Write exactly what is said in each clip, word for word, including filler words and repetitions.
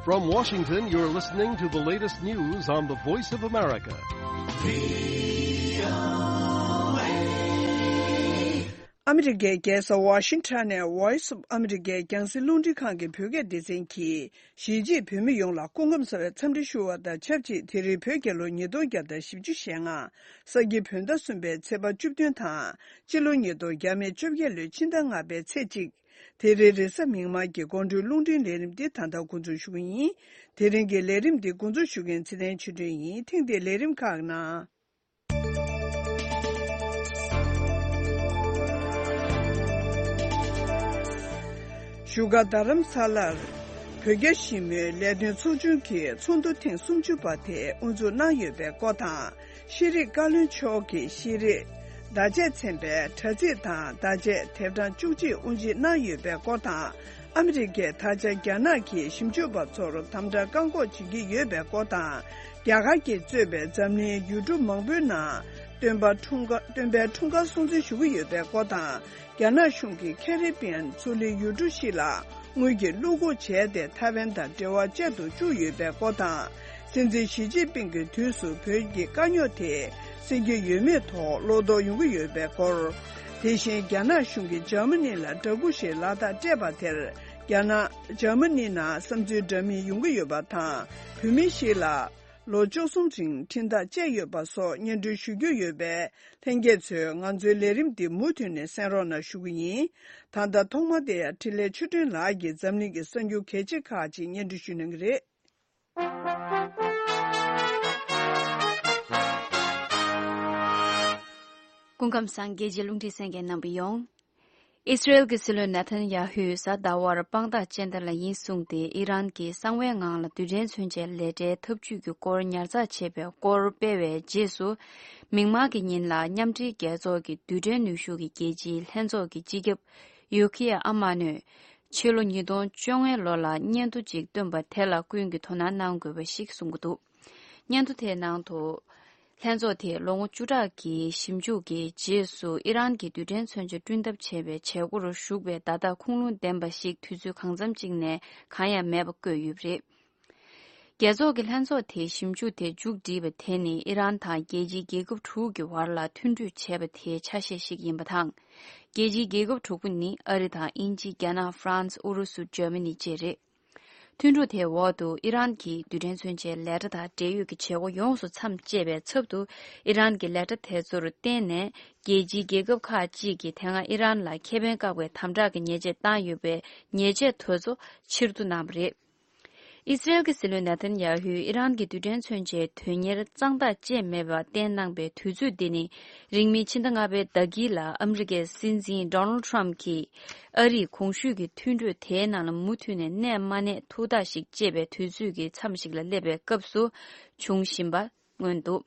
From Washington, you're listening to the latest news on the Voice of America. ཨ་མི་རི་ཀའི་རྒྱལ་ས་ཝ་ཤིང་ཊོན་ནས་Voice of America རྒྱང་སྲིང་རླུང་འཕྲིན་ཁང་གི་བོད་སྐད་སྡེ་ཚན་གྱིས། གཞིས་བྱེས་བོད་མི་ཡོངས་ལ་སྐུ་ཁམས་བཟང་བའི་འཚམས་འདྲི་ཞུ་བ་དང་ཆབས་ཅིག་དེ་རིང་བོད་རྒྱལ་ལོ་ཉིས་སྟོང་བརྒྱ་དང་བཞི་བཅུ་ཞེ་ལྔ། ས་ཁྱི་བོད་ཟླ་གསུམ་པའི་ཚེས་པ་བཅུ་བདུན་དང་། སྤྱི་ལོ་ཉིས་སྟོང་བརྒྱ་མེད་བཅོ་བརྒྱད་ལོའི་ཕྱི་ཟླ་ལྔ་པའི་ཚེས་གཅིག་དེ་རིང་རེས་གཟའ་མིག་དམར་གྱི་དགོང་དྲོའི་རླུང་འཕྲིན་ལས་རིམ་འདི་ད་ལྟ་འགོ་འཛུགས་ཞུ་གི་ཡིན། དེ་རིང་གི་ལས་རིམ་འདི་འགོ་འཛུགས་ཞུ་མཁན་ཚེ་བརྟན་ཆོས་སྒྲོན་ཡིན། ཐེངས་འདིའི་ལས་རིམ་ཁག་ནང་། བཞུགས་སྒར་རྡ་རམ་ས་ལར་བོད་རྒྱ་ཞི་མོལ་ལས་དོན་ཚོགས་ཆུང་གི་ཚོགས་འདུ་ཐེངས་སུམ་ཅུ་པ་དེ་དབུ་འཛུགས་གནང་ཡོད་པའི་སྐོར་དང་། ཤེས་རིག་བཀའ་བློན་མཆོག་གིས་ཤེས་རིག་བརྡ་ཆད་ཚན་པའི་དྲ་ཚིགས་དང་བརྡ་ཆད་དེབ་གྲངས་བཅུ་གཅིག་དབུ་འབྱེད་གནང་ཡོད་པའི་སྐོར་དང་། ཨ་མི་རི་ཀས་ད་ཆ་རྒྱ་ནག་གི་ཞིབ་འཇུག་པ་ཚོར་དམ་དྲག་བཀག་འགོག་བྱེད་ཀྱི་ཡོད་པའི་སྐོར་དང་། རྒྱ་གར་གྱིས་གཙོས་པའི་འཛམ་གླིང་ཡུལ་གྲུ་མང་པོའི་ནང་སྟོན་པ་འཁྲུངས་སྐར་སྟོན་པའི་འཁྲུངས་སྐར་སྲུང་བརྩི་ཞུ་གི་ཡོད་པའི་སྐོར་དང་། རྒྱ་ནག་གཞུང་གིས་ཁེ་རི་བི་ཡན་མཚོ་གླིང་ཡུལ་གྲུ་བཞི་ལ་དངུལ་གྱི་བློ་འགུག་བྱས་ཏེ་ཐའེ་ཝན་དང་འབྲེལ་བ་བཅད་དུ་བཅུག་ཡོད་པའི་སྐོར་དང་། སྲིད་འཛིན་ཞི་ཅིན་ཕིང་གི་དུས་སུ་བོད་ཀྱི་དཀའ་རྙོག་དེ་སེལ་གྱི་ཡོད་མེད་ཐོག་བློ་དོགས་ཡོང་གི་ཡོད་པའི་སྐོར། དེ་བཞིན་རྒྱ་ནག་གཞུང་གིས་འཇར་མ་ནི་ལ་འདྲ་སྐུ་ཞིག་ལག་བསྟར་སྤྲད་པ་དེར། རྒྱ་ནག་འཇར་མ་ནི་ནང་བསམ་ཚུལ་འདྲ་མིན་ཡོང་གི་ཡོད་པ་དང་། བོད་མི་ཞིག་ལ་ལོ་བཅུ་གསུམ་རིང་ཁྲིམས་ཐག་བཅད་ཡོད་པ་སོགས་སྙན་སྒྲོན་ཞུ་རྒྱུ་ཡོད་པས། ལྷན་རྒྱས་ཚོས་ང་ཚོའི་ལས་རིམ་འདི་མུ་མཐུད་ནས་གསན་རོགས་གནང་ཞུ་གི་ཡིན། ད་ལྟ་ཐོག་མ་དེ་ཡང་འཕྲིན་ལས་ཆོས་སྒྲོན་ལགས་ཀྱིས་འཛམ་གླིང་གི་གསར་འགྱུར་གལ་ཆེ་ཁག་ཅིག་སྙན་སྒྲོན་ཞུ་གནང་གི་རེད། སྐུ་ཁམས་བཟང་། རྒྱལ་སྤྱིའི་རླུང་འཕྲིན་གསན་མཁན་རྣམ་པ་ཡོངས། ཨི་སི་རེལ་གྱི་སྲིད་བློན་ནེ་ཐན་ཡ་ཧུས་གཟའ་ཟླ་བར་དཔང་རྟགས་སྤྱན་ལྡན་ལ་ཡིན་གསུངས་ཏེ། ཨི་རན་གྱིས་གསང་བའི་ངང་ལ་རྡུལ་ཕྲན་མཚོན་ཆའི་ལས་གྲྭའི་འཐབ་ཇུས་ཀྱི་སྐོར་ཉར་ཚགས་བྱས་པའི་སྐོར་སྤེལ་བའི་རྗེས་སུ། མིག་དམར་གྱི་ཉིན་ལ་མཉམ་འབྲེལ་རྒྱལ་ཚོགས་ཀྱི་རྡུལ་ཕྲན་ནུས་ཤུགས་ཀྱི་རྒྱལ་སྤྱིའི་ལྷན་ཚོགས་ཀྱི་སྤྱི་ཁྱབ་ཡུ་ཁི་ཡ་ཨ་མ་ནོས། ཕྱི་ལོ་ཉིས་སྟོང་བཅོ་ལྔའི་ལོ་ལ་སྙན་ཐོ་ཅིག་བཏོན་པ་དེ་ལ་ཀུན་གྱིས་དོ་སྣང་གནང་དགོས་པ་ཞིག་གསུང་གི་འདུག་སྙན་ཐོ་དེའི་ནང་དུ། ལྷན་ཚོགས་དེས་ལོ་ངོ་བཅུ་ཕྲག་གི་ཞིབ་འཇུག་གི་རྗེས་སུ་ཨི་རན་གྱི་རྡུལ་ཕྲན་མཚོན་ཆ་བསྐྲུན་ཐབས་བྱས་པའི་བྱེད་སྒོར་ཞུགས་པའི་བརྡ་རྟགས་ཁུངས་ལུང་ལྡན་པ་ཞིག་དུས་ཚོད་གང་འཚམ་གཅིག་ནས་གང་ཡང་མེད་པ་བཀོད་ཡོད་པ་རེད། རྒྱལ་ཚོགས་ཀྱི་ལྷན་ཚོགས་དེའི་ཞིབ་འཇུག་དེ་མཇུག་བསྒྲིལ་བ་དེ་ནི་ཨི་རན་དང་རྒྱལ་སྤྱིའི་རྒྱལ་ཁབ་དྲུག་གི་བར་ལ་མཐུན་གྲོས་བྱས་པ་དེའི་ཆ་ཤས་ཤིག་ཡིན་པ་དང་། རྒྱལ་སྤྱིའི་རྒྱལ་ཁབ་དྲུག་པོ་ནི་ཨ་རི་དང་དབྱིན་ཇི། རྒྱ་ནག་ཧྥ་རན་སི། ཨུ་རུ་སུ། འཇར་མ་ནི་བཅས་རེད། མཐུན་གྲོས་དེའི་འོག་ཏུ་ཨི་རན་གྱིས་རྡུལ་ཕྲན་མཚོན་ཆའི་ལས་གྲྭ་དང་འབྲེལ་ཡོད་ཀྱི་བྱེད་སྒོ་ཡོངས་སུ་མཚམས་བཅད་པའི་ཚབ་ཏུ། ཨི་རན་གྱི་ལས་གྲྭ་དེ་ཚོར་བརྟེན་ནས་རྒྱལ་སྤྱིའི་རྒྱལ་ཁབ་ཁག་ཅིག་གིས་དེ་སྔ་ཨི་རན་ལ་ཁེ་ཕན་བཀག་པའི་དམ་དྲག་གི་ཉེས་ཆད་བཏང་ཡོད་པའི་ཉེས་ཆད་དེ་ཚོ་ཕྱིར་བསྡུ་གནང་བ་རེད། ཨི་སི་རེལ་གྱི་སྲིད་བློན་ནེ་ཐན་ཡ་ཧུས་ཨི་རན་གྱི་རྡུལ་ཕྲན་མཚོན་ཆའི་དོན་གཉེར་གཙང་ཐག་བཅད་མེད་པ་བསྟན་གནང་པའི་དུས་ཚོད་འདི་ནི། རིང་མིན་ཕྱི་ཟླ་ལྔ་པའི་ཟླ་དཀྱིལ་ལ་ཨ་མི་རི་ཀའི་སྲིད་འཛིན་ཌོ་ནལ་ཊམ་གྱིས་ཨ་རིས་གོང་ཞུས་ཀྱི་མཐུན་གྲོས་དེའི་ནང་ལ་མུ་མཐུད་ནས་གནས་མ་གནས་ཐུགས་ཐག་ཞིག་བཅད་པའི་དུས་ཚོད་ཀྱི་མཚམས་ཤིག་ལ་སླེབས་པའི་སྐབས་སུ་བྱུང་བཞིན་པ་མངོན་འདུག་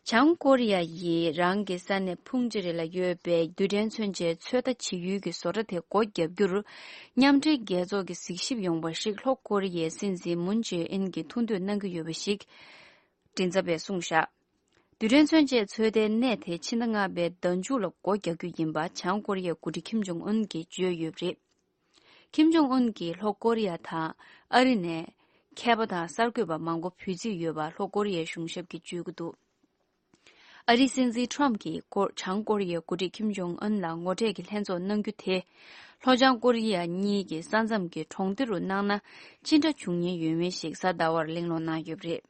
བྱང་ཀོ་རི་ཡ་ཡིས་རང་གི་ས་གནས་ཕུང་ཅི་རི་ལ་ཡོད་པའི་རྡུལ་ཕྲན་མཚོན་ཆའི་ཚོད་ལྟ་བྱེད་ཡུལ་གྱི་བཟོ་གྲྭ་དེ་སྒོ་བརྒྱབ་རྒྱུར། མཉམ་འབྲེལ་རྒྱལ་ཚོགས་ཀྱི་གཟིགས་ཞིབ་ཡོང་འབབ་ཞིག་ལྷོ་ཀོ་རི་ཡའི་སྲིད་འཛིན་མུན་ཇེ་ཨིན་གྱིས་ཐུགས་འདོད་གནང་གི་ཡོད་པ་ཞིག་མགྲིན་ཚབ་པས་གསུངས་བཞག་རྡུལ་ཕྲན་མཚོན་ཆའི་ཚོད་ལྟའི་གནས་དེ་ཕྱི་ཟླ་ལྔ་པའི་ཟླ་མཇུག་ལ་སྒོ་རྒྱག་རྒྱུ་ཡིན་པ་བྱང་ཀོ་རི་ཡའི་འགོ་ཁྲིད་ཁིམ་ཇོང་ཨུན་གྱིས་བརྗོད་ཡོད་པ་རེད། ཁིམ་ཇོང་ཨུན་གྱིས་ལྷོ་ཀོ་རི་ཡ་དང་ཨ་རི་ནས་མཁས་པ་དང་གསར་འགོད་པ་མང་པོ་འབོད་རྩིས་ཡོད་པ་ལྷོ་ཀོ་རི་ཡའི་གཞུང་ཞབས་ཀྱིས་བརྗོད་ཀྱི་འདུག་ཨ་རིའི་སྲིད་འཛིན་ཁྲོམ་གྱིས་ཀོ་བྱང་ཀོ་རི་ཡའི་འགོ་ཁྲིད་ཁིམ་ཇོང་ཨུན་ལ་ངོ་འཕྲད་ཀྱི་ལྷན་ཚོགས་གནང་རྒྱུ་དེ། ལྷོ་བྱང་ཀོ་རི་ཡ་གཉིས་ཀྱི་ས་མཚམས་ཀྱི་གྲོང་སྡེ་རུ་གནང་ན་ཅི་འདྲ་བྱུང་ཉེན་ཡོད་མེད་ཞིག་གཟའ་ཟླ་བར་གླེང་སློང་གནང་ཡོད་པ་རེད།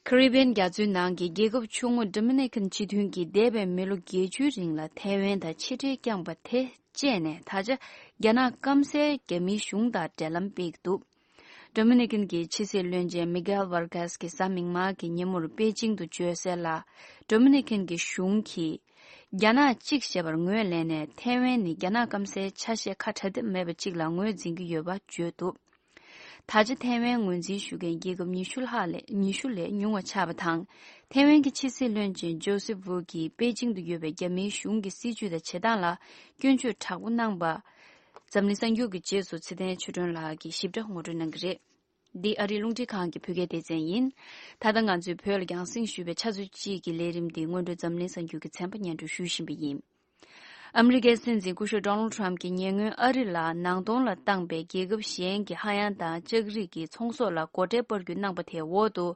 ཁ་རི་བྷི་ཡན་རྒྱ་མཚོའི་ནང་གི་རྒྱལ་ཁབ་ཆུང་ངུ་ཌོ་མི་ནི་ཀན་སྤྱི་མཐུན་གྱིས་འདས་པའི་མི་ལོ་བརྒྱད་ཅུའི་རིང་ལ་ཐའེ་ཝན་དང་ཕྱི་འབྲེལ་བསྐྱངས་པ་དེ་བཅད་ནས་ད་ཆ་རྒྱ་ནག་སྐམ་སའི་རྒྱ་མིའི་གཞུང་དང་འབྲེལ་ལམ་སྤེལ་གྱི་འདུག་ཌོ་མི་ནི་ཀན་གྱི་ཕྱི་སྲིད་བློན་ཆེན་མི་གྷེལ་ཝར་གྷས་ཀྱིས་གཟའ་མིག་དམར་གྱི་ཉིན་མོར་པེ་ཅིང་དུ་བརྗོད་གསལ་ལ། ཌོ་མི་ནི་ཀན་གྱི་གཞུང་གིས་རྒྱ་ནག་གཅིག་ཞེས་པར་ངོས་ལེན་ནས་ཐའེ་ཝན་ནི་རྒྱ་ནག་སྐམ་སའི་ཆ་ཤས་ཁ་བྲལ་འདོད་མེད་པ་གཅིག་ལ་ངོས་འཛིན་གྱི་ཡོད་པ་བརྗོད་འདུག་ད་ཆ་ཐའེ་ཝན་ངོས་འཛིན་ཞུ་མཁན་རྒྱལ་ཁབ་ཉི་ཤུ་ལྷག་ལས་ཉི་ཤུ་ལས་ཉུང་བ་ཆགས་པ་དང་། ཐའེ་ཝན་གྱི་ཕྱི་སྲིད་བློན་ཆེན་ཇོ་སེབ་ཝུ་གིས་པེ་ཅིང་དུ་ཡོད་པའི་རྒྱ་མིའི་གཞུང་གི་སྲིད་བྱུས་དང་བྱེད་སྟངས་ལ་སྐྱོན་བརྗོད་དྲག་པོ་གནང་པ། འཛམ་གླིང་གསར་འགྱུར་གྱི་རྗེས་སུ་ཚེ་བརྟན་ཆོས་སྒྲོན་ལགས་ཀྱིས་ཞིབ་ཕྲ་ངོ་སྤྲོད་གནང་གི་རེད། འདི་ཨ་རིའི་རླུང་འཕྲིན་ཁང་གི་བོད་སྐད་སྡེ་ཚན་ཡིན། ད་ལྟ་ང་ཚོས་བོད་ལ་རྒྱང་སྲིང་ཞུས་པའི་ཆུ་ཚོད་གཅིག་གི་ལས་རིམ་འདི་སྔོན་འགྲོ་འཛམ་གླིང་གསར་འགྱུར་གྱི་ཚན་པ་སྙན་སྒྲོན་ཞུ་བཞིན་པ་ཡིན། ཨ་མི་རི་ཀའི་སྲིད་འཛིན་སྐུ་ཞབས་ཌོ་ནལ་ཊམ་གྱིས་ཉེ་སྔོན་ཨ་རི་ལ་ནང་སྟོང་ལ་བཏང་པའི་རྒྱལ་ཁབ་གཞན་གྱི་ཧ་ཡང་དང་ལྕགས་རིགས་ཀྱི་ཚོང་ཟོག་ལ་སྒོ་ཁྲལ་སྤར་རྒྱུ་གནང་པ་དེའི་འོག་ཏུ།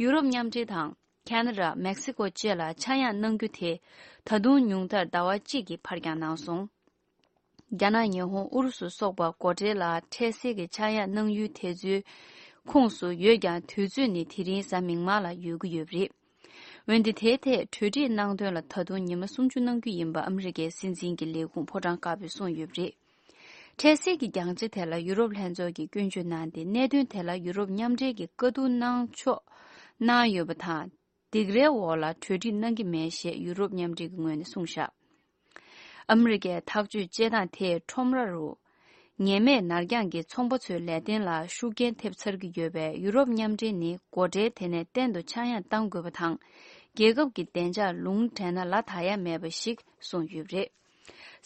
ཡུ་རོབ་མཉམ་འབྲེལ་དང་། ཁ་ན་ཌ། མེག་སི་ཀོ་བཅས་ལ་ཆག་ཡང་གནང་རྒྱུ་དེ། ད་དུང་ཉུང་མཐར་ཟླ་བ་གཅིག་གི་ཕར་འགྱངས་གནང་སོང་། རྒྱ་ནག་ཉི་ཧོང་ཨུ་རུ་སུ་སོགས་པ་སྒོ་ཁྲལ་ལ་འཕྲལ་སེལ་གྱི་ཆག་ཡང་གནང་ཡུལ་དེ་ཚོའི་ཁོངས་སུ་ཡོད་ཀྱང་། དུས་ཚོད་ནི་དེ་རིང་གཟའ་མིག་དམར་ལ་ཡོད་ཀྱི་ཡོད་པ་རེད། འོན་ཏེ། དེའི་ཐད་གྲོས་འགྲིག་གནང་དོན་ལ་ད་དུང་ཉི་མ་སུམ་ཅུ་གནང་རྒྱུ་ཡིན་པ་ཨ་མི་རི་ཀའི་སྲིད་འཛིན་གྱི་ལས་ཁུངས་ཕོ་བྲང་དཀར་པོས་གསུངས་ཡོད་པ་རེད། འཕྲལ་སེལ་གྱི་རྒྱང་ཆ་དེ་ལ་ཡུ་རོབ་ལྷན་ཚོགས་ཀྱིས་སྐྱོན་བརྗོད་གནང་སྟེ། གནད་དོན་དེ་ལ་ཡུ་རོབ་མཉམ་འབྲེལ་གྱིས་བཀའ་བསྡུར་གནང་ཕྱོགས་གནང་ཡོད་པ་དང་། སྡིགས་རའི་འོག་ལ་གྲོས་འགྲིག་གནང་གི་མེད་ཞེས་ཡུ་རོབ་མཉམ་འབྲེལ་གྱི་ངོས་ནས་གསུངས་བཞག་ཨ་མི་རི་ཀའི་ཐག་གཅོད་བྱེད་སྟངས་དེས་ཁྲོམ་ར་རུ་ངེས་མེད་ནར་འགྱངས་ཀྱིས་ཚོང་པ་ཚོའི་ལས་དོན་ལ་ཤུགས་རྐྱེན་ཐེབས་ཚར་གྱི་ཡོད་པས། ཡུ་རོབ་མཉམ་འབྲེལ་ནི་སྒོ་ཁྲལ་དེ་ནས་གཏན་དུ་ཆག་ཡང་གཏང་དགོས་པ་དང་། རྒྱལ་ཁབ་ཀྱི་བདེ་འཇགས་ལུང་འདྲེན་ན་ལ་དག་ཡ་མེད་པ་ཞིག་གསུངས་ཡོད་པ་རེད།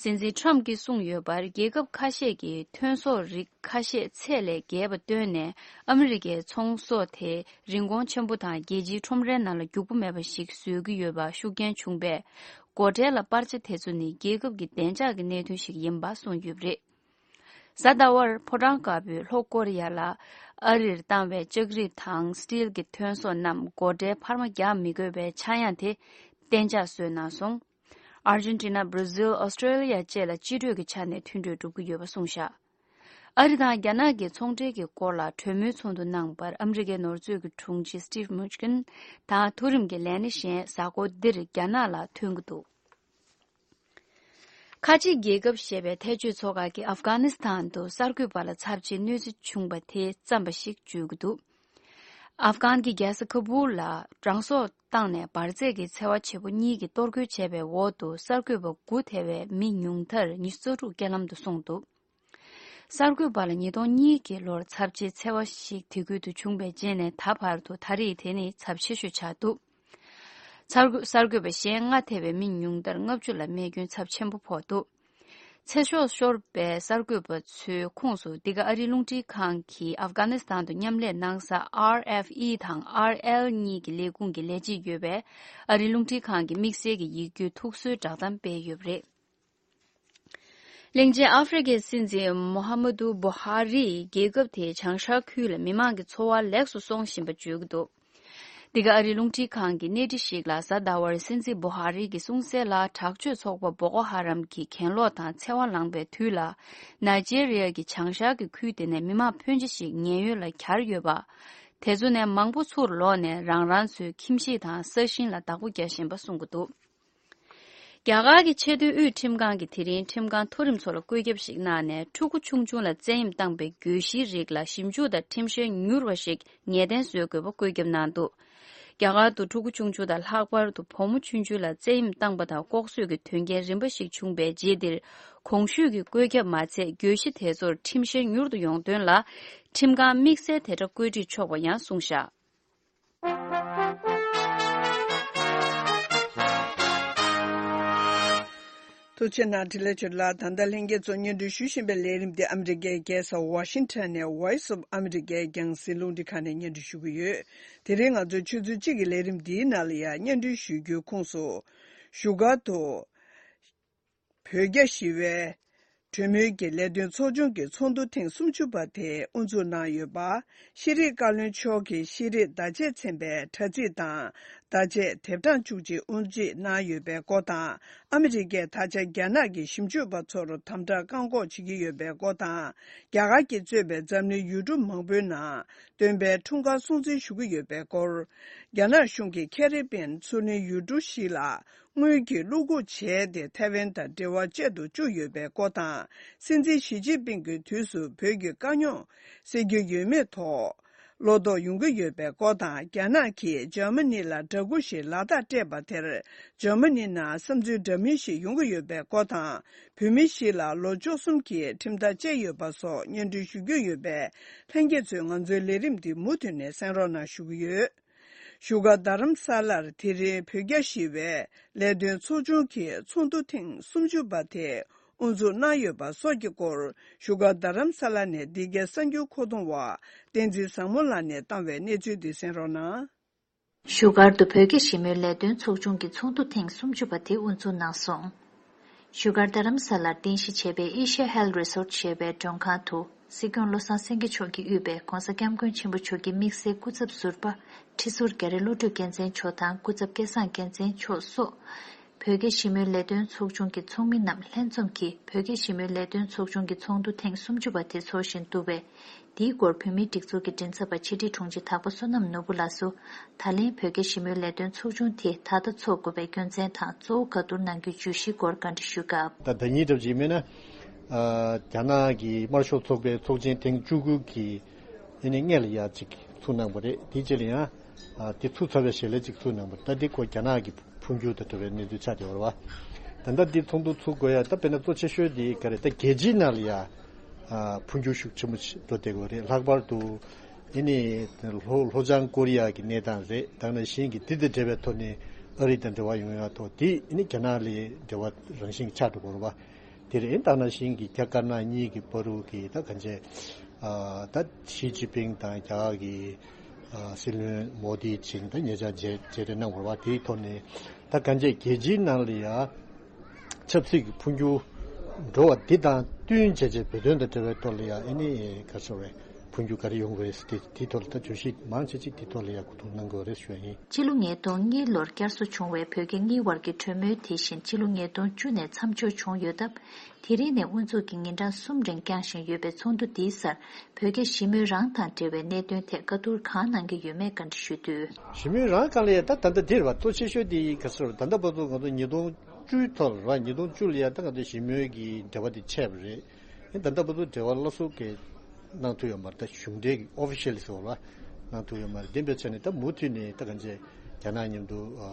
སྲིད་འཛིན་ཊམ་གྱིས་གསུངས་ཡོད་པར། རྒྱལ་ཁབ་ཁ་ཤས་ཀྱིས་ཐོན་ཟོག་རིགས་ཁ་ཤས་ཚད་ལས་བརྒལ་བ་བཏོན་ནས། ཨ་མི་རི་ཀའི་ཚོང་ཟོག་དེ་རིན་གོང་ཆེན་པོ་དང་། རྒྱལ་སྤྱིའི་ཁྲོམ་རའི་ནང་ལ་རྒྱུག་པ་མེད་པ་ཞིག་བཟོ་གི་ཡོད་པར་ཤུགས་རྐྱེན་བྱུང་བས། སྒོ་ཁྲལ་ལ་སྤར་ཆ་དེ་ཚོ་ནི་རྒྱལ་ཁབ་ཀྱི་བདེ་འཇགས་ཀྱི་གནད་དོན་ཞིག་ཡིན་པ་གསུངས་ཡོད་པ་རེད། གཟའ་ཟླ་བར་ཕོ་བྲང་དཀར་པོས་ལྷོ་ཀོ་རི་ཡ་ལ་ཨ་རིར་བཏང་བའི་ལྕགས་རིགས་དང་སི་ཊིལ་གྱི་ཐོན་ཟོག་རྣམས་སྒོ་ཁྲལ་འཕར་མ་རྒྱག་མི་དགོས་པའི་ཆག་ཡང་དེ་གཏན་འཇགས་བཟོས་གནང་སོང་། ཨར་ཇེན་ཊི་ན། བྷར་ཟིལ། ཨོ་སི་ཀྲོ་ལི་ཡ་བཅས་ལ་སྤྱི་གྲོས་ཀྱི་ཆ་ནས་མཐུན་གྲོས་འགྲུབ་ཀྱི་ཡོད་པ་གསུངས་བཞག་ཨ་རི་དང་རྒྱ་ནག་གི་ཚོང་འབྲེལ་གྱི་སྐོར་ལ་གྲོས་མོལ་ཚོགས་འདུ་གནང་བར། ཨ་མི་རི་ཀའི་ནོར་གཙོས་ཀྱི་དྲུང་ཆེ་སི་ཊིབ་མུ་ཅི་ཀིན་དང་། མཐོ་རིམ་གྱི་ལས་སྣེ་གཞན་གཟའ་འཁོར་འདིར་རྒྱ་ནག་ལ་ཐོན་གྱི་འདུག་ཁ་ཆེ་རྒྱལ་ཁབ་ཞེས་པའི་ཐེ་བྱུས་ཚོགས་ཁག་གིས་ཨབ་གྷ་ནི་སི་ཐན་དུ་གསར་འགོད་པ་ལ་ཚབས་ཆེའི་གནོད་འཚེ་བྱུང་བ་དེ་བརྩམས་པ་ཞིག་བརྗོད་ཀྱི་འདུག་ཨབ་གྷན་གྱི་རྒྱལ་ས་ཁ་བུལ་ལ་རང་སྲོག་བཏང་ནས་འབར་རྫས་ཀྱི་འཚེ་བ་བྱེད་པོ་གཉིས་ཀྱིས་གཏོར་རྒོལ་བྱས་པའི་འོག་ཏུ། གསར་འགོད་པ་དགུ་ཐེ་བའི་མི་ཉུང་མཐར་ཉི་ཤུ་རྩ་དྲུག་རྐྱེན་ལམ་དུ་སོང་འདུག་གསར་འགོད་པ་ལ་ཉིས་སྟོང་གཉིས་ཀྱི་ལོར་ཚབས་ཆེའི་འཚེ་བ་ཞིག་དེ་ཁུལ་དུ་བྱུང་བའི་རྗེས་ནས་ད་བར་དུ་ད་རེས་དེ་ནི་ཚབས་ཆེ་ཤོས་ཆགས་འདུག་གསར་འགོད་པ་གཞན་ལྔ་ཐེ་བའི་མི་ཉུང་མཐར་ལྔ་བཅུ་ལ་རྨས་སྐྱོན་ཚབས་ཆེན་པོ་ཕོག་འདུག་ཚེ་སྲོག་ཤོར་བའི་གསར་འགོད་པ་ཚོའི་ཁོངས་སུ། འདི་ག་ཨ་རིའི་རླུང་འཕྲིན་ཁང་གིས་ཨབ་གྷ་ནི་སི་ཐན་དུ་མཉམ་ལས་གནང་ས་ཨར་ཨེཕ་ཨི་དང་ཨར་ཨེལ་གཉིས་ཀྱི་ལས་ཁུངས་ཀྱི་ལས་བྱེད་ཡོད་པས། ཨ་རིའི་རླུང་འཕྲིན་ཁང་གི་དམིགས་བསལ་གྱི་ཡིག་སྒྱུར་ཐུགས་གསོའི་བསྒྲགས་གཏམ་སྤེལ་ཡོད་པ་རེད། གླིང་ཆེན་ཨ་ཧྥེ་རི་ཁའི་སྲིད་འཛིན་མོ་ཧ་མ་དུ་བོ་ཧ་རིས་རྒྱལ་ཁབ་དེའི་བྱང་ཤར་ཁུལ་ལ་མི་མང་གི་འཚོ་བ་ལེགས་སུ་སོང་བཞིན་པ་བརྗོད་ཀྱི་འདུག་འདི་ག་ཨ་རིའི་རླུང་འཕྲིན་ཁང་གི་གནས་འདྲི་ཞིག་ལ་གཟའ་ཟླ་བར་སྲིད་འཛིན་བོ་ཧ་རིས་ཀྱིས་གསུངས་གསལ་ལ། དྲག་སྤྱོད་ཚོགས་པ་བོ་ཀོ་ཧ་རམ་གྱིས་གྱེན་ལོག་དང་འཚེ་བ་ལངས་པའི་དུས་ལ། ནཱི་ཇེ་རི་ཡ་གི་བྱང་ཤར་གྱི་ཁུལ་དེ་ནས་མི་མང་ཕོན་ཆེ་ཞིག་ཉེན་གཡོལ་ལ་གྱར་ཡོད་པ། དེ་ཚོ་ནས་མང་པོ་ཚུར་ལོག་ནས་རང་རང་ཚོའི་ཁྱིམ་གཞིས་དང་ས་ཞིང་ལ་བདག་པོ་རྒྱག་བཞིན་པ་གསུང་གི་འདུག་རྒྱ་གར་གྱི་ཆེས་མཐོའི་དབུས་ཁྲིམས་ཁང་གིས་དེ་རིང་ཁྲིམས་ཁང་མཐོ་རིམ་ཚོ་ལ་བཀོད་ཁྱབ་ཞིག་གནང་ནས། ཕྲུ་གུ་ཆུང་ཆུང་ལ་བཙན་གཡེམ་བཏང་པའི་གྱོད་གཞིའི་རིགས་ལ་ཞིབ་འཇུག་དང་ཁྲིམས་བཤེར་མྱུར་བ་ཞིག་ངེས་གཏན་བཟོ་དགོས་པ་བཀོད་ཁྱབ་གནང་འདུག་རྒྱ་གར་དུ་ཕྲུ་གུ་ཆུང་ཆུང་དང་། ལྷག་པར་དུ་བུ་མོ་ཆུང་ཆུང་ལ་བཙན་གཡེམ་བཏང་པ་དང་ལྐོག་གསོད་ཀྱི་དོན་རྐྱེན་རིམ་པ་ཞིག་བྱུང་བའི་རྗེས་འདིར། གོང་ཞུས་ཀྱི་བཀོད་ཁྱབ་མ་ཚད། གྱོད་གཞི་དེ་ཚོར་ཁྲིམས་བཤེར་མྱུར་དུ་ཡོང་དོན་ལ། ཁྲིམས་ཁང་དམིགས་བསལ་དེ་འདྲ་བཀོད་སྒྲིག་ཆོག་པ་ཡང་གསུངས་བཞག་ཐུགས་རྗེ་གནང་། འཕྲིན་ལས་ཆོས་ལགས། ད་ལྟ་ལྷན་རྒྱས་ཚོ་སྙན་སྒྲོན་ཞུ་བཞིན་པའི་ལས་རིམ་འདི་ཨ་མི་རི་ཀའི་རྒྱལ་ས་ཝ་ཤིང་ཊོན་ནས་Voice of America་རྒྱང་སྲིང་རླུང་འཕྲིན་ཁང་ནས་སྙན་སྒྲོན་ཞུ་གི་ཡོད། དེ་རིང་ང་ཚོའི་ཆུ་ཚོད་གཅིག་གི་ལས་རིམ་འདིའི་ནང་ལ་ཡང་སྙན་སྒྲོན་ཞུ་རྒྱུའི་ཁོངས་སུ། བཞུགས་སྒར་དུ་བོད་རྒྱ་ཞི་བའི་གྲོས་མོལ་གྱི་ལས་དོན་ཚོགས་ཆུང་གི་ཚོགས་འདུ་ཐེངས་སུམ་ཅུ་པ་དེ་དབུ་འཛུགས་གནང་ཡོད་པ། ཤེས་རིག་བཀའ་བློན་མཆོག་གིས་ཤེས་རིག་བརྡ་ཆད་ཚན་པའི་དྲ་ཚིགས་དང་། བརྡ་ཆད་དེབ་གྲངས་བཅུ་གཅིག་དབུ་འབྱེད་གནང་ཡོད་པའི་སྐོར་དང་། ཨ་མི་རི་ཀས་ད་ཆ་རྒྱ་ནག་གི་ཞིབ་འཇུག་པ་ཚོར་དམ་དྲག་བཀག་འགོག་བྱེད་ཀྱི་ཡོད་པའི་སྐོར་དང་། རྒྱ་གར་གྱིས་གཙོས་པའི་འཛམ་གླིང་ཡུལ་གྲུ་མང་པོའི་ནང་སྟོན་པའི་འཁྲུངས་སྐར་སྲུང་བརྩི་ཞུ་གི་ཡོད་པའི་སྐོར། རྒྱ་ནག་གཞུང་གིས་ཁེ་རི་བྷི་ཡན་མཚོ་གླིང་ཡུལ་གྲུ་ཞིག་ལ། དངུལ་གྱིས་བློ་འགུག་བྱས་ཏེ། ཐའེ་ཝན་དང་འབྲེལ་བ་བཅད་དུ་བཅུག་ཡོད་པའི་སྐོར་དང་། སྲིད་འཛིན་ཞི་ཅིན་ཕིང་གི་དུས་སུ་བོད་ཀྱི་དཀའ་རྙོག་སེལ་རྒྱུ་ཡོད་མེད་ཐོག་བློ་དོགས་ཡོང་གི་ཡོད་པའི་སྐོར་དང་། རྒྱ་ནག་གིས་འཇར་མ་ནི་ལ་འདྲ་སྐུ་ཞིག་ལག་བསྟར་སྤྲད་པ་དེར། འཇར་མ་ནི་ནང་བསམ་ཚུལ་འདྲ་མིན་ཞིག་ཡོང་གི་ཡོད་པའི་སྐོར་དང་། བོད་མི་ཞིག་ལ་ལོ་བཅུ་གསུམ་གྱི་ཁྲིམས་ཐག་བཅད་ཡོད་པ་སོགས་སྙན་སྒྲོན་ཞུ་རྒྱུ་ཡོད་པས། ལྷན་རྒྱས་ཚོས་ང་ཚོའི་ལས་རིམ་འདི་མུ་མཐུད་ནས་གསན་རོགས་གནང་ཞུ་གི་ཡོད། བཞུགས་སྒར་རྡ་རམ་ས་ལར་དེ་རིང་བོད་རྒྱ་ཞི་བའི་ལས་དོན་ཚོགས་ཆུང་གི་ཚོགས་འདུ་ཐེངས་སུམ་ཅུ་པ་དེ་དབུ་འཛུགས་གནང་ཡོད་པ་སོགས་ཀྱི་སྐོར། བཞུགས་སྒར་རྡ་རམ་ས་ལ་ནས་འདི་གའི་གསར་འགྱུར་མཁོ་གཏོང་བ་བསྟན་འཛིན་བཟང་མོ་ལགས་ནས་བཏང་བའི་གནས་ཚུལ་འདི་གསན་རོགས་གནང་། བཞུགས་སྒར་དུ་བོད་རྒྱ་ཞི་མོལ་ལས་དོན་ཚོགས་ཆུང་གི་ཚོགས་འདུ་ཐེངས་སུམ་ཅུ་པ་དེ་དབུ་འཛུགས་གནང་སོང་། བཞུགས་སྒར་རྡ་རམ་ས་ལར་རྟེན་གཞི་བྱས་པའི་Asia Health Resort ཞེས་པའི་མགྲོན་ཁང་དུ། སྲིད་སྐྱོང་བློ་བཟང་སེང་གེ་མཆོག་གིས་དབུས་པའི་༧གོང་ས་༧སྐྱབས་མགོན་ཆེན་པོ་མཆོག་གི་དམིགས་བསལ་སྐུ་ཚབ་ཟུར་པ་ཁྲི་ཟུར་རྒྱ་རི་བློ་གྲོས་རྒྱལ་མཚན་མཆོག་དང་སྐུ་ཚབ་སྐལ་བཟང་རྒྱལ་མཚན་མཆོག་སོགས། བོད་རྒྱ་ཞི་མོལ་ལས་དོན་ཚོགས་ཆུང་གི་ཚོགས་མི་རྣམས་ལྷན་འཛོམས་ཀྱིས་བོད་རྒྱ་ཞི་མོལ་ལས་དོན་ཚོགས་ཆུང་གི་ཚོགས་འདུ་ཐེངས་སུམ་ཅུ་པ་དེ་འཚོགས་བཞིན་འདུག་པས། དེའི་སྐོར་བོད་མིའི་སྒྲིག་འཛུགས་ཀྱི་མགྲིན་ཚབ་པ་ཕྱི་དྲིལ་དྲུང་ཆེ་དྭགས་པོ་བསོད་ནམས་ནོར་བུ་ལགས་སུ། ད་ལན་བོད་རྒྱ་ཞི་མོལ་ལས་དོན་ཚོགས་ཆུང་དེ་ད་ལྟ་འཚོགས་དགོས་པའི་རྒྱུ་མཚན་དང་གཙོ་བོ་ག་བསྡུར་གནང་རྒྱུའི་བརྗོད་གཞིའི་སྐོར་བཀའ་འདྲི་ཞུས་སྐབས། ད་ཟླ་ཉིན་གྲབས་ཅིག་མིན་ན། ཨ། རྒྱ་ནག་གི་དམར་ཤོག་ཚོགས་པའི་ཚོགས་ཆེན་ཐེངས་བཅུ་དགུ་གི་ཨེ་ནི་སྔས་ལ་ཡ་ཅིག་ཚུགས་གནང་བ་རེད། དེའི་རྗེས་ལ་ཡང་། ཨ། དེ་ཚུགས་ཚར་བའི་ཞལ་ལས་ཅིག་ཚུགས་གནང་བ་རེད། ད་འདི་ཁོ་རྒྱ་ནག་གི་འཕོ་འགྱུར་དང་འབྲེལ་བའི་གནས་ཚུལ་ཆགས་བསྡད་ཡོད་རེད་བ། ད་ལྟ་འདི་ཚོགས་འདུ་ཚུགས་དགོས་ཡ་ད་དཔེར་ན་གཙོ་ཆེ་ཤོས་འདི་ག་རེད། ད་རྒྱལ་སྤྱིའི་ནང་ལ་ཡ། ཨ། འཕོ་འགྱུར་ཤུགས་ཆེན་པོ་ཞིག་འགྲོ་བསྡད་ཡོད་རེད། ལྷག་པར་དུ་ཨེ་ནི་ལྷོ་ལྷོ་བྱང་ཀོ་རི་ཡ་གི་གནས་སྟངས་རེད། ད་ག་ནང་བཞིན་གྱི་དེ་དང་འབྲེལ་བའི་ཐོག་ནས་ཨ་རི་དང་འབྲེལ་བ་ཡོང་ཡ་ཐོག་དེ་ཨེ་ནི་རྒྱ་ནག་ལ་འབྲེལ་བ་རང་བཞིན་ཆགས་འགྲོ་གི་རེད་བ། དེ་རེད། ད་ག་ནང་བཞིན་གྱི་རྒྱ་དཀར་ནག་གཉིས་ཀྱི་བར་དུ་གི་ད་གང་བྱས། ཨ། ད་ཞི་ཅིན་ཕིང་དང་རྒྱ་གར་གྱི། ཨ། སྲིད་བློན་མོ་དི་བྱིན་ད་ཉེ་ཆར་མཇལ་མཇལ་འཕྲད་གནང་བ་རེད་བ། དེའི་ཐོག་ནས་ད་གང་བྱས་རྒྱལ་སྤྱིའི་ནང་ལ་ཡ། ཆབ་སྲིད་ཀྱི་འཕོ་འགྱུར་འགྲོ་བ་འདི་དང་བསྟུན་བྱས་བྱས་བོད་དོན་དང་འབྲེལ་བའི་ཐོག་ལ་ཡང་ཨེ་ནི་ག་རེ་ཟེར་བའི་འཕོ་འགྱུར་ག་རེ་ཡོང་གི་རེད་ཟེར་ཏེ་དེའི་ཐོག་ལ་ད་བརྗོད་གཞི་མང་ཆེ་ཅིག་དེའི་ཐོག་ལ་ཡང་གོ་བསྡུར་གནང་དགོས་རེད་ཞུ་ཡ་ཡིན། ཕྱི་ལོ་ཉིས་སྟོང་གཉིས་ལོར་བསྐྱར་གསོ་བྱུང་བའི་བོད་རྒྱ་གཉིས་བར་གྱི་གྲོས་མོལ་དེ་བཞིན་ཕྱི་ལོ་ཉིས་སྟོང་བཅུ་ནས་མཚམས་འཇོག་བྱུང་ཡོད་སྟབས། དེ་རིང་ནས་དབུ་འཛུགས་ཀྱིས་ཉིན་གྲངས་གསུམ་རིང་བསྐྱངས་བཞིན་ཡོད་པའི་ཚོགས་འདུ་འདིའི་སར་བོད་རྒྱ་ཞི་མོལ་རང་དང་འབྲེལ་བའི་གནད་དོན་ཐད་བཀའ་བསྡུར་གང་གནང་གི་ཡོད་མེད་བཀའ་འདྲི་ཞུས་དུས། ཞི་མོལ་རང་སྒང་ལ་ཡང་ད་ད་ལྟ་འདིར་བ་གཙོ་ཆེ་ཤོས་དེ་ག་ཟེར་བ་ད་ལྟ་བར་དུ་ང་ཚོ་ཉིས་སྟོང་བཅུའི་ཐོག་ལ་ར་ཉིས་སྟོང་བཅུ་ལ་ཡ་ད་ང་ཚོ་ཞི་མོལ་གྱི་འབྲེལ་བ་དེ་ཆད་པ་རེད། ཨེ་ད་ལྟ་བར་དུ་འབྲེལ་བ་སླར་གསོ་གལ་གནང་ཐུབ་ཡོད་མ་རེད། ད་གཞུང་འབྲེལ་གྱི་ཨོ་ཕི་ཤལ་ཟེར་བ་ལ་གནང་ཐུབ་ཡོད་མ་རེད། དེ་འབད་བྱས་ནས་ད་མུ་མཐུད་ནས་ད་གང་ཅི་རྒྱ་ནག་མཉམ་དུ་ཨ་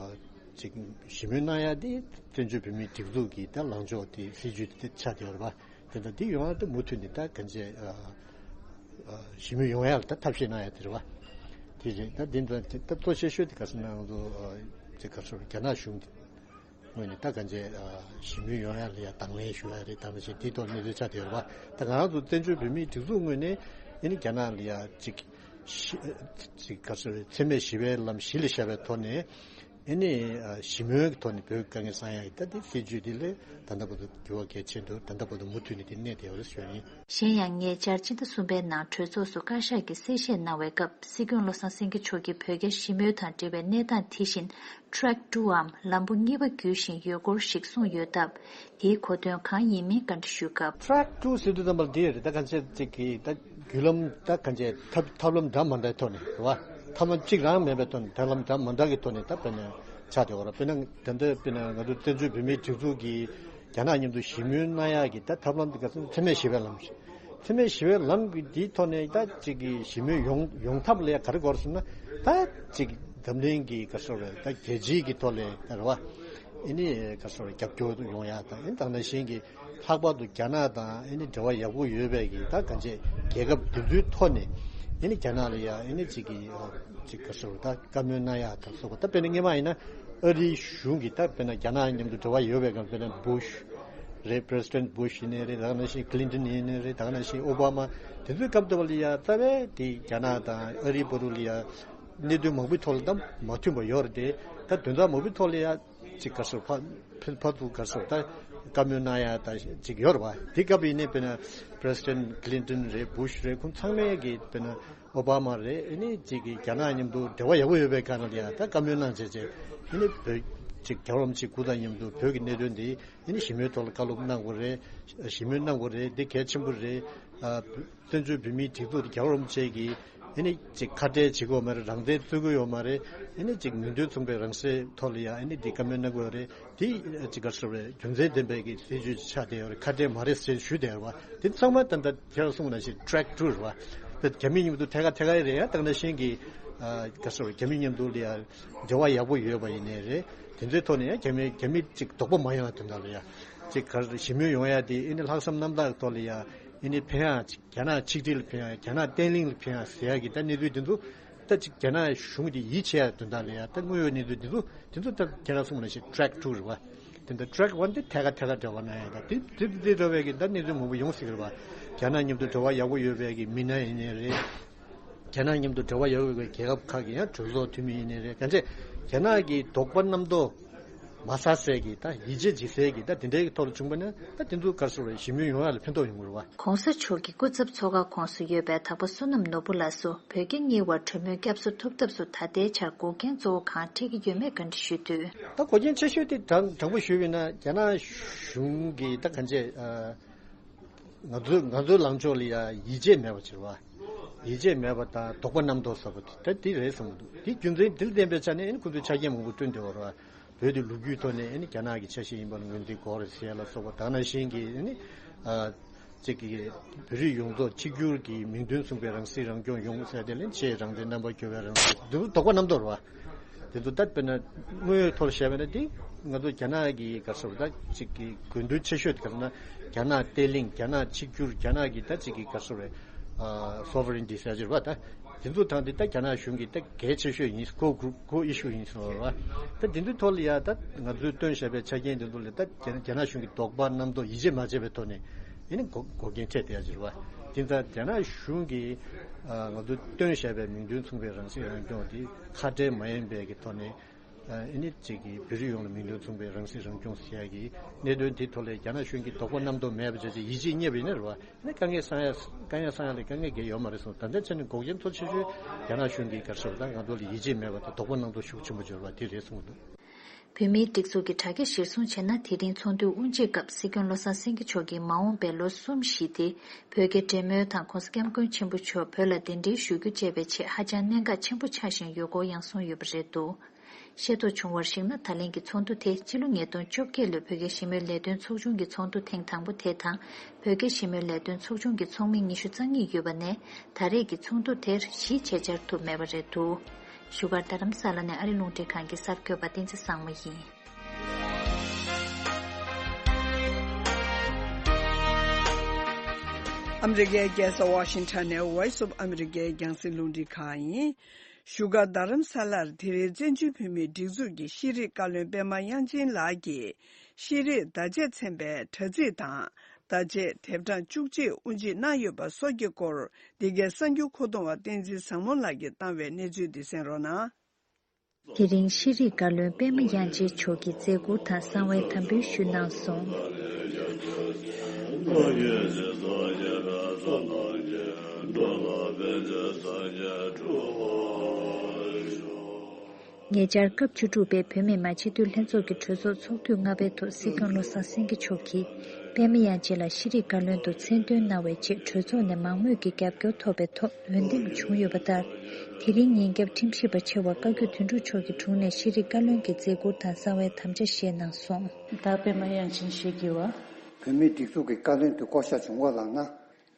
ཅིག་ཞི་མོལ་གནང་ཡ་དེ་བཙན་བྱོལ་བོད་མིའི་སྒྲིག་འཛུགས་ཀྱི་ད་ལངས་ཕྱོགས་དེ་སྲིད་ཇུས་དེ་ཆགས་བསྡད་ཡོད་རེད་པ། དེ་ད་འདི་ཡོང་ཡ་ད་མུ་མཐུད་ནས་ད་གང་ཅི་ཨ་ཨ་ཞི་མོལ་ཡོང་ཡ་ལ་ད་ཐབས་ཤེས་གནང་ཡ་དེ་རེད་པ། དེ་རེད། ད་འདི་ད་ད་གཙོ་ཆེ་ཤོས་དེ་ག་ཟེར་ན་ང་ཚོ་ཨ་ཅིག་ག་ཟེར་རྒྱ་ནག་གཞུང་དེ། ངོས་ནས་ད་གང་ཅི་ཨ་ཞི་མོལ་ཡོང་ཡ་ལ་ཡ་དང་ལེན་ཞུ་ཡ་རེད། དང་ལེན་བྱེད་དེའི་ཐོག་གནས་ཚུལ་ཆགས་བསྡད་ཡོད་རེད་པ། ད་ང་རང་ཚོ་བཙན་བྱོལ་བོད་མིའི་སྒྲིག་འཛུགས་ངོས་ནས་ཨེ་ནི་རྒྱ་ནག་ལ་ཡ་ཅིག་ཞི་ཅིག་ག་ཚོད་འཚེ་མེད་ཞི་བའི་ལམ་གཞི་ལ་བཞག་པའི་ཐོག་ནས་ཨེ་ནི་ཨ་ཞི་མོལ་གྱི་ཐོག་ནས་བོད་ཀྱི་དཀའ་ངལ་སེལ་ཡ་གི་ད་དེ་སྲིད་ཇུས་དེ་ལས་ད་ལྟ་བར་དུ་འགྱུར་བ་གལ་ཆེན་འདུག་ད་ལྟ་བར་དུ་མུ་མཐུད་ནས་དེ་གནས་བསྡད་ཡོད་རེད་ཞུ་ཡ་ཡིན། གཞན་ཡང་ཉེ་ཆར་ཕྱི་ཟླ་གསུམ་པའི་ནང་གྲོས་ཚོགས་སུ་བཀའ་ཤག་གིས་གསལ་བཤད་གནང་བའི་སྐབས་སྲིད་སྐྱོང་བློ་བཟང་སེང་གེ་མཆོག་གིས་བོད་རྒྱ་ཞི་མོལ་དང་འབྲེལ་བའི་གནས་སྟངས་དེ་བཞིན། Track two འམ་ལམ་བུ་གཉིས་པ་བརྒྱུད་བཞིན་ཡོད་སྐོར་ཞིག་གསུངས་ཡོད་སྟབས། དེའི་གོ་དོན་གང་ཡིན་མིན་བཀའ་འདྲི་ཞུས་སྐབས། Track two ཟེར་དུས་ཙམ་པར་འདི་རེད། ད་གང་ཅི་ཅིག་གི་ད་བརྒྱུད་ལམ་ད་གང་ཅི་ཐབས་ཐབས་ལམ་འདྲ་མ་འདྲའི་ཐོག་ནས་རེད་བ། ཐབས་ལམ་གཅིག་རང་མེད་པའི་ཐོག་ནས་ཐབས་ལམ་འདྲ་མ་འདྲ་གི་ཐོག་ནས་ད་དཔེར་ན་ཆགས་བསྡད་ཡོད་རེད། དཔེར་ན་ད་ལྟ་དཔེར་ན་ང་ཚོ་བཙན་བྱོལ་བོད་མིའི་སྒྲིག་འཛུགས་ཀྱིས་རྒྱ་ནག་མཉམ་དུ་ཞི་མོལ་གནང་ཡག་གི་ད་ཐབས་ལམ་འདི་ག་ཚོད་འཚེ་མེད་ཞི་བའི་ལམ་ཞིག་འཚེ་མེད་ཞི་བའི་ལམ་གྱི་འདིའི་ཐོག་ནས་ད་ཅིག་གི་ཞི་མོལ་ཡོང་ཡོང་ཐབས་ལ་ག་རེ་དགོས་ཟེར་ན། ད་ཅིག་འཛམ་གླིང་གི་ག་རེ་ཟེར་རེད། ད་རྒྱལ་སྤྱིའི་གི་ཐོག་ལ་ད་རེད་བ། ཨེ་ནི་ག་རེ་ཟེར་རྒྱབ་སྐྱོར་ཡོང་ཡ་དང་ཨེ་ད་ནང་བཞིན་གྱི་ལྷག་པར་དུ་རྒྱ་ནག་དང་ཨེ་ནི་འབྲེལ་བ་ཡག་པོ་ཡོད་པའི་གི་ད་གང་ཅི་རྒྱལ་ཁབ་དེ་ཚོའི་ཐོག་ནས་ཨེ་ནི་རྒྱ་ནག་ལ་ཡ་ཨེ་ནི་ཅིག་གི་ཅིག་ག་རེ་ཟེར་ད་བཀའ་མོལ་གནང་ཡ་དང་སོགས་པ། ད་དཔེར་ན་སྔོན་མ་ཡིན་ན་ཨ་རིའི་གཞུང་གི་ད་དཔེར་ན་རྒྱ་ནག་མཉམ་དུ་འབྲེལ་བ་ཡོད་པའི་སྒང་དཔེར་ན་བུ་ཤ་རེད། President Bush ཡིན་ནའི་རེད། ད་ག་ནང་བཞིན་Clinton ཡིན་ནའི་རེད། ད་ག་ནང་བཞིན་Obama དེ་ཚོའི་སྐབས་དུ་བ་ལ་ཡ་རྩ་བའི་དེ་རྒྱ་ནག་དང་ཨ་རིའི་བར་དུ་ལ་ཡ་གནད་དོན་མང་པོའི་ཐོག་ལ་ད་མ་མཐུན་པ་ཡོད་རེད་དེ། ད་དོན་དག་མང་པོའི་ཐོག་ལ་ཡ་ཅིག་ག་རེ་ཟེར་ཕ་ཕ་ཕ་ཚུ་ག་རེ་ཟེར་ད་བཀའ་མོལ་གནང་ཡ་ད་ཅིག་ཡོད་རེད་བ། དེ་སྐབས་ཡིན་ནའི་དཔེར་ན་President Clinton རེད། Bush རེད། ཁོང་ཚང་མས་གི་དཔེར་ན་Obama རེད། ཨེ་ནི་ཅིག་གི་རྒྱ་ནག་མཉམ་དུ་འབྲེལ་བ་ཡག་པོ་ཡོད་པའི་སྒང་ལ་ཡ་ད་བཀའ་མོལ་གནང་བྱས་བྱས་ཨེ་ནི་བོད་ཅིག་རྒྱལ་བ་རིན་པོ་ཆེ་སྐུ་ཚབ་མཉམ་དུ་བོད་ཀྱི་གནད་དོན་འདི་ཨེ་ནི་ཞི་མོལ་ཐོག་ལ་བཀའ་སློབ་གནང་དགོས་རེད། ཞི་མོལ་གནང་དགོས་རེད། འདི་གལ་ཆེན་པོ་རེད། ཨ། བཙན་བྱོལ་བོད་མིའི་སྒྲིག་འཛུགས་དེ་རྒྱལ་བ་རིན་པོ་ཆེ་གིས་ཨེ་ནི་ཅིག་ཁ་བྲལ་བྱེད་ཀྱི་ཡོད་མ་རེད། རང་བཙན་རྩོད་ཀྱི་ཡོད་མ་རེད། ཨེ་ནི་ཅིག་མི་འདོད་མཚུངས་པའི་རང་སྲིད་ཐོག་ལ་ཡ་ཨེ་ནི་འདི་བཀའ་མོལ་གནང་དགོས་རེད། དེ་ཅིག་ག་རེ་ཟེར་རེད། རྒྱུ་མཚན་ལྡན་པའི་གི་སྲིད་ཇུས་ཆགས་བསྡད་ཡོད་རེད། ཁ་བྲལ་མ་རེད་ཟེར་ཞུས་བསྡད་ཡོད་རེད་བ། དེ་ཚང་མ་ད་ལྟ་ཁྱེད་རང་གསུངས་ནང་བཞིན་Track two རེད་བ། དེ་རྒྱ་མི་མཉམ་དུ་ཐད་ཀ་ཐད་ཀ་རེད་ཡ། ད་ག་ནང་བཞིན་གི་ཨ་ག་རེ་ཟེར་རེད། རྒྱ་མི་མཉམ་དུ་ལ་ཡ་འབྲེལ་བ་ཡག་པོ་ཡོད་པ་ཡིན་ནའི་རེད། དེ་ཚོའི་ཐོག་ནས་ཡ་རྒྱ་མི་རྒྱ་མི་ཅིག་དོགས་པ་མ་ཡོང་བ་དོན་དག་ལ་ཡ་ཅིག་ག་རེ་ཞི་མོལ་ཡོང་ཡ་དེ་ཨེ་ནི་ལྷག་བསམ་རྣམ་དག་ཐོག་ལ་ཡ་ཨེ་ནི་ཕན་ཡ་ཅིག་རྒྱ་ནག་ཆིག་སྒྲིལ་ལ་ཕན་ཡ། རྒྱ་ནག་བརྟན་ལྷིང་ལ་ཕན་ཡ་ཟེར་ཡ་གི་ད་གནས་ཚུལ་དེ་ཚོ་ད་ཅིག་རྒྱ་ནག་གཞུང་གིས་ཡིད་ཆེས་ཡ་དོན་དག་ལ་ཡ་ད་དངོས་ཡོད་གནས་ཚུལ་དེ་ཚོ་དེ་ཚོ་ད་ཁྱེད་རང་གསུངས་ནང་བཞིན་Track two རེད་བ། དེ་འདྲ་Track one དེ་ཐད་ཀ་ཐད་ཀ་འབྲེལ་བ་གནང་ཡ་ད་དེ་དེ་དེ་འདྲ་བའི་གི་ད་གནས་ཚུལ་མང་པོ་ཡོང་སྲིད་གི་རེད་བ། རྒྱ་ནག་མཉམ་དུ་འབྲེལ་བ་ཡག་པོ་ཡོད་པའི་གི་མི་སྣ་ཡིན་ནའི་རེད། རྒྱ་ནག་མཉམ་དུ་འབྲེལ་བ་ཡོད་པའི་རྒྱལ་ཁབ་ཁག་གི་ཡང་གྲོས་ཚོགས་འཐུས་མི་ཡིན་ནའི་རེད། གང་ཅི་རྒྱ་ནག་གི་དོགས་པ་རྣམ་རྟོག་ མ་ཟ་སའི་གི་ད་ཡིད་ཆེས་བྱེད་སའི་གི་ད་དེ་འདྲའི་གི་ཐོག་ལ་བྱུང་པ་ན་ད་དེ་ཚོ་ག་རེ་ཟེར་དགོས་རེད། ཞི་མོལ་ཡོང་ཡ་ལ་ཕན་ཐོགས་ཡོང་གི་རེད་བ། ༸གོང་ས་མཆོག་གི་སྐུ་ཚབ་ཚོགས་ཁང་ཁོངས་སུ་ཡོད་པའི་དྭགས་པོ་བསོད་ནམས་ནོར་བུ་ལགས་སུ་བོད་རྒྱ་གཉིས་དབར་གྲོས་མོལ་བསྐྱར་གསོ་ཐུབ་ཐབས་སུ་ད་ལྟའི་ཆར་འགོག་རྐྱེན་གཙོ་བོ་གང་འཕྲད་ཀྱི་ཡོད་མེད་བཀའ་འདྲི་ཞུས་དུས། ད་འགོག་རྐྱེན་ཆེ་ཤོས་དེ་དྲང་དྲང་པོ་ཞུས་པ་ཡིན་ན་རྒྱ་ནག་གཞུང་གིས་ད་གང་བྱས། ང་ཚོའི་ང་ཚོའི་ལངས་ཕྱོགས་ལ་ཡ་ཡིད་ཆེས་མེད་པ་ཅིག་རེད་བ། ཡིད་ཆེས་མེད་པ་དང་དོགས་པ་རྣམ་རྟོག་ཟེར་བ་དེ་ད་དེ་རེད་བསམ་གྱི་འདུག་དེ་རྒྱུ་མཚན་དེ་ལ་བརྟེན་པའི་ཆ་ནས་ཨ་ནི་ཁོ་ཚོས་ཆ་རྐྱེན་མང་པོ་བསྐྲུན་བསྡད་ཡོད་རེད་བ། བོད་དེ་ལོ་རྒྱུས་ཐོག་ནས་ཨ་ནི་རྒྱ་ནག་གི་ཆ་ཤས་ཡིན་པ་ལ་ངོས་འཛིན་དགོས་རེད་ཟེར་ཡ་ལ་སོགས་པ། དེ་ནང་བཞིན་གྱི་ཨ་ནི་ཨ་གཅིག་གི་བོད་རིགས་ཡོངས་རྫོགས་གཅིག་གྱུར་གྱི་མིང་དོན་མཚུངས་པའི་རང་སྲིད་རང་སྐྱོང་ཡོང་ཟེར་དེ་ལ་ཆེས་རང་བཙན་རྣམ་པ་སྐྱོ་བའི་རང་སྲིད། དེ་ཚོ་དོགས་པ་རྣམ་རྟོག་རེད་བ། དེ་ཚོ་ད་དཔེར་ན་དངོས་ཡོད་ཐོག་བཤད་པ་ན་དེ་ང་ཚོ་རྒྱ་ནག་གི་ག་རེ་ཟེར་ད་གཅིག་གི་དགོས་འདུན་ཆེ་ཤོས་དེ་ག་རེ་ན་རྒྱ་ནག་བརྟན་ལྷིང་། རྒྱ་ནག་གཅིག་གྱུར། རྒྱ་ནག་གི་ད་གཅིག་གི་ག་རེ་ཟེར་རེད། ཨ་sovereignty ཟེར་གྱི་རེད་བ། ད་དེ་ཚོ་དང་དེ་ད་རྒྱ་ནག་གཞུང་གི་ད་གལ་ཆེ་ཤོས་ཡིན། core group core issue ཡིན་ཟེར་བ་རེད་བ། ད་དེ་ཚོའི་ཐོག་ལ་ཡ་ད་ང་ཚོས་བཏོན་བཞག་པའི་ཆ་རྐྱེན་དེ་ཚོ་ལ་ད་རྒྱ་རྒྱ་ནག་གཞུང་གི་དོགས་པ་རྣམ་རྟོག་ཡིད་ཆེས་མ་བྱས་པའི་ཐོག་ནས་ཡིན་ན་འགོག་འགོག་རྐྱེན་འཕྲད་བསྡད་ཡ་ཅིག་རེད་བ། དེ་ཚོ་རྒྱ་ནག་གཞུང་གིས་ཨ་ང་ཚོས་བཏོན་བཞག་པའི་མིང་དོན་མཚུངས་པའི་རང་སྲིད་རང་སྐྱོང་དེ་ཁ་བྲལ་མ་ཡིན་པའི་གི་ཐོག་ནས། ཨ་ནི་གཅིག་གིས་བོད་རིགས་ཡོངས་ལ་མིང་དོན་མཚུངས་པའི་རང་སྲིད་རང་སྐྱོང་ཟེར་ཡ་གི་གནད་དོན་དེ་ཐོག་ལ་རྒྱ་ནག་གཞུང་གིས་དོགས་པ་རྣམ་རྟོག་མེད་པ་བྱས་བྱས་ཡིད་ཆེས་རྙེད་པ་ཡིན་ན་རེད་བ། ཨ་ནི་དཀའ་ངལ་སེལ་ཡ་དཀའ་ངལ་སེལ་ཡ་ལ་དཀའ་ངལ་གང་ཡང་ཡོད་མ་རེད་གསུངས། ད་ལྟའི་ཆ་ནས་འགོག་རྐྱེན་གཙོ་ཆེ་ཤོས་རྒྱ་ནག་གཞུང་གིས་ག་རེ་ཟེར་བ་ད་ང་ཚོ་ལ་ཡིད་ཆེས་མེད་པ་དང་དོགས་པ་རྣམ་རྟོག་ཤུགས་ཆེན་པོ་འབྱོར་བ་དེ་རེད་གསུངས་འདུག་བོད་མིའི་སྒྲིག་འཛུགས་ཀྱི་དྲ་རྒྱ་གཞིར་བཟུང་བྱས་ན། དེ་རིང་ཚོགས་འདུའི་དབུ་འབྱེད་སྐབས་སྲིད་སྐྱོང་བློ་བཟང་སེང་གེ་མཆོག་གིས་མ་འོངས་པའི་ལོ་གསུམ་བཞི་སྟེ་བོད་རྒྱ་འབྲེལ་མོལ་དང་༸གོང་ས་༸སྐྱབས་མགོན་ཆེན་པོ་མཆོག་བོད་ལ་གདན་འདྲེན་ཞུ་རྒྱུ་བཅས་པའི་ཆེད་ཧ་ཅང་གནད་འགག་ཆེན་པོ་ཆགས་བཞིན་ཡོད་སྐོར་ཡང་གསུངས་ཡོད་པ་རེད་འདུག་ཤེས་རྟོགས་བྱུང་བར་གཞིགས་ན། ད་ལན་གྱི་ཚོགས་འདུ་དེ་སྤྱི་ལོ་ཉིས་སྟོང་བཅོ་བརྒྱད་ལོའི་བོད་རྒྱ་ཞི་མོལ་ལས་དོན་ཚོགས་ཆུང་གི་ཚོགས་འདུ་ཐེངས་དང་པོ་དེ་དང་། བོད་རྒྱ་ཞི་མོལ་ལས་དོན་ཚོགས་ཆུང་གི་ཚོགས་མི་ཉི་ཤུ་རྩ་གཉིས་ཡོད་པ་ནས། ད་རེས་ཀྱི་ཚོགས་འདུ་དེར་གཞིས་བྱེས་བཅར་ཐུབ་མེད་པ་རེད་འདུག་བཞུགས་སྒར་རྡ་རམ་ས་ལ་ནས་ཨ་རི་རླུང་འཕྲིན་ཁང་གི་གསར་འགོད་པ་བསྟན་འཛིན་བཟང་མོ་ཡིན། ཨ་མི་རི་ཀའི་རྒྱལ་ས་ཝ་ཤིང་ཊོན་ནས་Voice of America རྒྱང་སྲིང་རླུང་འཕྲིན་ཁང་ཡིན། བཞུགས་སྒར་རྡ་རམ་ས་ལར་དེ་རིང་བཙན་བྱོལ་བོད་མིའི་སྒྲིག་འཛུགས་ཀྱི་ཤེས་རིག་བཀའ་བློན་པད་མ་དབྱངས་ཅན་ལགས་ཀྱིས་ཤེས་རིག་བརྡ་ཆད་ཚན་པའི་དྲ་ཚིགས་དང་བརྡ་ཆད་དེབ་གྲངས་བཅུ་གཅིག་དབུ་འབྱེད་གནང་ཡོད་པ་སོགས་ཀྱི་སྐོར། འདི་གའི་གསར་འགྱུར་མཁོ་གཏོང་བ་བསྟན་འཛིན་བཟང་མོ་ལགས་ཀྱིས་བཏང་བའི་གནས་ཚུལ་འདི་གསན་རོགས་གནང་། དེ་རིང་ཤེས་རིག་བཀའ་བློན་པད་མ་དབྱངས་ཅན་མཆོག་གིས་མཛད་ཁུར་དང་གསང་བའི་དམ་འབུལ་ཞུས་གནང་སོང་། ཉེ་ཆར་སྐབས་བཅུ་དྲུག་པའི་བོད་མི་མང་སྤྱི་འཐུས་ལྷན་ཚོགས་ཀྱི་གྲོས་ཚོགས་ཚོགས་དུས་ལྔ་པའི་ཐོག་སྲིད་སྐྱོང་བློ་བཟང་སེང་གེ་མཆོག་གིས་པད་མ་དབྱངས་ཅན་ལ་ཤེས་རིག་བཀའ་བློན་དུ་མཚན་བཏོན་གནང་བའི་ཆེད་གྲོས་ཚོགས་ནས་མང་མོས་ཀྱི་རྒྱབ་སྐྱོར་ཐོབ་པའི་ཐོག་འོས་འདེམས་བྱུང་ཡོད་པ་ལྟར། དེ་རིང་ཉིན་རྒྱབ་ཁྲིམས་ཞིབ་པ་ཆེ་བ་བཀའ་བརྒྱུད་དོན་གྲུབ་མཆོག་གི་དྲུང་ནས་ཤེས་རིག་བཀའ་བློན་གྱི་མཛད་ཁུར་དང་གསང་བའི་དམ་བཅའ་བཞེས་གནང་སོང་། བདག་པད་མ་དབྱངས་ཅན་ཞེས་བགྱི་བ། བོད་མིའི་སྒྲིག་འཛུགས་ཀྱི་བཀའ་བློན་དུ་བསྐོ་གཞག་བྱུང་བ་ལགས་ན།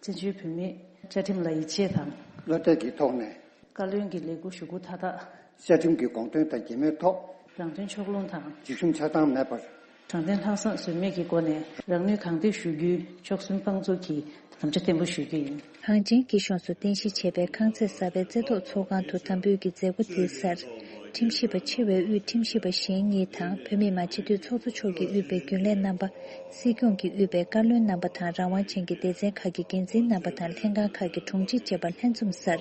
བཙན་བྱོལ་བོད་མིའི་བཅའ་ཁྲིམས་ལ་ཡིད་ཆེས་དང་། བློ་གཏད་ཀྱི་ཐོག་ནས། བཀའ་བློན་གྱི་ལས་འཁུར་ཞུ་སྒོ་མཐའ་དག་བཅའ་ཁྲིམས་ཀྱི་དགོངས་དོན་དང་འགལ་མེད་ཐོག་རང་དོན་ཕྱོགས་ལྷུང་དང་། འཇིགས་ཞུམ་ཆགས་སྡང་མེད་པར། དྲང་བདེན་ལྷག་བསམ་ཟོལ་མེད་ཀྱི་སྒོ་ནས་རང་ནུས་གང་ཐོག་ཞུ་རྒྱུའི་ཕྱོགས་སུན་དཔང་བཙུགས་ཀྱིས་དམ་བཅའ་བརྟན་པོ་ཞུ་རྒྱུ་ཡིན། གངས་ཅན་སྐྱིད་གཤོངས་སུ་རྟེན་གཞི་བྱས་པའི་ཁང་བརྩེགས་གསར་པའི་རྩེ་ཐོག་ཚོགས་ཁང་དུ་དམ་འབུལ་གྱི་མཛད་སྒོ་དེའི་སར། ཁྲིམས་ཞིབ་པ་ཆེ་བའི་དབུས་ཁྲིམས་ཞིབ་པ་གཞན་གཉིས་དང་བོད་མི་མང་སྤྱི་འཐུས་ཚོགས་གཙོ་མཆོག་གིས་དབུས་པའི་རྒྱུན་ལས་རྣམ་པ། སྲིད་སྐྱོང་གིས་དབུས་པའི་བཀའ་བློན་རྣམ་པ་དང་རང་དབང་ཅན་གྱི་སྡེ་ཚན་ཁག་གི་འགན་འཛིན་རྣམ་པ་དང་ལྷན་ཁང་ཁག་གི་དྲུང་ཆེ་བཅས་པ་ལྷན་འཛོམས་སར།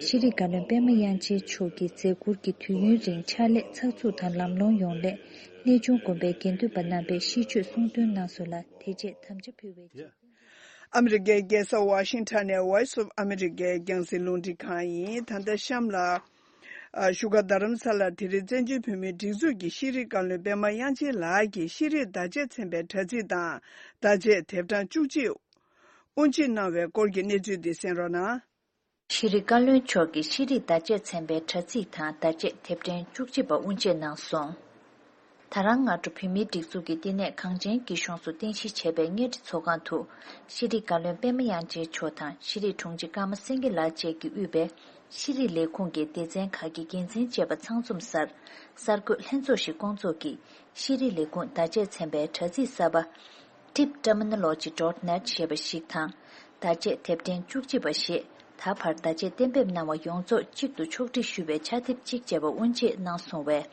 ཤེས་རིག་བཀའ་བློན་པད་མ་དབྱངས་ཅན་མཆོག་གིས་མཛད་ཁུར་གྱི་དུས་ཡུན་རིང་ཕྱག་ལས་ཚགས་ཚུད་དང་ལམ་ལྷོང་ཡོང་སླད། གནས་ཆུང་དགོན་པའི་དགེ་འདུན་པ་རྣམ་པས་ཤིས་བརྗོད་གསུང་འདོན་གནང་སོང་ལ། དེ་རྗེས་དམ་བཅའ་ཕུལ་བའི་རྗེས། ཨ་མི་རི་ཀའི་རྒྱལ་ས་ཝ་ཤིང་ཊོན་ནས་Voice of America རྒྱང་སྲིང་རླུང་འཕྲིན་ཁང་ཡིན། ད་ལྟ་གཤམ་ལ། ཨ། བཞུགས་སྒར་རྡ་རམ་ས་ལར་དེ་རིང་བཙན་བྱོལ་བོད་མིའི་སྒྲིག་འཛུགས་ཀྱི་ཤེས་རིག་བཀའ་བློན་པད་མ་དབྱངས་ཅན་ལགས་ཀྱིས་ཤེས་རིག་བརྡ་ཆད་ཚན་པའི་དྲ་ཚིགས་དང་བརྡ་ཆད་དེབ་གྲངས་བཅུ་གཅིག་དབུ་འབྱེད་གནང་བའི་སྐོར་གྱི་གནས་ཚུལ་འདི་གསན་རོགས་གནང་། ཤེས་རིག་བཀའ་བློན་མཆོག་གིས་ཤེས་རིག་བརྡ་ཆད་ཚན་པའི་དྲ་ཚིགས་དང་བརྡ་ཆད་དེབ་ཕྲེང་བཅུ་གཅིག་པ་དབུ་འབྱེད་གནང་སོང་། ད་རང་སྔ་དྲོ་བོད་མིའི་སྒྲིག་འཛུགས་ཀྱི་བསྟི་གནས་གངས་ཅན་སྐྱིད་གཤོངས་སུ་རྟེན་གཞི་བྱས་པའི་གཉའ་ཁྲི་ཚོགས་ཁང་དུ། ཤེས་རིག་བཀའ་བློན་པད་མ་དབྱངས་ཅན་མཆོག་དང་ཤེས་རིག་དྲུང་ཆེ་ཀརྨ་སེང་གེ་ལགས་བཅས་ཀྱིས་དབུས་པའི་ཤེས་རིག་ལས་ཁུངས་ཀྱི་སྡེ་ཚན་ཁག་གི་འགན་འཛིན་བཅས་པ་ཚང་འཛོམས་སར། གསར་འགོད་ལྷན་ཚོགས་ཤིག་བསྐོང་ཚོགས་ཀྱིས་ཤེས་རིག་ལས་ཁུངས་བརྡ་ཆད་ཚན་པའི་དྲ་ཚིགས་གསར་པ། Tibterminology dot net ཞེས་པ་ཞིག་དང་། བརྡ་ཆད་དེབ་ཕྲེང་བཅུ་གཅིག་པ་ཞེས་ད་བར་བརྡ་ཆད་གཏན་འབེབས་གནང་བ་ཡོངས་རྫོགས་གཅིག་ཏུ་ཕྱོགས་སྒྲིག་ཞུ་བའི་ཕྱག་དེབ་གཅིག་བཅས་པ་དབུ་འབྱེད་གནང་སོང་བས།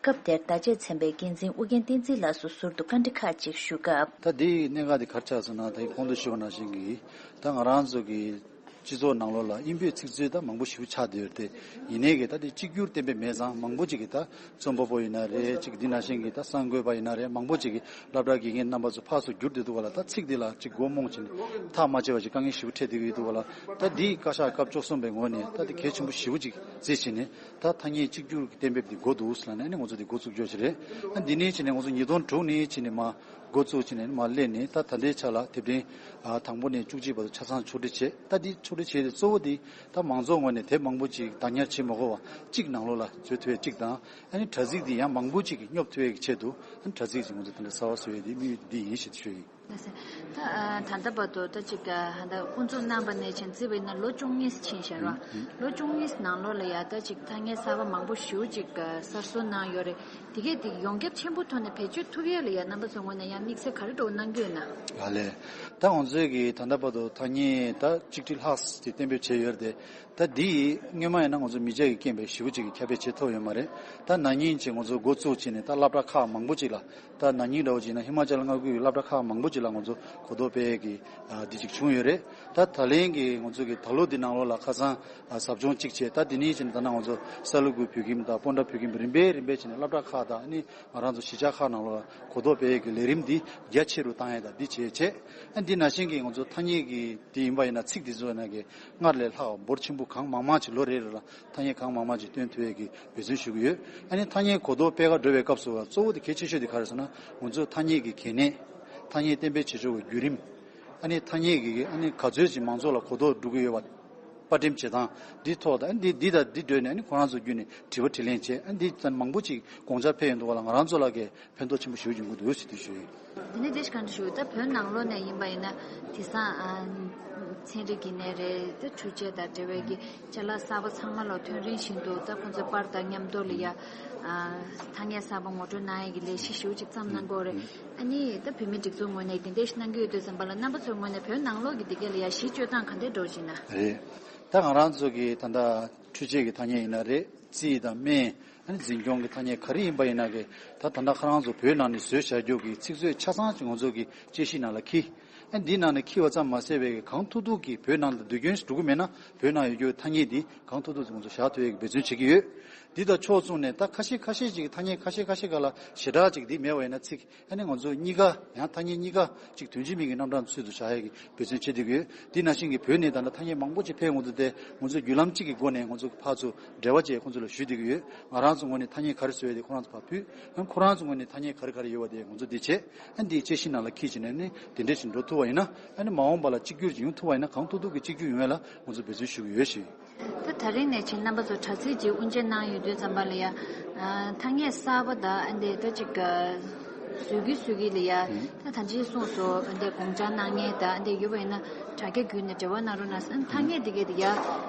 སྐབས་དེར་བརྡ་ཆད་ཚན་པའི་འགན་འཛིན་ཨུ་རྒྱན་བསྟན་འཛིན་ལགས་སུ་ཟུར་དུ་བཀའ་འདྲི་ཁག་ཅིག་ཞུ་སྐབས། ད་འདིའི་གནད་འགག་འདི་ག་རེ་ཆགས་སོང་ན། ད་གོང་དུ་ཞུས་པ་ནང་བཞིན་གྱི་ད་ང་རང་ཚོ་གི་ སྤྱི་ཚོགས་ནང་ལོགས་ལ་དབྱིན་བོད་ཚིག་མཛོད་ད་མང་པོ་ཞིག་ཆགས་བསྡད་ཡོད་དེ། ཡིན་ནའི་གི་ད་དེ་གཅིག་གྱུར་གཏན་འབེབས་མེད་ཙང་མང་པོ་ཅིག་གི་ད་རྩོམ་པ་པོ་ཡིན་ན་རེད། ཅིག་འདི་ནང་བཞིན་གི་ད་གསར་འགོད་པ་ཡིན་ན་རེད། མང་པོ་ཅིག་གི་སློབ་གྲྭ་དགེ་རྒན་རྣམ་པ་ཚོ་ཕར་ཚུར་བསྒྱུར་བསྡད་འདུག་ག་ལ། ད་ཚིག་འདི་ལ་ཅིག་མགོ་རྨོངས་བྱས་ནས་ཐག་མ་ཆོད་པ་ཅིག་དཀའ་ངལ་ཞེ་པོ་འཕྲད་བསྡད་ཀྱི་ཡོད་འདུག་ག་ལ། ད་འདི་བཀའ་ཤག་སྐབས་བཅུ་གསུམ་པའི་ངོས་ནས་ད་དེ་གལ་ཆེན་པོ་ཞེ་པོ་ཅིག་བརྩིས་བྱས་ནས་ད་ཐ་སྙད་གཅིག་གྱུར་གྱི་གཏན་འབེབས་འདི་དགོས་འདུག་ཟེར་ལབ་ནས་ཨ་ནི་ང་ཚོ་འདི་འགོ་བཙུགས་རྒྱུ་ཞིག་རེད། ཨ་འདི་ནས་བྱས་ནས་ང་ཚོ་ཉིས་སྟོང་དྲུག་ནས་བྱས་ནས་མར་འགོ་བཙུགས་བྱས་ནས་མར་སླེབས་ནས་ད་ད་ལྟའི་ཆ་ལ་དེབ་ཕྲེང་ཨ་དང་པོ་ནས་བཅུ་གཅིག་བར་དུ་ཆ་ཚང་ཕྱོགས་སྒྲིག་བྱས། ད་འདི་ཕྱོགས་སྒྲིག་བྱས་ཏེ་གཙོ་བོ་འདི་ད་མང་ཚོགས་ངོས་ནས་དེབ་མང་པོ་ཅིག་བདག་ཉར་བྱེད་མ་དགོས་པ་གཅིག་ནང་ལོགས་ལ་འཛུལ་ཐུབ་ཡས་གཅིག་དང་། ཨ་ནི་དྲ་ཚིགས་འདི་ཡང་མང་པོ་ཅིག་གིས་སྙོབ་ཐུབ་ཡས་ཀྱི་ཆེད་དུ་ཨ་ནི་དྲ་ཚིགས་ཅིག་ང་ཚོ་དེ་འདྲ་གསར་པ་བཟོ་ཡས་འདི་དམིགས་ཡུལ་འདི་ཡིན་ཞེས་ཞུ་ཡིན། ད་ད་ལྟ་བར་དུ་ད་ཅིག་ད་ལྟ་དབུ་འཛུགས་གནང་བ་ནས་བྱས་བརྩིས་པ་ཡིན་ན་ལོ་བཅུ་གཉིས་ཕྱིན་ཤག་ར། ལོ་བཅུ་གཉིས་ནང་ལོགས་ལ་ཡ་ད་ཅིག་ཐ་སྙད་གསར་པ་མང་པོ་ཞེ་པོ་ཅིག་གསར་བཟོ་གནང་ཡོད་རེད། དེ་གས་དེ་ཡོངས་ཁྱབ་ཆེན་པོའི་ཐོག་ནས་བེད་སྤྱོད་ཐུབ་ཡས་ལ་ཡ་རྣམ་པ་ཚོའི་ངོས་ནས་ཡང་དམིགས་བསལ་ག་རེ་འདྲ་བོ་གནང་གི་ཡོད་ན། ལགས་ལས། ད་ང་ཚོས་ཀྱི་ད་ལྟ་བར་དུ་ཐ་སྙད་ད་གཅིག་ཁྲི་ལྷག་ཅིག་གཏན་འབེབས་བྱས་ཡོད་རེད་དེ། ད་འདི་ཡིས་སྔོན་མ་ཡིན་ན་ང་ཚོ་མི་ཆ་གི་རྐྱེན་པས་ཞེ་པོ་ཅིག་གི་ཁྱབ་སྤེལ་བྱེད་ཐུབ་ཡོད་མ་རེད། ད་ན་ནིང་ཅིག་ང་ཚོ་འགོ་བཙུགས་བྱས་ནས་ད་སློབ་གྲྭ་ཁག་མང་པོ་ཅིག་ལ། ད་ན་ནིང་འདྲ་བོ་ཅིག་ན་ཧི་མ་ཅལ་མངའ་ཁུལ་གྱི་སློབ་གྲྭ་ཁག་མང་པོ་ཅིག་ལ་ང་ཚོ་གོ་རྟོགས་སྤེལ་གྱི་ཨ་འདི་ཅིག་བྱུང་ཡོད་རེད། ད་ད་ལན་གྱི་ང་ཚོ་གི་ད་ལོ་འདི་ནང་ལོགས་ལ་ཁ་སང་ཨ་ཟབ་སྦྱོང་གཅིག་བྱས། ད་འདི་ནས་ཅིག་ད་ནང་ང་ཚོ་ས་ལུ་གུ་བོད་ཁྱིམ་དང་སྤོན་ཊ་བོད་ཁྱིམ་རིམ་པས་རིམ་པས་བྱས་ནས་སློབ་གྲྭ་ཁག་དང་ཨ་ནི་ང་རང་ཚོ་གཞིས་ཆགས་ཁག་ནང་ལོགས་ལ་གོ་རྟོགས་སྤེལ་གྱི་ལས་རིམ་འདི་རྒྱ་ཆེ་རུ་བཏང་ཡས་དང་འདི་བྱས་བྱས། ཨ་འདི་ནང་བཞིན་གྱི་ང་ཚོ་ཐ་སྙད་ཀྱི་འདི་ཡིན་པ་ཡིན་ན་ཚིག་འདི་ཚོ་ནང་གི་སྔར་ལས་ལྷག་འབོར་ཆེན་པོ་གང་མང་མང་ཅིག་ལོ་རེ་རེ་ལ་ཐ་སྙད་གང་མང་མང་ཅིག་བཏོན་ཐུབ་ཡས་ཀྱི་འབད་བརྩོན་ཞུ་གི་ཡོད། ཨ་ནི་ཐ་སྙད་གོ་རྟོགས་སྤེལ་ག་འགྲོ་བའི་སྐབས་སུ་གཙོ་བོ་དེ་གལ་ཆེ་ཤོས་དེ་ག་རེ་ཟེར་ན། ང་ཚོ་ཐ་སྙད་ཀྱི་གལ་གནད། ཐ་སྙད་གཏན་འབེབས་བྱེད་ཕྱོགས་ཀྱི་བརྒྱུད་རིམ། ཨ་ནི་ཐ་སྙད་ཀྱི་ཨ་ནི་ག་ཚོད་ཅིག་མང་ཚོགས་ལ་གོ་རྟོགས་འགྲོ་གི་ཡོད་པ། པར་འགྲེམས་བྱེད་སྟངས་འདི་ཐོག་དང་འདི་འདི་དང་འདི་བགྲོས་ནས་ཨ་ནི་ཁོ་རང་ཚོ་བརྒྱུད་ནས་དྲི་བ་དྲིས་ལན་བྱས། ཨ་འདི་ཙམ་མང་པོ་ཅིག་དགོངས་འཆར་ཕེབས་ཡོང་འདུག་ག་ལ། ང་རང་ཚོ་ལ་གས་ཕན་ཐོགས་ཆེན་པོ་ཞིག་ཡོང་གི་འདུག་ཟེར་དུས་ཞུ་ཡིན། འདི་ནས་དེ་ཞིག་གང་འདྲ་ཞུ། ད་བོད་ནང་ལོགས་ནས་ཡིན་པ་ཡིན་ན་དེང་སང་ཨ་ཚན་རིག་གི་ནས་རེད། ད་འཕྲུལ་ཆས་དང་འབྲེལ་བའི་གི་ཅ་ལག་གསར་པ་ཚང་མ་ལ་ཐོན་རིམ་བཞིན་དུ་ད་ཁོང་ཚོའི་པར་དང་མཉམ་དུ་ལ་ཡ་ཨ་ཐ་སྙད་གསར་པ་ངོ་སྤྲོད་གནང་ཡས་ཀྱི་ལས་གཞི་ཞེ་པོ་ཅིག་བརྩམས་གནང་གི་ཡོད་རེད། ཨ་ནི་ད་བོད་མིའི་སྒྲིག་འཛུགས་ངོས་ནས་དེ་འདྲས་ཞིག་གནང་གི་ཡོད་དུས་ཙམ་པ་ལ་རྣམ་པ་ཚོའི་ངོས་ནས་བོད་ནང་ལོགས་ཀྱི་དེ་གས་ལ་ཡ་གཞི་བཅོལ་སྟངས་ག་འདྲས་འགྲོ་བཞིན་ན། རེད། ད་ང་རང་ཚོ་གི་ད་ལྟ་འཕྲུལ་ཆས་ཀྱི་ཐ་སྙད་ཡིན་ན་རེད། རྩིས་དང་སྨན། ཨ་ནི་འཛིན་སྐྱོང་གི་ཐ་སྙད་ག་རེ་ཡིན་པ་ཡིན་ན་གི་ད་ད་ལྟ་ཁོ་རང་ཚོ་བོད་ནང་ནས་བཟོས་བཞག་རྒྱུ་གི་ཚིག་མཛོད་ཆ་ཚང་ཅིག་ང་ཚོ་གི་དཔྱད་གཞི་ནང་ལ་འཁྱེར། ཨ་འདི་ནང་ནས་འཁྱེར་བ་ཙམ་མ་ཟད་པའི་གང་ཐུབ་ཐུབ་ཀྱིས་བོད་ནང་དུ་དུས་རྒྱུན་ཞིག་འགྲོ་གི་མེད་ན་བོད་ནང་ཡོད་རྒྱུ་ཐ་སྙད་འདི་གང་ཐུབ་ཐུབ་ང་ཚོ་བཞག་ཐུབ་ཡས་ཀྱི་འབད་བརྩོན་བྱེད་ཀྱི་ཡོད། འདི་དང་ཕྱོགས་མཚུངས་ནས་ད་ཁ་ཤས་ཁ་ཤས་ཅིག་ཐ་སྙད་ཁ་ཤས་ཁ་ཤས་ག་ལ་ཞེ་དྲག་ཅིག་འདི་མེད་པ་ཡིན་ན་ཚིག་ཨ་ནི་ང་ཚོ་གཉིས་ཀ་ཡང་ཐ་སྙད་གཉིས་ཀ་ཅིག་དོན་གཅིག་མིང་གི་རྣམ་གྲངས་ཚུལ་དུ་བྱ་ཡས་ཀྱི་འབད་བརྩོན་བྱེད་བསྡད་ཀྱི་ཡོད། འདི་ནང་བཞིན་གྱི་བོད་ནས་ད་ལྟ་ཐ་སྙད་མང་པོ་ཅིག་ཕེབས་ཡོང་དུས་དེ་ང་ཚོ་བརྒྱུད་ལམ་གཅིག་གི་སྒོ་ནས་ང་ཚོ་ཕར་ཚུར་འབྲེལ་བ་བྱས་ཁོང་ཚོ་ལ་ཞུ་བསྡད་ཀྱི་ཡོད། ང་རང་ཚོ་ངོས་ནས་ཐ་སྙད་ག་རེ་བཟོས་ཡོད་དེ་ཁོ་རང་ཚོ་ཕར་ཕུལ། ཨ་ཁོ་རང་ཚོ་ངོས་ནས་ཐ་སྙད་ག་རེ་ག་རེ་ཡོད་པ་དེ་ང་ཚོ་འདི་བྱས། ཨ་འདི་དཔྱད་གཞི་ནང་ལ་འཁྱེར་བྱས་ནས་ནི་དེ་འདྲས་ཞིག་འགྲོ་ཐུབ་པ་ཡིན་ན་ཨ་ནི་མ་འོངས་པ་ལ་གཅིག་གྱུར་ཅིག་ཡོང་ཐུབ་པ་ཡིན་ན་གང་ཐུབ་ཐུབ་ཀྱིས་གཅིག་གྱུར་ཡོང་ཡས་ལ་ང་ཚོ་འབད་བརྩོན་ཞུ་གི་ཡོད་ཞུ་ཡིན། ད་ད་རིང་ནས་ཕྱིན་རྣམ་པ་ཚོ་དྲ་ཚིགས་ཀྱི་དབུ་འབྱེད་གནང་ཡོད་དུས་ཙམ་པ་ལ་ཡ། ཨ་ཐ་སྙད་གསར་པ་དང་ཨ་འདི་ད་ཅིག་ཨ་བཟོ་གི་བཟོ་གི་ལ་ཡ། ད་ད་ཅི་གསུངས་སོ། ཨ་འདི་དགོངས་འཆར་གནང་མཁན་དང་ཨ་འདི་ཡོད་པ་ཡིན་ན་དྲ་རྒྱ་བརྒྱུད་ནས་འབྲེལ་བ་གནང་རོགས་གནང་ཟེར། ཨ་ཐ་སྙད་འདི་གས་དེ་ཡ་ཨ་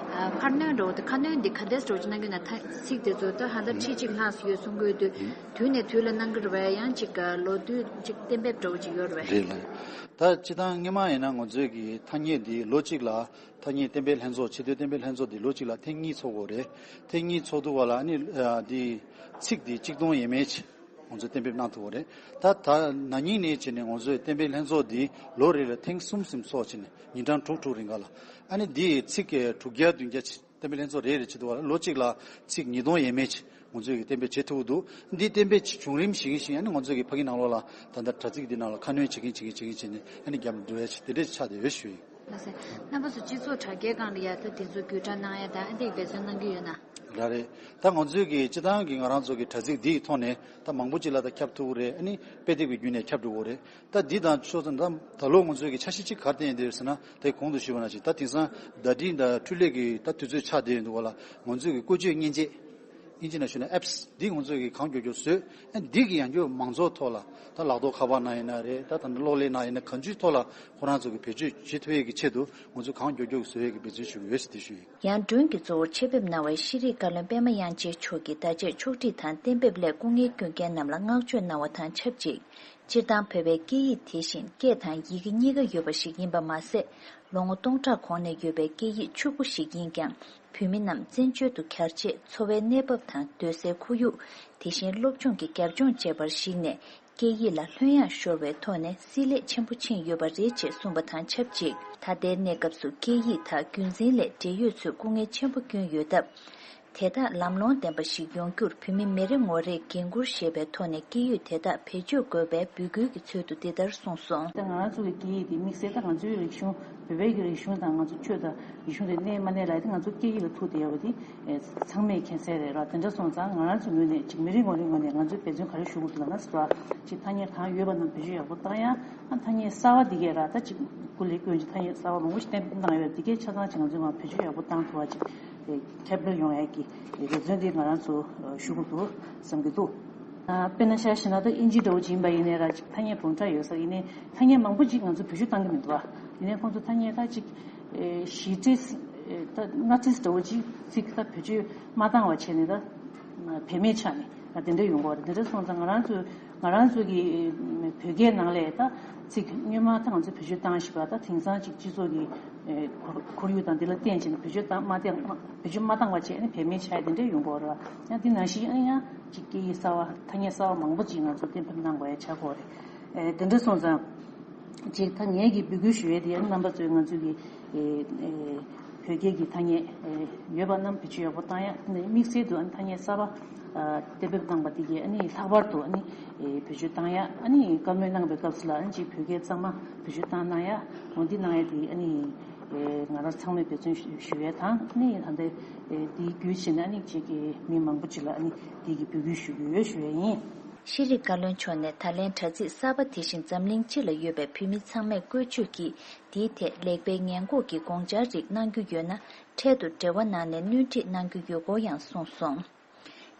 ཁ་སྣོན་འགྲོ་དེ་ཁ་སྣོན་འདི་ག་འདྲས་འགྲོ་ཅིག་གནང་གི་ན། ད་ཚིག་དེ་ཚོ་ད་ཧ་ལམ་ཁྲི་གཅིག་ལྷག་ཙམ་ཡོད་གསུང་གི་ཡོད་དུས་དུས་ནས་དུས་ལ་གནང་གི་རེད་པས། ཡང་ཅིག་ལོ་དུས་ཅིག་གཏན་འབེབས་འདྲ་བོ་ཅིག་ཡོད་རེད་པས། རེད་ལགས། ད་སྤྱིར་བཏང་སྔོན་མ་ཡིན་ན་ང་ཚོའི་གི་ཐ་སྙད་འདི་ལོ་གཅིག་ལ་ཐ་སྙད་གཏན་འབེབས་ལྷན་ཚོགས་ཆེས་མཐོའི་གཏན་འབེབས་ལྷན་ཚོགས་འདི་ལོ་གཅིག་ལ་ཐེངས་གཉིས་ཚོགས་དགོས་རེད། ཐེངས་གཉིས་ཚོགས་དུས་བ་ལ་ཨ་ནི་ཨ་འདི་ཚིག་འདི་གཅིག་སྟོང་ཡས་མས་ཅིག་ང་ཚོས་གཏན་འབེབས་གནང་ཐུབ་པ་རེད། ད་ད་ན་ནིང་ནས་བྱས་ནས་ང་ཚོས་གཏན་འབེབས་ལྷན་ཚོགས་འདི་ལོ་རེ་ལ་ཐེངས་གསུམ་ཙམ་ཚོགས་བྱས་ནས་ཉིན་གྲངས་དྲུག་དྲུག་རིང་ག་ལ་ཨ་ནི་འདི་ཚིག་གི་དྲུག་བརྒྱ་བདུན་བརྒྱ་ཅིག་གཏན་འབེབས་ལྷན་ཚོགས་རེ་རེ་བྱེད་དུས་བ་ལ་ལོ་གཅིག་ལ་ཚིག་ཉིས་སྟོང་ཡས་མས་ཅིག་ང་ཚོས་ཀྱི་གཏན་འབེབས་བྱེད་ཐུབ་ཀྱི་འདུག། འདི་གཏན་འབེབས་བྱུང་རིམ་ཞིག་ཞིག་ཨ་ནི་ང་ཚོས་ཀྱི་ཕ་གི་ནང་ལོགས་ལ་ད་ལྟ་དྲ་ཚིགས་འདི་ནང་ལ་ཁ་སྣོན་བྱེད་མཁན་བྱེད་མཁན་བྱེད་མཁན་བྱས་ནས་ཨ་ནི་རྒྱབ་འགྲོ་ཡ་ཅིག་དེ་འདྲས་ཆགས་བསྡད་ཡོད་ཞུ་ཡིན། ལགས་སོ། རྣམ་པ་ཚོ་སྤྱི་ཚོགས་དྲ་རྒྱའི་སྒང་ལ་ཡ་ད་དེ་ཚོ་བརྒྱུད་བསྒྲགས་གནང་ཡ་དང་ཨ་འདི་འབད་བརྩོན་གནང་གི་ཡོད་ན། ར་རེད། ད་ང་ཚོས་ཀྱི་སྤྱི་བཏང་གི་ང་རང་ཚོ་གི་དྲ་ཚིགས་འདིའི་ཐོག་ནས་ད་མང་པོ་ཅིག་ལ་ད་ཁྱབ་ཐུབ་ཀྱི་རེད། ཨ་ནི་དཔེ་དེབ་ཀྱི་བརྒྱུད་ནས་ཁྱབ་འགྲོ་གི་རེད། ད་འདི་དང་ཕྱོགས་མཚུངས་ད་ད་ལོ་ང་ཚོས་ཀྱི་འཆར་གཞི་གཅིག་ག་རེ་བཏིང་ཡོད་ཟེར་ན། དེ་གོང་དུ་ཞུས་པ་ནང་བཞིན་ད་དེང་སང་བརྡ་འཕྲིན་དང་འཕྲུལ་ལས་ཀྱི་ད་དུས་ཚོད་ཆགས་བསྡད་ཡོད་འདུག་ག་ལ། ང་ཚོས་ཀྱི་བཀོལ་སྤྱོད་མཉེན་ཆས། དབྱིན་ཇི་ནང་ཞུས་ན་ཨེབ་སི་འདི་ང་ཚོས་ཀྱི་གང་མགྱོགས་མགྱོགས་བཟོས། ཨ་འདི་གི་ཡང་བསྐྱར་མང་ཚོགས་ཐོག་ལ་ད་ལག་ཐོག་ཁ་པར་ནང་ཡིན་ན་རེད། ད་ད་ལྟ་གློག་ཀླད་ནང་ཡིན་ན་གང་ཅིའི་ཐོག་ལ་ཁོ་རང་ཚོ་གི་བེད་སྤྱོད་བྱེད་ཐུབ་ཡས་ཀྱི་ཆེད་དུ་ང་ཚོས་གང་མགྱོགས་མགྱོགས་བཟོ་ཡས་ཀྱི་འབད་བརྩོན་ཞུ་གི་ཡོད་ཟེར་དེ་ཞུ་ཡིན། ཡང་སྒྲོན་གྱི་གཙོ་བོར་ཆེད་ཕེབས་གནང་བའི་ཤེས་རིག་བཀའ་བློན་པད་མ་དབྱངས་ཅན་མཆོག་གིས་ད་ཆ་ཕྱོགས་སྒྲིག་དང་གཏན་འབེབས་སླད་སྐུ་ངལ་བསྐྱོན་མཁན་རྣམས་ལ་བསྔགས་བརྗོད་གནང་བ་དང་ཆབས་ཅིག་སྤྱིར་བཏང་བོད་པའི་སྐད་ཡིག་དེ་བཞིན་སྐད་དང་ཡི་གེ་གཉིས་ཀ་ཡོད་པ་ཞིག་ཡིན་པ་མ་ཟད། ལོ་ངོ་སྟོང་ཕྲག་གོང་ནས་ཡོད་པའི་སྐད་ཡིག་ཕྱུག་པོ་ཞིག་ཡིན་ཀྱང་། བོད་མི་རྣམས་བཙན་བྱོལ་དུ་གྱར་རྗེས་འཚོ་བའི་གནས་བབ་དང་སྡོད་སའི་ཁོར་ཡུག་དེ་བཞིན་སློབ་སྦྱོང་གི་རྒྱབ་ལྗོངས་བཅས་པར་གཞིགས་ནས། སྐད་ཡིག་ལ་ལྷོད་ཡངས་ཤོར་བའི་ཐོག་ནས་བསྲེ་ལྷད་ཆེན་པོ་ཕྱིན་ཡོད་པ་རེད་ཅེས་གསུངས་པ་དང་ཆབས་ཅིག་ད་ལྟའི་གནས་སྐབས་སུ་སྐད་ཡིག་དག་རྒྱུན་འཛིན་ལས་འབྲེལ་ཡོད་ཚོས་སྐུ་ངལ་ཆེན་པོ་བསྐྱོན་ཡོད་སྟབས། དེ་དག་ལམ་ལྷོང་ལྡན་པ་ཞིག་ཡོང་རྒྱུར་བོད་མི་མི་རེ་ངོ་རེས་འགན་འཁུར་བཞེས་པའི་ཐོག་ནས་སྐད་ཡིག་དེ་དག་བེད་སྤྱོད་དགོས་པའི་འབོད་སྐུལ་གྱི་ཚུལ་དུ་འདི་ལྟར་གསུངས་སོང་། ད་ང་རང་ཚོ་གི་སྐད་ཡིག་དེ་དམིགས་བསལ་ད་ང་ཚོའི་རིག་གཞུང་བོད་པའི་གི་རིག་གཞུང་དང་ང་ཚོ་ཆོས་དང་རིག་གཞུང་དེ་གནས་མ་གནས་ལ་དེ་ང་ཚོ་སྐད་ཡིག་ལ་ཐུག་བསྡད་ཡོད་པ་དེ་ཚང་མས་མཁྱེན་གསལ་རེད་ར། དེ་འདྲ་སོང་ཙང་ང་རང་ཚོ་ངོས་ནས་ཅིག་མི་རེ་ངོ་རེའི་ངོས་ནས་ང་ཚོས་འབད་བརྩོན་ག་རེ་ཞུ་དགོས་འདུག་ལབ་ན་ཟེར་བ་ཅིག་ཐ་སྙད་གང་ཡོད་པ་རྣམས་བེད་སྤྱོད་ཡག་པོ་བཏང་ཡ། ཨ་ཐ་སྙད་གསར་བ་འདི་གས་ར་ད་ཅིག་སྐུ་ལས་བསྐྱོན་ཅིག་ཐ་སྙད་གསར་བ་མང་པོ་ཞིག་གཏན་འབེབས་གནང་ཡོད། འདི་གས་ཆ་ཚང་ཅིག་ང་ཚོས་མར་བེད་སྤྱོད་ཡག་པོ་བཏང་ཐུབ་པ་ཅིག་ཁྱབ་བསྒྲགས་ཡོང་ཡ་གི་འབད་བརྩོན་འདི་ང་རང་ཚོ་ཞུ་དགོས་འདུག་བསམ་གྱི་འདུག་དཔེར་ན་ཆ་བཞག་ན་ད་ཨིན་ཇི་འདྲ་བོ་ཅིག་ཡིན་པ་ཡིན་ནའི་ར་ཅིག་ཐ་སྙད་བུམ་ཕྲག་ཡོད་ས་ཡིན་ནའི་ཐ་སྙད་མང་པོ་ཅིག་ང་ཚོ་བེད་སྤྱོད་བཏང་གི་མི་འདུག་བ། ཡིན་ནའི་ཁོང་ཚོ་ཐ་སྙད་ད་ཅིག་བཞི་ཁྲི་ད་ལྔ་ཁྲི་འདྲ་བོ་ཅིག་ཅིག་ད་བེད་སྤྱོད་མ་བཏང་བ་བྱས་ནས་ད་བེད་མེད་ཆགས་ནས་ད་དེ་འདྲ་ཡོང་གི་རེད། དེ་འདྲ་སོང་ཙང་ང་རང་ཚོ་ང་རང་ཚོ་གི་བོད་སྐད་ནང་ལས་ད་ཅིག་སྔོན་མ་ད་ང་ཚོ་བེད་སྤྱོད་བཏང་བཞིན་པ་ད་དེང་སང་ཅིག་སྤྱི་ཚོགས་ཀྱི་ཁོར་ཁོར་ཡུག་དང་དེ་ལ་བརྟེན་བྱས་ནས་བེད་སྤྱོད་བཏང་མ་བཏང་བེད་སྤྱོད་མ་བཏང་བ་བྱས་ནས་བེད་མེད་ཆགས་དེ་འདྲ་ཡོང་གི་རེད། ཡང་དེ་ནང་བཞིན་ཡང་ཡང་ཅིག་སྐད་ཡིག་གསར་བ་ཐ་སྙད་གསར་བ་མང་པོ་ཅིག་ང་ཚོ་གཏན་འབེབས་གནང་དགོས་ཡ་ཆགས་ཀྱི་རེད། དེ་འདྲ་སོང་ཙང་། ཅིག་ད་ངས་ཀྱི་འབོད་སྐུལ་ཞུ་ཡས་དེ་ཡང་རྣམ་པ་ཚོས་ང་ཚོའི་གི་བོད་སྐད་ཀྱི་ཐ་སྙད་ཡོད་པ་རྣམས་བེད་སྤྱོད་ཡག་པོ་བཏང་ཡ། དམིགས་བསལ་དུ་ཐ་སྙད་གསར་པ་གཏན་འབེབས་གནང་པ་དེ་གས་ལྷག་པར་དུ་བེད་སྤྱོད་བཏང་ཡ། བཀའ་མོལ་གནང་པའི་སྐབས་སུ་ལ་ཅིག་བོད་སྐད་གཙང་མ་བེད་སྤྱོད་བཏང་གནང་ཡ། འོ་འདི་གནང་ཡ་དེ་ང་རང་ཚང་མས་འབད་བརྩོན་ཞུ་ཡས་དང་ད་ལྟ་འདི་བརྒྱུད་བྱས་ནས་ཅིག་མི་མང་པོ་ཅིག་ལ་འདི་གི་འབོད་སྐུལ་ཞུ་གི་ཡོད་ཞུ་ཡས་ཡིན། ཤེས་རིག་བཀའ་བློན་མཆོག་ནས་ད་ལན་དྲ་ཚིགས་གསར་པ་དེ་བཞིན་འཛམ་གླིང་སྤྱི་ལ་ཡོད་པའི་བོད་མི་ཚང་མས་བཀོལ་སྤྱོད་ཀྱིས་འདིའི་ཐད་ལེགས་སྤེལ་ཉེས་འགོག་གི་དགོངས་འཆར་རིགས་གནང་རྒྱུ་ཡོད་ན་འཕྲལ་དུ་འབྲེལ་བ་གནང་ནས་སྣོན་འཕྲི་གནང་རྒྱུ་ཡོད་སྐོར་ཡང་གསུངས་སོང་།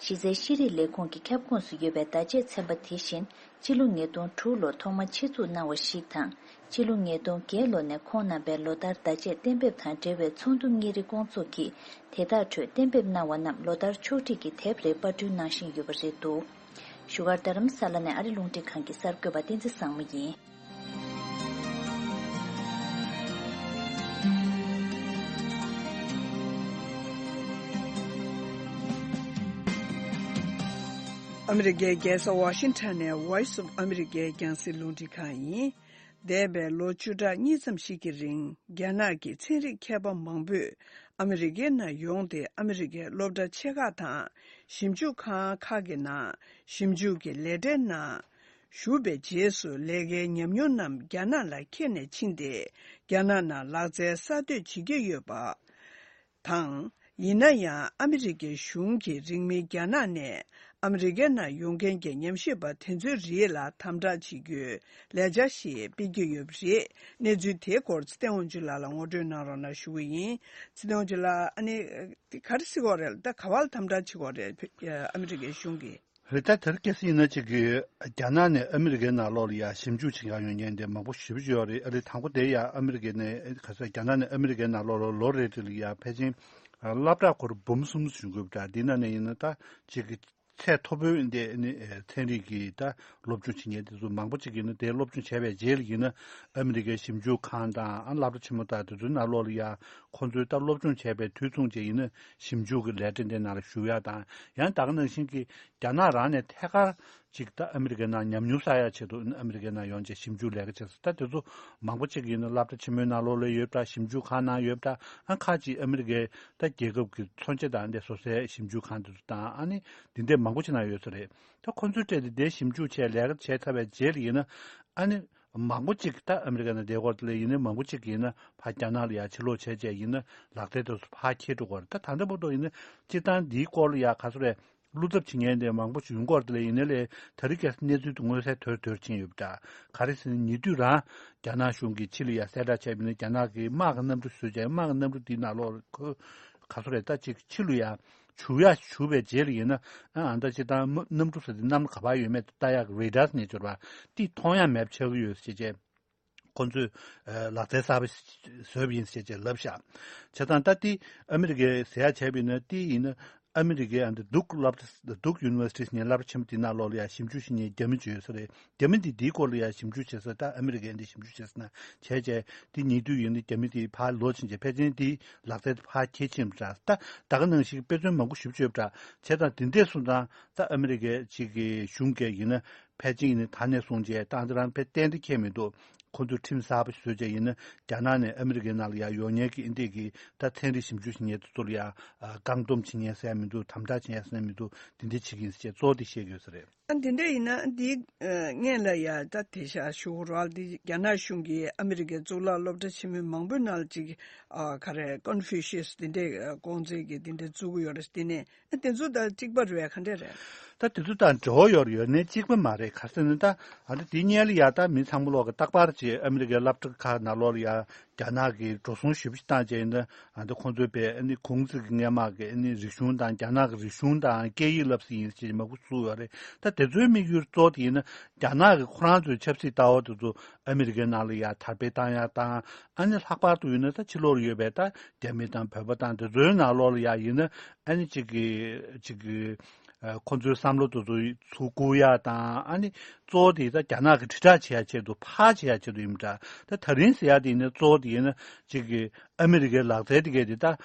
གཞི་རྩའི་ཤེས་རིག་ལས་ཁུངས་ཀྱི་ཁྱབ་ཁོངས་སུ་ཡོད་པའི་བརྡ་ཆད་ཚན་པ་དེ་བཞིན་སྤྱི་ལོ་ཉིས་སྟོང་དྲུག་ལོར་ཐོག་མར་ཆེད་འཛུགས་གནང་བ་ཞིག་དང་སྤྱི་ལོ་ཉིས་སྟོང་བརྒྱད་ལོ་ནས་ཁོང་རྣམ་པས་ལོ་ལྟར་བརྡ་ཆད་གཏན་འབེབས་དང་འབྲེལ་བའི་ཚོགས་འདུ་གཉིས་རེ་སྐོང་ཚོགས་ཀྱིས་དེ་དག་ཁྲོད་གཏན་འབེབས་གནང་བ་རྣམས་ལོ་ལྟར་ཕྱོགས་སྒྲིག་གིས་དེབ་རེ་པར་སྐྲུན་གནང་བཞིན་ཡོད་པ་རེད་འདུག་བཞུགས་སྒར་རྡ་རམ་ས་ལ་ནས་ཨ་རི་རླུང་འཕྲིན་ཁང་གི་གསར་འགོད་པ་བསྟན་འཛིན་བཟང་མོ་ཡིན། ཨ་མི་རི་ཀའི་རྒྱལ་ས་ཝ་ཤིང་ཊོན་ནས་Voice of America་རྒྱང་སྲིང་རླུང་འཕྲིན་ཁང་ཡིན། འདས་པའི་ལོ་བཅུ་ཕྲག་གཉིས་ཙམ་ཞིག་གི་རིང་རྒྱ་ནག་གི་ཚན་རིག་མཁས་པ་མང་པོས་ཨ་མི་རི་ཀའི་ནང་ཡོང་སྟེ་ཨ་མི་རི་ཀའི་སློབ་གྲྭ་ཆེ་ཁག་དང་ཞིབ་འཇུག་ཁང་ཁག་གི་ནང་ཞིབ་འཇུག་གི་ལས་གྲྭའི་ནང་ཞུགས་པའི་རྗེས་སུ་ལས་ཀའི་ཉམས་མྱོང་རྣམས་རྒྱ་ནག་ལ་འཁྱེར་ནས་ཕྱིན་ཏེ་རྒྱ་ནག་ནང་ལག་རྩལ་གསར་གཏོད་བྱེད་ཀྱི་ཡོད་པ། དང་། ཡིན་ན་ཡང་ཨ་མི་རི་ཀའི་གཞུང་གིས་རིང་མིན་རྒྱ་ནག་ནས་ཨ་མི་རི་ཀའི་ནང་ཡོང་མཁན་གྱི་ཉམས་ཞིབ་པ་དེ་ཚོའི་རིགས་ལ་དམ་དྲག་བྱེད་རྒྱུའི་ལས་འཆར་ཞིག་སྤེལ་གྱི་ཡོད་པ་རེད། གནས་ཚུལ་དེའི་སྐོར་ཚེ་བརྟན་དབང་ཕྱུག་ལགས་ལ་ངོ་སྤྲོད་གནང་རོགས་གནང་ཞུ་གི་ཡིན། ཚེ་བརྟན་དབང་ཕྱུག་ལགས་ཨ་ནི་དེ་ག་རེ་ཟེར་དགོས་རེད། ད་ག་བ་ལ་དམ་དྲག་བྱེད་དགོས་རེད། ཨ་མི་རི་ཀའི་གཞུང་གིས། རེད། ད་དེར་གལ་སྲིད་ཡིན་ན་ཅིག་གི་རྒྱ་ནག་ནས་ཨ་མི་རི་ཀའི་ནང་ལོགས་ལ་ཡ་ཞིབ་འཇུག་བྱེད་མཁན་ཡོང་མཁན་དེ་མང་པོ་ཞེ་པོ་ཅིག་ཡོད་རེད། ཨ་རི་དང་པོ་དེ་ཡ་ཨ་མི་རི་ཀའི་ནས་ག་ས་རྒྱ་ནག་ནས་ཨ་མི་རི་ཀའི་ནང་ལོགས་ལ་ལོ་རེ་རེ་ལ་ཡ་ཕལ་ཆེར་སློབ་གྲྭ་སྐོར་འབུམ་གསུམ་ཞུ་དགོས་པ་འདྲ། འདི་ནང་ནས་ཡིན་ན་ད་ཅིག་གི་ཚད་མཐོ་པོའི་འདི་ནི་ཚན་རིག་གི་ད་སློབ་སྦྱོང་བྱེད་མཁན་དེ་ཚོ་མང་པོ་ཅིག་ཡིན་ན་དེ་སློབ་སྦྱོང་བྱས་པའི་རྗེས་ལ་ཡིན་ན་ཨ་མི་རི་ཀའི་ཞིབ་འཇུག་ཁང་དང་ཨ་སློབ་གྲྭ་ཆེན་མོ་དང་དེ་ཚོའི་ནང་ལོགས་ལ་ཡ་ཁོང་ཚོའི་ད་སློབ་སྦྱོང་བྱས་པའི་དུས་མཚུངས་བཅས་ཡིན་ན་ཞིབ་འཇུག་གི་ལས་གྲྭ་འདི་ནང་ལ་ཞུགས་ཡ་དང་། ཡང་ད་ག་ནང་བཞིན་གྱི་རྒྱ་ནག་རང་ནས་ཐད་ཀར་ཅིག་ད་ཨ་མི་རི་ཀའི་ནང་ཉམས་མྱོང་བསགས་ཡ་ཆེད་དུ་ཨ་མི་རི་ཀའི་ནང་ཡོང་བྱས་ཞིབ་འཇུག་ལས་ཀ་བྱེད་ས་ད་དེ་ཚོ་མང་པོ་ཅིག་ཡིན་ན་སློབ་གྲྭ་ཆེན་མོའི་ནང་ལོགས་ལ་ཡོད་པ་འདྲ། ཞིབ་འཇུག་ཁང་ནང་ཡོད་པ་འདྲ། ཨ་ཁ་ཅིག་ཨ་མི་རི་ཀའི་ད་རྒྱལ་ཁབ་ཀྱི་མཚོན་ཆ་དང་དེ་བཟོ་སའི་ཞིབ་འཇུག་ཁང་དེ་ཚོ་དང་ཨ་ནི་འདི་འདྲའི་མང་པོ་ཅིག་ནང་ཡོད་ས་རེད། ད་ཁོ་ཚོའི་གྲས་དེ་དེ་ཞིབ་འཇུག་བྱས་ལས་ཀ་བྱས་ཚར་བའི་རྗེས་ལ་ཡིན་ན་ཨ་ནི་མང་པོ་ཅིག་ད་ཨ་མི་རི་ཀ་ནང་བསྡད་སྐོར་དེ་ལ་ཡིན་ན་མང་པོ་ཅིག་ཡིན་ན་ཕར་རྒྱ་ནག་ལ་ཡ་ཕྱིར་ལོག་བྱས་བྱས་ཡིན་ན་ལག་རྩལ་དེ་ཚོ་ཕར་འཁྱེར་འགྲོ་གི་རེད། ད་ད་ལྟ་བར་དུ་ཡིན་ན་སྤྱིར་བཏང་འདིའི་སྐོར་ལ་ཡ་ག་ཚོད་རེད། བློ་འཚབ་བྱེད་མཁན་དེ་མང་པོ་ཞིག་ཡོང་གི་ཡོད་རེད། དེ་ལས་ཡིན་ནའི་ལས་དེ་རིང་ཁ་སང་གནས་ཚུལ་དེ་མངོན་གསལ་དོད་དོད་ཕྱིན་ཡོད་པ་འདྲ། ག་རེ་ཟེར་ན་ཉེ་དུས་རང་རྒྱ་ནག་གཞུང་གིས་ཕྱི་ལ་ཡ་གསལ་བསྒྲགས་བྱས་པ་ཡིན་ན་རྒྱ་ནག་གི་དམག་གི་གནམ་གྲུ་བཟོས་བྱས་དམག་གི་གནམ་གྲུ་དེའི་ནང་ལོགས་ཁོ་ག་ཚོད་རེད། ད་ཅིག་ཕྱི་ལ་ཡ་བཞུར་ཡ་བཞུར་བའི་རྗེས་ལ་ཡིན་ན་ཨ་ཨ་ད་སྤྱིར་བཏང་གནམ་གྲུ་ཟེར་དེ་གནམ་ག་པར་ཡོད་མེད་ལྟ་ཡག་རེ་ཌར་ཟེར་ནས་འབྱོར་བ་དེ་མཐོང་ཡ་མེད་པ་ཆགས་ཀྱི་ཡོད་ཟེར་བྱས། ཁོ་ཚོས་ལག་རྩལ་གསར་པ་བཟོས་པ་ཡིན་ཟེར་བྱས་ལབ་ཤག་བྱས་ཙང་ད་ལྟའི་ཨ་མི་རི་ཀའི་ཟེར་ཡ་བྱས་པ་ཡིན་ན་དེ་ཡིན་ན་ཨ་མི་རི་ཀའི་ཨ་འདི་Duke་སློབ་གྲྭ་Duke University་ཟེར་མཁན་སློབ་གྲྭ་ཆེན་པོ་དེ་ནང་ལོགས་ལ་ཡ་ཞིབ་འཇུག་བྱེད་མཁན་རྒྱ་མི་ཅིག་ཡོད་ས་རེད། རྒྱ་མི་འདི་འདིའི་སྐོར་ལ་ཡ་ཞིབ་འཇུག་བྱེད་ས་ད་ཨ་མི་རི་ཀའི་འདི་ཞིབ་འཇུག་བྱེད་ས་ན་བྱས་བྱས་དེ་ཉེ་དུས་ཡིན་ན་རྒྱ་མི་དེ་ཕར་ལོག་ཕྱིན་བྱས་ཕལ་ཆེར་དེའི་ལག་རྩལ་དེ་ཕར་འཁྱེར་ཕྱིན་པ་འདྲ། ད་ད་ག་ནང་བཞིན་དཔེ་མཚོན་མང་པོ་ཞིབ་ཅིག་ཡོད་པ་འདྲ། བྱས་ཙང་དེ་འདྲས་སོང་ཙང་ད་ཨ་མི་རི་ཀའི་ཅིག་གི་གཞུང་གིས་ཡིན་ན། ཕལ་ཆེར་ཡིན་ན་ད་ནས་བཟུང་བྱས་ཏང་ཙི་རང་ཕལ་ཏན་ཏན་ཁྱད་མི་འདུག་ཁོ་ཚོས་ཁྲིམས་གསར་པ་ཞིག་བཟོས་བྱས་ཡིན་ན། རྒྱ་ནག་ནས་ཨ་མི་རི་ཀའི་ནང་ལ་ཡར་ཡོང་མཁན་གྱི་ཨིན་དེ་གི་ད་ཚན་རིག་ཞིབ་འཇུག་བྱེད་མཁན་དེ་ཚོ་ལ་ཡར་ཨ་བཀག་སྡོམ་བྱེད་མཁན་ཟེར་ཡ་མི་འདུག་དམ་དྲག་བྱེད་ཡ་ཟེར་ཡ་མི་འདུག་དེ་འདྲ་བྱེད་ཀྱི་ཡིན་ཟེར་བྱས་གཙོ་བོ་དེ་བཤད་ཀྱི་ཡོད་ས་རེད། ཨ་འདི་འདྲ་ཡིན་ན་འདིའི་ཨ་སྔོན་ལ་ཡ་ད་དེ་ཤ་ཞུ་རོགས་འདི་རྒྱ་ནག་གཞུང་གིས་ཨ་མི་རི་ཀའི་གཙུག་ལག་སློབ་གྲྭ་ཆེན་མོའི་མང་པོའི་ནང་ལ་ཅིག་ཨ་ག་རེ་ཀོན་ཕུ་ཤི་ཡས་འདི་འདྲའི་ཨ་ཀོང་ཚེ་གིས་འདི་འདྲ་བཙུགས་ཀྱི་ཡོད་རེད། དེ་ནས་ཨ་དེ་ཚོ་ད་གཅིག་པ་རེད་ག་འདྲ་རེད། ད་དེ་ཚོ་དང་འབྲེལ་བ་ཡོད་རེད། ཡོད་ནའི་གཅིག་པ་མ་རེད། ག་རེ་ཟེར་ན་ད་ཨ་ད་དེ་སྔོན་ལ་ཡ་ད་མི་ཚང་མ་ལོག་གི་རྟག་པར་གྱི་ཨ་མི་རི་ཀའི་སློབ་གྲྭ་ཁག་ནང་ལོགས་ལ་ཡ་རྒྱ་ནག་གི་འགྲོ་སོང་ཞེ་པོ་ཞིག་བཏང་བྱས་ཡིན་ན། ཨ་འདི་ཁོང་ཚོའི་པའི་ཨ་ནི་ཀོང་ཙེ་གི་སྔོན་མ་གི་ཨ་ནི་རིག་གཞུང་དང་རྒྱ་ནག་གི་རིག་གཞུང་དང་སྐད་ཡིག་བསླབ་ས་ཡིན་ཞེས་མང་པོ་བཙུགས་ཡོད་རེད། ད་དེ་ཚོའི་དམིགས་ཡུལ་གཙོ་བོ་དེ་ཡིན་ན། རྒྱ་ནག་གི་ཁོ་རང་ཚོའི་ཆབ་སྲིད་ལྟ་བ་དེ་ཚོ་ཨ་མི་རི་ཀའི་ནང་ལ་ཡར་དར་སྤེལ་བཏང་ཡག་དང་། ཨ་ནི་ལྷག་པར་དུ་ཡིན་ན་ད་ཕྱི་ལོགས་ལ་ཡོད་པའི་ད་རྒྱ་མི་དང་བོད་པ་དང་དེ་ཚོའི་ནང་ལོགས་ལ་ཡ་ཡིན་ན། ཨ་ནི་གཅིག་གི་གཅིག་གི་ཨ་ཁོ་ཚོའི་བསམ་བློ་དེ་ཚོ་ཚུར་བསྒུག་ཡག་དང་། ཨ་ནི་གཙོ་བོ་དེ་ད་རྒྱ་ནག་གི་དྲིལ་བསྒྲགས་བྱེད་ཡག་ཆེད་དུ། ཕར་བྱེད་ཡག་ཆེད་དུ་ཡིན་པ་འདྲ། ད་ད་རིང་ཟེར་ཡག་དེ་ཡིན་ན་གཙོ་བོ་དེ་ཡིན་ན་གཅིག་གི་ཨ་མི་རི་ཀའི་ལག་རྩལ་དེ་གས་དེ་ད་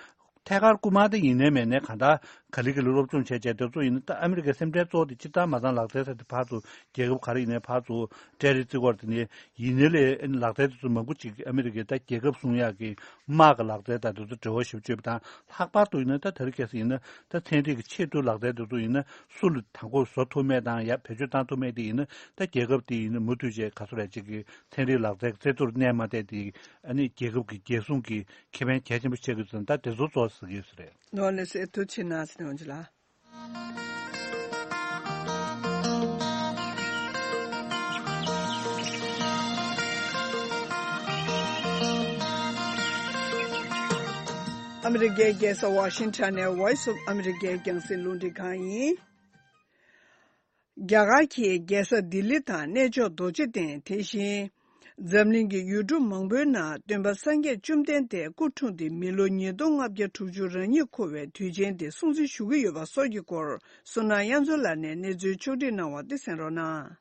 ཐད་ཀར་རྐུ་མ་དེ་ཡིན་ནའི་མེད་ནའི་གང་ལྟར་ག་ལེ་ག་ལེ་སློབ་སྦྱོང་བྱས་བྱས། དེ་ཚོ་ཡིན་ན་ད་ཨ་མི་རི་ཀའི་སེམས་ཁྲལ་གཙོ་བོ་དེ་སྤྱིར་བཏང་མ་ཚང་ལག་རྩལ་ས་དེ་ཕར་ཚུར་རྒྱལ་ཁབ་ག་རེ་ཡིན་ནའི་ཕར་ཚུར་སྤྲད་རེས་བརྩི་གི་ཡོད་རེད། དེ་ནས་ཡིན་ནའི་ལས་ཨ་ནི་ལག་རྩལ་དེ་ཚོ་མང་པོ་ཅིག་ཨ་མི་རི་ཀའི་ད་རྒྱལ་ཁབ་སྲུང་ཡག་གི་དམག་གི་ལག་རྩལ་དང་དེ་ཚོ་འབྲེལ་བ་ཞེ་པོ་ཅིག་ཡོད་པ་དང་། ལྷག་པར་དུ་ཡིན་ན་ད་དེ་རིང་ཁ་སང་ཡིན་ན་ད་ཚན་རིག་གི་ཆེས་མཐོའི་ལག་རྩལ་དེ་ཚོ་ཡིན་ན་སུ་ལ་དང་པོ་བཟོ་ཐུབ་མེད་དང་ཡ་བེད་སྤྱོད་བཏང་ཐུབ་མེད་དེ་ཡིན་ན། ད་རྒྱལ་ཁབ་དེ་ཡིན་ན་མུ་མཐུད་བྱས་ག་ཚོད་རེ་ཅིག་གི་ཚན་རིག་ལག་རྩལ་གྱི་རྩེ་ཐུར་གནས་མ་བསྡད་དེ། ཨ་ནི་རྒྱལ་ཁབ་ཀྱི་རྒྱལ་སྲུང་གི་ཁེ་ཕན་གལ་ཆེན་པོ་ཆགས་ཀྱི་ཡོད་ཙང་། ད་དེ་ཚོ་གཙོ་བོ་ཟེར་གྱི་ཡོད་ས་རེད། ནོར་ལེ་སེ་ཐུགས་ཆེ་གནང་ཟེར་ནས་འོང་ཅི་ལ། ཨ་མི་རི་ཀའི་རྒྱལ་ས་ཝ་ཤིང་ཊོན་ནས་Voice of America་རྒྱང་སྲིང་རླུང་འཕྲིན་ཁང་ཡིན། རྒྱ་གར་གྱི་རྒྱལ་ས་ལྡི་ལི་དང་གནས་མཆོག་རྡོ་རྗེ་གདན། དེ་བཞིན་འཛམ་གླིང་གི་ཡུལ་གྲུ་མང་པོའི་ནང་སྟོན་པ་སངས་རྒྱས་བཅོམ་ལྡན་འདས་སྐུ་འཁྲུངས་ཏེ་མི་ལོ་ཉིས་སྟོང་ལྔ་བརྒྱ་དྲུག་ཅུ་རེ་གཉིས་འཁོར་བའི་དུས་ཆེན་དེ་སྲུང་བརྩི་ཞུ་གི་ཡོད་པ་སོགས་ཀྱི་སྐོར། བསོད་ནམས་དབྱངས་མཚོ་ལགས་ནས་གནས་ཚུལ་ཕྱོགས་སྒྲིག་གནང་བ་འདི་གསན་རོགས་གནང་།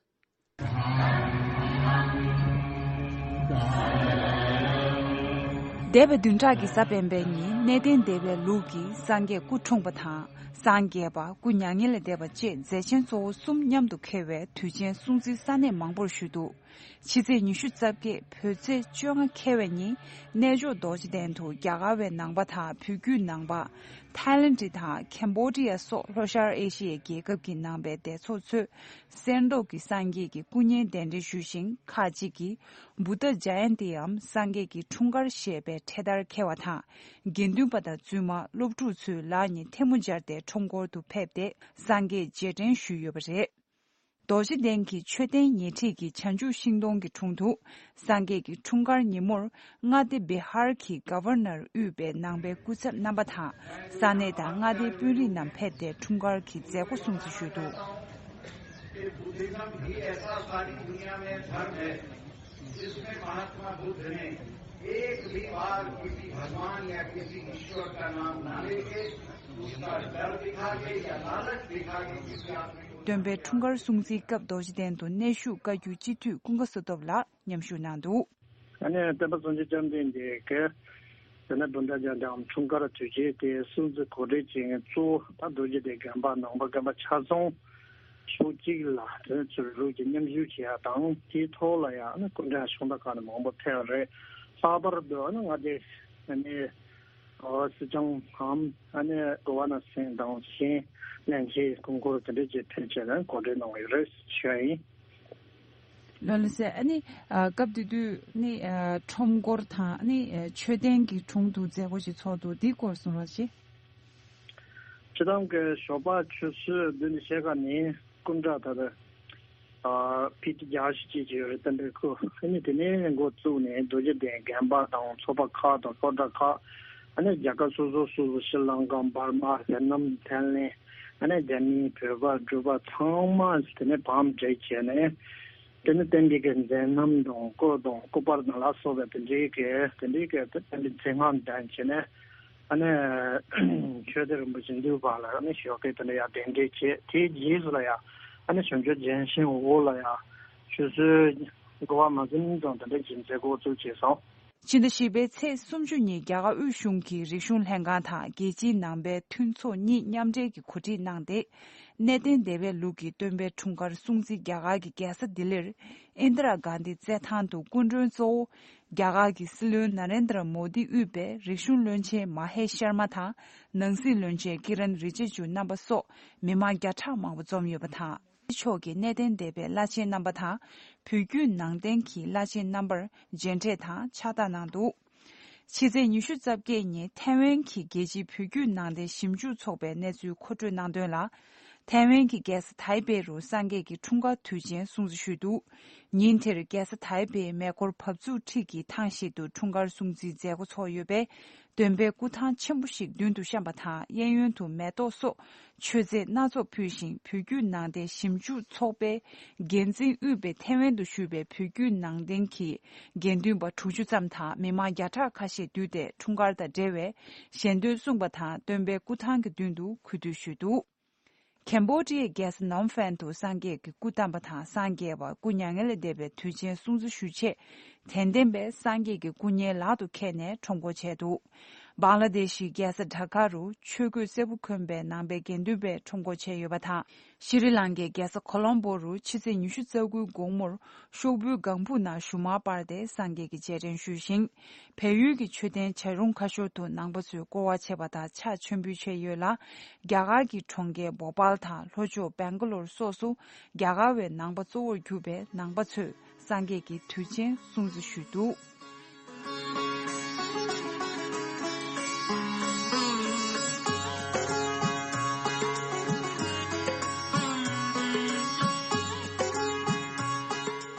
འདས་པའི་བདུན་ཕྲག་གི་གཟའ་སྤེན་པའི་ཉིན་གནས་བརྟན་སྡེ་པའི་ལུགས་ཀྱིས་སངས་རྒྱས་སྐུ་འཁྲུངས་པ་དང་། སངས་རྒྱས་པ། སྐུ་མྱ་ངན་ལས་འདས་པ་བཅས་མཛད་ཆེན་གཙོ་བོ་གསུམ་མཉམ་དུ་འཁེལ་བའི་དུས་ཆེན་སྲུང་བརྩི་ས་གནས་མང་པོར་ཞུས་འདུག་ཕྱི་ཚེས་ཉི་ཤུ་རྩ་བརྒྱད་བོད་ཚེས་བཅོ་ལྔ་འཁེལ་བའི་ཉིན། གནས་མཆོག་རྡོ་རྗེ་གདན་དུ་རྒྱ་གར་བའི་ནང་པ་དང་བོད་བརྒྱུད་ནང་པ། ཐའི་ལེན་ཌི་དང་ཁེམ་བྷོ་ཌི་ཡ་སོགས་ལྷོ་ཤར་ཨེ་ཤི་ཡའི་རྒྱལ་ཁབ་ཀྱི་ནང་པའི་སྡེ་ཚོགས་ཚོས་གསེར་མདོག་གི་སངས་རྒྱས་ཀྱི་སྐུ་བརྙན་གདན་འདྲེན་ཞུས་ཤིང་། ཁག་ཅིག་གིས་བུདྡྷ་ཇ་ཡན་ཏིའམ་སངས་རྒྱས་ཀྱི་འཁྲུངས་སྐར་ཞེས་པའི་འཕྲེད་དར་འཁྱེར་བ་དང་། དགེ་འདུན་པ་དང་བཙུན་མ། སློབ་ཕྲུག་ཚོས་ལག་གཉིས་ཐལ་མོ་སྦྱར་ཏེ་ཁྲོམ་སྐོར་དུ་ཕེབས་ཏེ་སངས་རྒྱས་རྗེས་དྲན་ཞུས་ཡོད་པ་རེད། རྡོ་རྗེ་གདན་གྱི་མཆོད་རྟེན་ཉེ་འཁྲིས་ཀྱི་བྱང་ཆུབ་ཤིང་སྡོང་གི་དྲུང་དུ། སངས་རྒྱས་ཀྱི་འཁྲུངས་སྐར་ཉིན་མོར། མངའ་སྡེ་བི་ཧར་གྱི་གྷ་ཝར་ནར་དབུས་པའི་ནང་པའི་སྐུ་ཚབ་རྣམ་པ་དང་། ས་གནས་དང་མངའ་སྡེའི་དཔོན་རིགས་རྣམས་ཕེབས་ཏེ་འཁྲུངས་སྐར་གྱི་མཛད་སྒོ་སྲུང་བརྩི་ཞུས་འདུག ये बुद्धिज्म ही ऐसा सारी दुनिया में धर्म है, जिसमें महात्मा बुद्ध ने एक भी बार किसी भगवान या किसी ईश्वर का नाम ना लेके, उसका डर दिखा के या लालच दिखा के किसी आदमी को སྟོན་པའི་འཁྲུངས་སྐར་སྲུང་བརྩིའི་སྐབས་རྡོ་རྗེ་གདན་དུ་གནས་བཞུགས་བཀའ་བརྒྱུད་སྤྱི་འཐུས་ཀུན་དགའ་བསོད་སྟོབས་ལགས་མཉམ་ཞུགས་གནང་འདུག་ཨ་ནི་སྟོན་པ་སངས་རྒྱས་བཅོམ་ལྡན་འདས་ཀྱི་དེ་ནས་བུདྡྷ་ཇ་ཡན་ཏིའམ་འཁྲུངས་སྐར་དུས་ཆེན་དེ་སྲུང་བརྩི་གོ་སྒྲིག་བྱེད་མཁན་གཙོ་བོ་ད་རྡོ་རྗེ་གདན་དགོན་པ་ནང་པ་དགོན་པ་ཆ་ཚང་ཕྱོགས་གཅིག་ལ་དེ་ནས་ཚུར་རུག་གི་མཉམ་ཞུགས་བྱེད་ཡ་དང་། དེའི་ཐོག་ལ་ཡང་ཨ་ནི་སྐུ་མགྲོན་གཞན་དག་ཁག་ནས་མང་པོ་ཕེབས་རེད། ལྷག་པར་དུ་ཨ་ནི་མངའ་སྡེ་ཨ་ནི་སྲིད་སྐྱོང་གམ་ཨ་ནི་གྷ་ཝར་ནར་ཚོ་དང་གཞན་བློན་ཆེན་སྐུ་འཁོར་དེ་འདྲ་ཅིག་ཕེབས་བྱས་ནས་གོ་སྒྲིག་གནང་བ་ཡོད་རེད་ཞུ་ཡ་ཡིན། ལགས་ལགས་སེ། ཨ་ནི་ཨ་སྐབས་དེ་དུས་ནི་ཨ་ཁྲོམ་སྐོར་དང་ནི་ཨ་མཆོད་རྟེན་གྱི་དྲུང་དུ་མཛད་སྒོ་ཞིག་ཚོགས་འདུག་འདིའི་སྐོར་གསུང་རོགས་བྱེད། སྤྱིར་བཏང་གི་ཞོགས་པ་ཆུ་ཚོད་བདུན་དང་ཕྱེད་ཀ་ནས་སྐུ་མགྲོན་ད་ལྟ་ཨ་ཕི་ཊི་བརྒྱ་བཞི་བཅས་ཀྱི་ཡོད་རེད། བསྟན་པའི་སྐུ། ཨ་ནི་དེ་ནས་འགོ་བཙུགས་ནས་རྡོ་རྗེ་གདན་དགོན་པ་དང་ཚོགས་པ་ཁག་དང་སློབ་གྲྭ་ཁག་ཨ་ནི་རྒྱལ་ཁབ་སོ་སོ་སོ་སོ་ཤྲི་ལང་ཀ་འབར་མ་ཝེ་ཏི་ནམ་ཐའི་ལེན་ཨ་ནི་རྒྱ་མི་བོད་པ་འབྲུག་པ་ཚང་མ་དེ་ནས་བམ་སྒྲིག་བྱས་ནས། དེ་ནས་བསྟན་པའི་གི་མཛད་རྣམ་དང་སྐོར་དང་སྐུ་པར་དང་ལ་སོགས་པའི་དེ་འདྲའི་གི་དེ་འདྲའི་གི་དེ་བསྟན་པའི་མཛད་རྣམ་ལྡན་བྱས་ནས་ཨ་ནི་ཆོས་སྡེ་རིན་པོ་ཆེ་འདུས་པ་ལ་ཨ་ནི་ཞོགས་ཀས་དེ་འདྲ་ཡར་གདན་འདྲེན་བྱས། དེའི་རྗེས་སུ་ལ་ཡང་ཨ་ནི་བྱང་ཆུབ་རྒྱལ་མཚན་འོག་ལ་ཡང་ཆུ་ཚོད་དགུ་པ་མ་ཟིན་ཙམ་དེ་འདྲ་གི་མཛད་སྒོ་བཙུགས་བྱས་སོང་། ཕྱི་ཟླ་བཞི་པའི་ཚེས་སུམ་ཅུ་ཉིན་རྒྱ་གར་དབུས་གཞུང་གིས་རིག་གཞུང་ལྷན་ཁང་དང་རྒྱལ་སྤྱིའི་ནང་པའི་མཐུན་ཚོགས་གཉིས་མཉམ་འབྲེལ་གྱིས་གོ་སྒྲིག་གནང་སྟེ། གནས་བརྟན་སྡེ་པའི་ལུགས་ཀྱི་སྟོན་པའི་འཁྲུངས་སྐར་སྲུང་བརྩི་རྒྱ་གར་གྱི་རྒྱལ་ས་ལྡི་ལིར་ཨིན་དྲ་གྷན་དྷི་རྩེད་ཐང་དུ་སྐུ་མགྲོན་གཙོ་བོ་རྒྱ་གར་གྱི་སྲིད་བློན་ན་རེན་དྲ་མོ་དི་དབུས་པའི་རིག་གཞུང་བློན་ཆེན་མ་ཧེ་ཤར་མ་དང་ནང་སྲིད་བློན་ཆེན་ཀི་རན་རི་ཇི་ཇུ་རྣམ་པ་སོགས་མི་མང་བརྒྱ་ཕྲག་མང་པོ་འཛོམས་ཡོད་པ་དང་། མཆོག་གིས་གནས་བརྟན་སྡེ་པའི་བླ་ཆེན་རྣམ་པ་དང་བོད་བརྒྱུད་ནང་བསྟན་གྱི་བླ་ཆེན་རྣམ་པར་མཇལ་འཕྲད་དང་ཕྱག་རྟགས་གནང་འདུག་ཕྱི་ཚེས་ཉི་ཤུ་རྩ་བརྒྱད་ཉིན་ཐའེ་ཝན་གྱི་རྒྱལ་སྤྱིའི་བོད་བརྒྱུད་ནང་བསྟན་ཞིབ་འཇུག་ཚོགས་པའི་གནས་ཚུལ་མཁོ་སྤྲོད་གནང་དོན་ལ། ཐའེ་ཝན་གྱི་རྒྱལ་ས་ཐའེ་པེ་རུ་སངས་རྒྱས་ཀྱི་འཁྲུངས་སྐར་དུས་ཆེན་སྲུང་བརྩི་ཞུས་འདུག་ཉིན་དེར་རྒྱལ་ས་ཐའེ་པེའི་མེ་འཁོར་བབས་ཚུགས་ཁྲི་གི་ཐང་ཤིག་ཏུ་འཁྲུངས་སྐར་སྲུང་བརྩིའི་མཛད་སྒོ་ཚོགས་ཡོད་པས། སྟོན་པའི་སྐུ་ཐང་ཆེན་པོ་ཞིག་མདུན་དུ་བཤམས་པ་དང་། གཡས་གཡོན་དུ་མེ་ཏོག་སོགས་མཆོད་རྫས་སྣ་ཚོགས་ཕུལ་ཞིང་། བོད་བརྒྱུད་ནང་བསྟན་ཞིབ་འཇུག་ཚོགས་པའི་འགན་འཛིན་དབུས་པའི་ཐའེ་ཝན་དུ་བཞུགས་པའི་བོད་བརྒྱུད་ནང་བསྟན་གྱི་དགེ་འདུན་པ་དྲུག་ཅུ་ཙམ་དང་མི་མང་བརྒྱ་ཕྲག་ཁ་ཤས་འདུས་ཏེ། འཁྲུངས་སྐར་དང་འབྲེལ་བའི་ཞལ་འདོན་གསུངས་པ་དང་། སྟོན་པའི་སྐུ་ཐང་གི་མདུན་དུ་གུས་འདུད་ཞུས་འདུག་ཁེམ་བྷོ་ཌི་ཡའི་རྒྱལ་ས་ནོམ་ཕན་དུ་སངས་རྒྱས་ཀྱི་སྐུ་བལྟམས་པ་དང་། སངས་རྒྱས་པ་སྐུ་མྱ་ངན་ལས་འདས་པའི་དུས་ཆེན་སྲུང་བརྩི་ཞུ་ཆེད། དད་ལྡན་པས་སངས་རྒྱས་ཀྱི་སྐུ་བརྙན་ལག་ཏུ་ཁྱེར་ནས་ཁྲོམ་སྐོར་བྱས་འདུག་བང་ལ་དེ་ཤི་རྒྱལ་ས་ཌ་ཀ་རུ་ཆོས་གོས་སེར་པོ་གོན་པའི་ནང་པའི་དགེ་འདུན་པས་ཁྲོམ་སྐོར་བྱས་ཡོད་པ་དང་། ཤྲི་ལང་ཀའི་རྒྱལ་ས་ཁོ་ལོམ་པོ་རུ་ཕྱི་ཚེས་ཉི་ཤུ་རྩ་དགུའི་དགོང་མོར་ཤོག་བུའི་ལྒང་ཕུག་ནང་ཞུན་མར་སྤར་ཏེ་སངས་རྒྱས་ཀྱི་རྗེས་དྲན་ཞུས་ཤིང་། བལ་ཡུལ་གྱི་མཆོད་རྟེན་བྱ་རུང་ཁ་ཤོར་དུ་ནང་པ་ཚོས་སྐོར་བ་བྱས་པ་དང་ཕྱག་མཆོད་འབུལ་བྱས་ཡོད་ལ། རྒྱ་གར་གྱི་གྲོང་ཁྱེར་བྷོ་པལ་དང་ལྷོ་ཕྱོགས་བེང་ག་ལོར་སོགས་སུ་རྒྱ་གར་བའི་ནང་པ་གཙོ་བོར་གྱུར་པའི་ནང་པ་ཚོས་སངས་རྒྱས་ཀྱི་དུས་ཆེན་སྲུང་བརྩི་ཞུས་འདུག་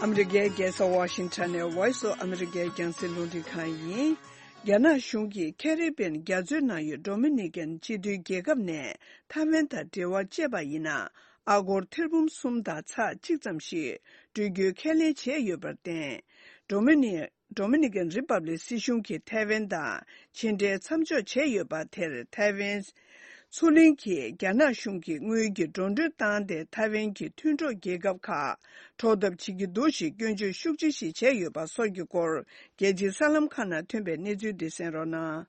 ཨ་མི་རི་ཀའི་རྒྱལ་ས་ཝ་ཤིང་ཊོན་ནས་Voice of America རྒྱང་སྲིང་རླུང་འཕྲིན་ཁང་ཡིན། རྒྱ་ནག་གཞུང་གིས་ཁེ་རི་བྷི་ཡན་རྒྱ་མཚོའི་ནང་ཡོད་ཌོ་མི་ནི་ཀན་སྤྱི་མཐུན་རྒྱལ་ཁབ་ནས་ཐའེ་ཝན་དང་འབྲེལ་བ་བཅད་པ་ཡིན་ན། ཨ་སྒོར་ཐེར་འབུམ་གསུམ་དང་ཚེག་གཅིག་ཙམ་ཞིག་སྤྲོད་རྒྱུའི་ཁས་ལེན་བྱས་ཡོད་པར་བརྟེན། ཌོ་མི་ནི། ཌོ་མི་ནི་ཀན་རི་པབ་ལིག་སྲིད་གཞུང་གིས་ཐའེ་ཝན་དང་ཕྱི་འབྲེལ་མཚམས་འཇོག་བྱས་ཡོད་པ་དེར་ཐའེ་ཝན་མཚོ་གླིང་གིས་རྒྱ་ནག་གཞུང་གིས་དངུལ་གྱི་འགྲོ་གྲོན་བཏང་སྟེ་ཐའེ་ཝན་གྱི་མཐུན་གྲོགས་རྒྱལ་ཁབ་ཁག་འཕྲོག་ཐབས་བྱེད་ཀྱི་འདུག་ཞེས་སྐྱོན་བརྗོད་ཤུགས་ཆེ་ཞིག་བྱས་ཡོད་པ་སོགས་ཀྱི་སྐོར། རྒྱལ་སྤྱིའི་གསར་ལམ་ཁག་ནང་ཐོན་པའི་གནས་ཚུལ་འདི་གསན་རོགས་གནང་།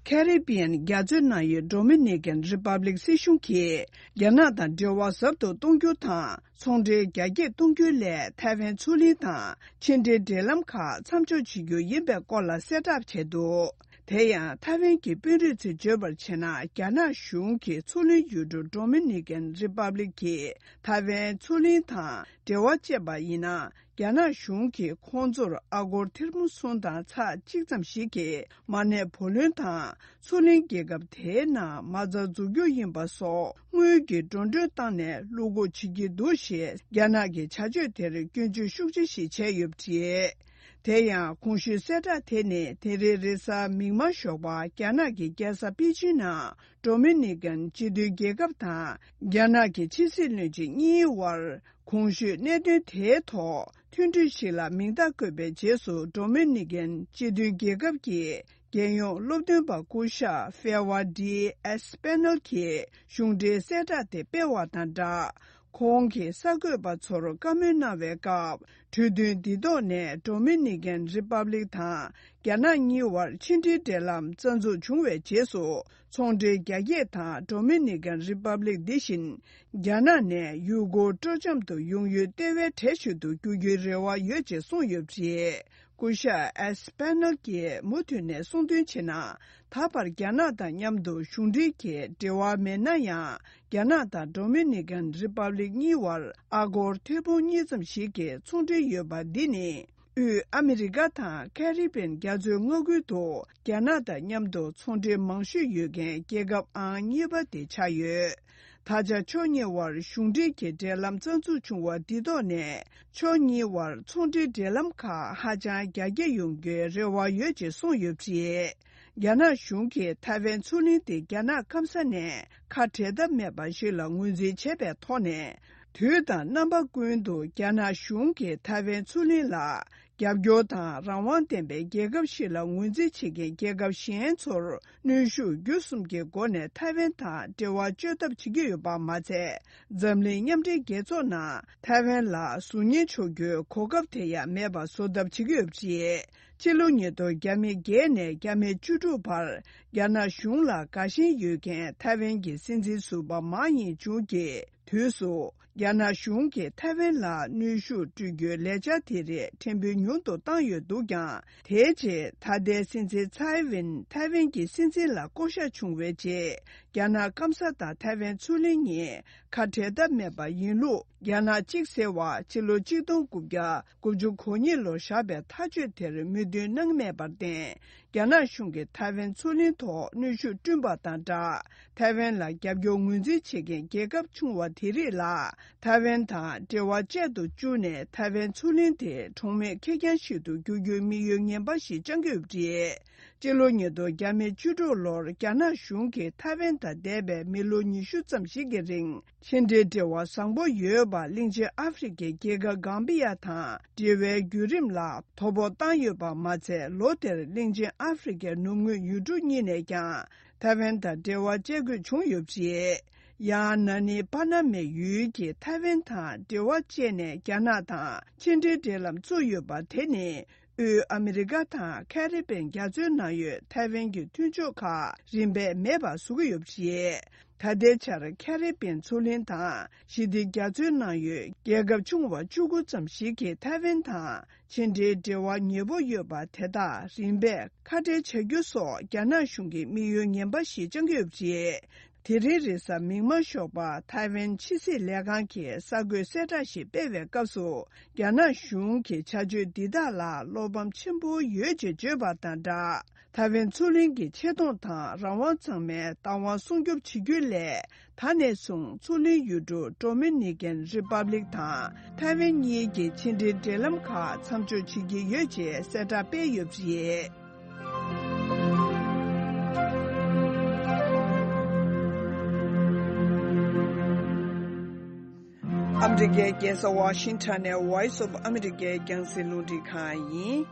ཁེ་རི་བྷི་ཡན་རྒྱ་མཚོའི་ནང་ཡོད་ཌོ་མི་ནི་ཀན་རི་པབ་ལིག་སྲིད་གཞུང་གིས་རྒྱ་ནག་དང་འབྲེལ་བ་ཟབ་ཏུ་གཏོང་རྒྱུ་དང་ཚོང་འབྲེལ་རྒྱ་སྐྱེད་གཏོང་རྒྱུའི་སླད་ཐའེ་ཝན་མཚོ་གླིང་དང་ཕྱི་འབྲེལ་འབྲེལ་ལམ་ཁག་མཚམས་འཇོག་བྱེད་རྒྱུ་ཡིན་པའི་སྐོར་ལ་གསལ་བསྒྲགས་བྱས་འདུག་དེ་ཡང་ཐའེ་ཝན་གྱི་དཔོན་རིགས་ཚོས་བརྗོད་པར་བྱས་ན། རྒྱ་ནག་གཞུང་གི་མཚོ་གླིང་ཡུལ་གྲུ་ཌོ་མི་ནི་ཀན་རི་པབ་ལིག་གིས་ཐའེ་ཝན་མཚོ་གླིང་དང་འབྲེལ་བ་བཅད་པ་ཡིན་ན། རྒྱ་ནག་གཞུང་གིས་ཁོང་ཚོར་ཨ་སྒོར་ཐེར་འབུམ་གསུམ་དང་ཚེག་གཅིག་ཙམ་ཞིག་གི་མ་གནས་བུ་ལོན་དང་། མཚོ་གླིང་རྒྱལ་ཁབ་དེའི་ནང་མ་རྩ་འཛུགས་རྒྱུ་ཡིན་པ་སོགས་དངུལ་གྱི་འགྲོ་གྲོན་བཏང་ནས་བློ་འགུག་བྱེད་ཀྱི་འདུག་ཞེས་རྒྱ་ནག་གི་བྱ་སྤྱོད་དེར་སྐྱོན་བརྗོད་ཤུགས་ཆེ་ཞིག་བྱས་ཡོད་པ་རེད། དེ་ཡང་གོང་ཞུས་གསལ་བསྒྲགས་དེ་ནི་དེ་རིང་རེས་གཟའ་མིག་དམར་ཞོགས་པ་རྒྱ་ནག་གི་རྒྱལ་ས་པེ་ཅིན་ནང་ཌོ་མི་ནི་ཀན་སྤྱི་མཐུན་རྒྱལ་ཁབ་དང་རྒྱ་ནག་གི་ཕྱི་སྲིད་བློན་ཆེན་གཉིས་དབར། གོང་ཞུས་གནད་དོན་དེའི་ཐོག་མཐུན་གྲོས་ཤིག་ལ་མིང་རྟགས་བཀོད་པའི་རྗེས་སུ། ཌོ་མི་ནི་ཀན་སྤྱི་མཐུན་རྒྱལ་ཁབ་ཀྱི་རྒྱལ་ཡོངས་སློབ་སྟོན་པ་སྐུ་ཞབས་ཧྥེ་ཝ་ཌི་ཨེས་པེ་ནལ་གྱིས་གཞུང་འབྲེལ་གསལ་བསྒྲགས་དེ་སྤེལ་བ་དང་སྦྲགས། ཁོང་གིས་གསར་འགོད་པ་ཚོར་བཀའ་མོལ་གནང་བའི་སྐབས། གྲོས་མཐུན་འདི་ཐོག་ནས་ཌོ་མི་ནི་ཀན་རི་པབ་ལིག་དང་རྒྱ་ནག་གཉིས་དབར་ཕྱི་འབྲེལ་འབྲེལ་ལམ་རྩ་འཛུགས་བྱུང་བའི་རྗེས་སུ། ཚོང་འབྲེལ་རྒྱ་སྐྱེད་དང་ཌོ་མི་ནི་ཀན་རི་པབ་ལིག་འདི་བཞིན། རྒྱ་ནག་ནས་ཡུལ་སྐོར་སྤྲོ་འཆམ་དུ་ཡོང་ཡུལ་ལྟེ་བའི་གྲས་ཤིག་ཏུ་འགྱུར་རྒྱུའི་རེ་བ་ཡོད་ཅེས་གསུངས་ཡོད་པ་རེད། སྐུ་ཞབས་ཨེས་པེ་ནལ་གྱིས་མུ་མཐུད་ནས་གསུངས་དོན་བྱས་ན། ད་བར་རྒྱ་ནག་དང་མཉམ་དུ་གཞུང་འབྲེལ་གྱི་འབྲེལ་བ་མེད་ན་ཡང་། རྒྱ་ནག་དང་ཌོ་མི་ནི་ཀན་རི་པབ་ལིག་གཉིས་བར་ཨ་སྒོར་ཐེར་འབུམ་གཉིས་ཙམ་ཞིག་གི་ཚོང་འབྲེལ་ཡོད་པ་འདི་ནི། དབུས་ཨ་མི་རི་ཀ་དང་ཁེ་རི་བྷི་ཡན་རྒྱ་མཚོའི་མངའ་ཁུལ་དུ་རྒྱ་ནག་དང་མཉམ་དུ་ཚོང་འབྲེལ་མང་ཤོས་ཡོད་མཁན་རྒྱལ་ཁབ་ཨང་གཉིས་པ་དེ་ཆགས་ཡོད། ད་ཆ་ཕྱོགས་གཉིས་བར་གཞུང་འབྲེལ་གྱི་འབྲེལ་ལམ་རྩ་འཛུགས་བྱུང་བ་འདི་ཐོག་ནས། ཕྱོགས་གཉིས་བར་ཚོང་འབྲེལ་འབྲེལ་ལམ་ཁག་ཧ་ཅང་རྒྱ་སྐྱེད་ཡོང་རྒྱུའི་རེ་བ་ཡོད་ཅེས་གསུངས་ཡོད་པ་རེད། རྒྱ་ནག་གཞུང་གིས་ཐའེ་ཝན་མཚོ་གླིང་དེ་རྒྱ་ནག་སྐམ་ས་ནས་ཁ་བྲལ་ཐབས་མེད་པ་ཞིག་ལ་ངོས་འཛིན་བྱས་པའི་ཐོག་ནས། དུས་དང་རྣམ་པ་ཀུན་ཏུ་རྒྱ་ནག་གཞུང་གིས་ཐའེ་ཝན་མཚོ་གླིང་ལ་ རྒྱབ་སྐྱོར་དང་རང་དབང་ལྡན་པའི་རྒྱལ་ཁབ་ཞིག་ལ་ངོས་འཛིན་བྱེད་མཁན་རྒྱལ་ཁབ་གཞན་ཚོར་གནོན་ཤུགས་བརྒྱུད་གསུམ་གྱི་སྒོ་ནས་ཐའེ་ཝན་དང་འབྲེལ་བ་གཅོད་ཐབས་བྱེད་ཀྱི་ཡོད་པ་མ་ཚད། འཛམ་གླིང་མཉམ་འབྲེལ་རྒྱལ་ཚོགས་ནང་ཐའེ་ཝན་ལ་གཟུགས་བརྙན་འཇོག་རྒྱུའི་གོ་སྐབས་དེ་ཡང་མེད་པ་བཟོ་ཐབས་བྱེད་ཀྱི་ཡོད་པ་རེད། སྤྱི་ལོ་ཉིས་སྟོང་བརྒྱ་མེད་བརྒྱད་ནས་བརྒྱ་མེད་བཅུ་དྲུག་བར་རྒྱ་ནག་གཞུང་ལ་དགའ་ཞེན་ཡོད་མཁན་ཐའེ་ཝན་གྱི་སྲིད་འཛིན་ཟུར་པ་མཱ་ཡིན་ཅུང་གིས། དུས་སུ། རྒྱ་ནག་གཞུང་གིས་ཐའེ་ཝན་ལ་གནོན་ཤུགས་སྤྲོད་རྒྱུའི་ལས་འཆར་དེ་རིགས་ཕྲན་བུ་ཉུང་དུ་བཏང་ཡོད་འདུག་ཀྱང་། དེའི་རྗེས་ད་ལྟའི་སྲིད་འཛིན་ཚའེ་ཝིན་ཐའེ་ཝན་གྱི་སྲིད་འཛིན་ལ་བསྐོ་གཞག་བྱུང་བའི་རྗེས། རྒྱ་ནག་སྐམ་ས་དང་ཐའེ་ཝན་མཚོ་གླིང་གཉིས་ཁ་བྲལ་ཐབས་མེད་པ་ཡིན་ལུགས། རྒྱ་ནག་གཅིག་ཟེར་བ་ཕྱི་ལོ་གཅིག་སྟོང་དགུ་བརྒྱ་དགུ་བཅུ་གོ་གཉིས་ལོར་བཞག་པའི་ཐག་གཅོད་དེར་མོས་མཐུན་གནང་མེད་པར་བརྟེན། རྒྱ་ནག་གཞུང་གིས་ཐའེ་ཝན་མཚོ་གླིང་ཐོག་གནོན་ཤུགས་བསྐྲུན་པ་དང་སྦྲགས། ཐའེ་ཝན་ལ་རྒྱབ་སྐྱོར་ངོས་འཛིན་བྱེད་མཁན་རྒྱལ་ཁབ་ཆུང་བ་དེ་རིགས་ལ་ཐའེ་ཝན་དང་འབྲེལ་བ་བཅད་དུ་བཅུག་ནས། ཐའེ་ཝན་མཚོ་གླིང་དེ་གྲོང་མེད་ཁེར་རྐྱང་ཞིག་ཏུ་འགྱུར་རྒྱུའི་དམིགས་ཡུལ་ངན་པ་ཞིག་བཅངས་ཀྱི་ཡོད་པ་རེད། སྤྱི་ལོ་ཉིས་སྟོང་བརྒྱ་མེད་བཅུ་དྲུག་ལོར་རྒྱ་ནག་གཞུང་གིས་ཐའེ་ཝན་དང་འདས་པའི་མི་ལོ་ཉི་ཤུ་ཙམ་ཞིག་གི་རིང་། ཕྱི་འབྲེལ་འབྲེལ་བ་བཟང་པོ་ཡོད་པ་གླིང་ཆེན་ཨ་ཧྥེ་རི་ཁའི་རྒྱལ་ཁབ་གྷམ་བི་ཡ་དང་འབྲེལ་བའི་བརྒྱུད་རིམ་ལ་དོ་ཕོག་བཏང་ཡོད་པ་མ་ཚད། ལོ་དེར་གླིང་ཆེན་ཨ་ཧྥེ་རི་ཁའི་ནུབ་ངོས་ཡུལ་གྲུ་གཉིས་ནས་ཀྱང་ཐའེ་ཝན་དང་འབྲེལ་བ་བཅད་དགོས་བྱུང་ཡོད་པ་རེད། ཡང་ན་ནིང་པ་ན་མའི་ཡུལ་གྱིས་ཐའེ་ཝན་དང་འབྲེལ་བ་བཅད་ནས་རྒྱ་ནག་དང་ཕྱི་འབྲེལ་འབྲེལ་ལམ་བཙུགས་ཡོད་པ་དེ་ནི། དབུས་ཨ་མི་རི་ཀ་དང་ཁ་རི་པན་རྒྱ་མཚོའི་ནང་ཡོད་ཐའེ་ཝན་གྱི་མཐུན་ཕྱོགས་ཁག་རིམ་པས་མེད་པར་བཟོ་གི་ཡོད་པ་རེད། ད་ལྟའི་ཆར་ཁ་རི་པན་མཚོ་གླིང་དང་ཞི་བདེ་རྒྱ་མཚོའི་ནང་ཡོད་རྒྱལ་ཁབ་ཆུང་བ་བཅུ་དགུ་ཙམ་ཞིག་གིས་ཐའེ་ཝན་དང་ཕྱི་འབྲེལ་འབྲེལ་བ་ཉེ་པོ་ཡོད་པ་དེ་དག་རིམ་པས་ཁ་བྲལ་བྱ་རྒྱུ་སོགས་རྒྱ་ནག་གཞུང་གིས་དམིགས་ཡུལ་ངན་པ་ཞིག་བཅངས་ཀྱི་ཡོད་པ་རེད། དེ་རིང་རེས་གཟའ་མིག་དམར་ཞོགས་པ་ཐའེ་ཝན་ཕྱི་སྲིད་ལས་ཁང་གིས་གསར་འགོད་གསལ་བསྒྲགས་ཤིག་སྤེལ་བའི་སྐབས་སུ། རྒྱ་ནག་གཞུང་གི་བྱ་སྤྱོད་འདི་དག་ལ་བློ་ཕམ་ཆེན་པོ་ཡོད་ཅེས་བརྗོད་པ་དང་སྦྲགས། ཐའེ་ཝན་མཚོ་གླིང་གི་ཆེ་མཐོང་དང་རང་དབང་ཚང་མའི་བདག་དབང་སྲུང་སྐྱོབ་བྱེད་རྒྱུ་ལས། ད་ནས་བཟུང་མཚོ་གླིང་ཡུལ་གྲུ་ཌོ་མི་ནི་ཀན་རི་པབ་ལིག་དང་ཐའེ་ཝན་གཉིས་ཀྱི་ཕྱི་འབྲེལ་འབྲེལ་ལམ་ཁག་མཚམས་འཇོག་བྱེད་ཀྱི་ཡོད་ཅེས་གསལ་བསྒྲགས་སྤེལ་ཡོད་པ་རེད། ཨ་མི་རི་ཀའི་རྒྱལ་ས་ཝ་ཤིང་ཊོན་ནས་Voice of America་རྒྱང་སྲིང་རླུང་འཕྲིན་ཁང་ཡིན།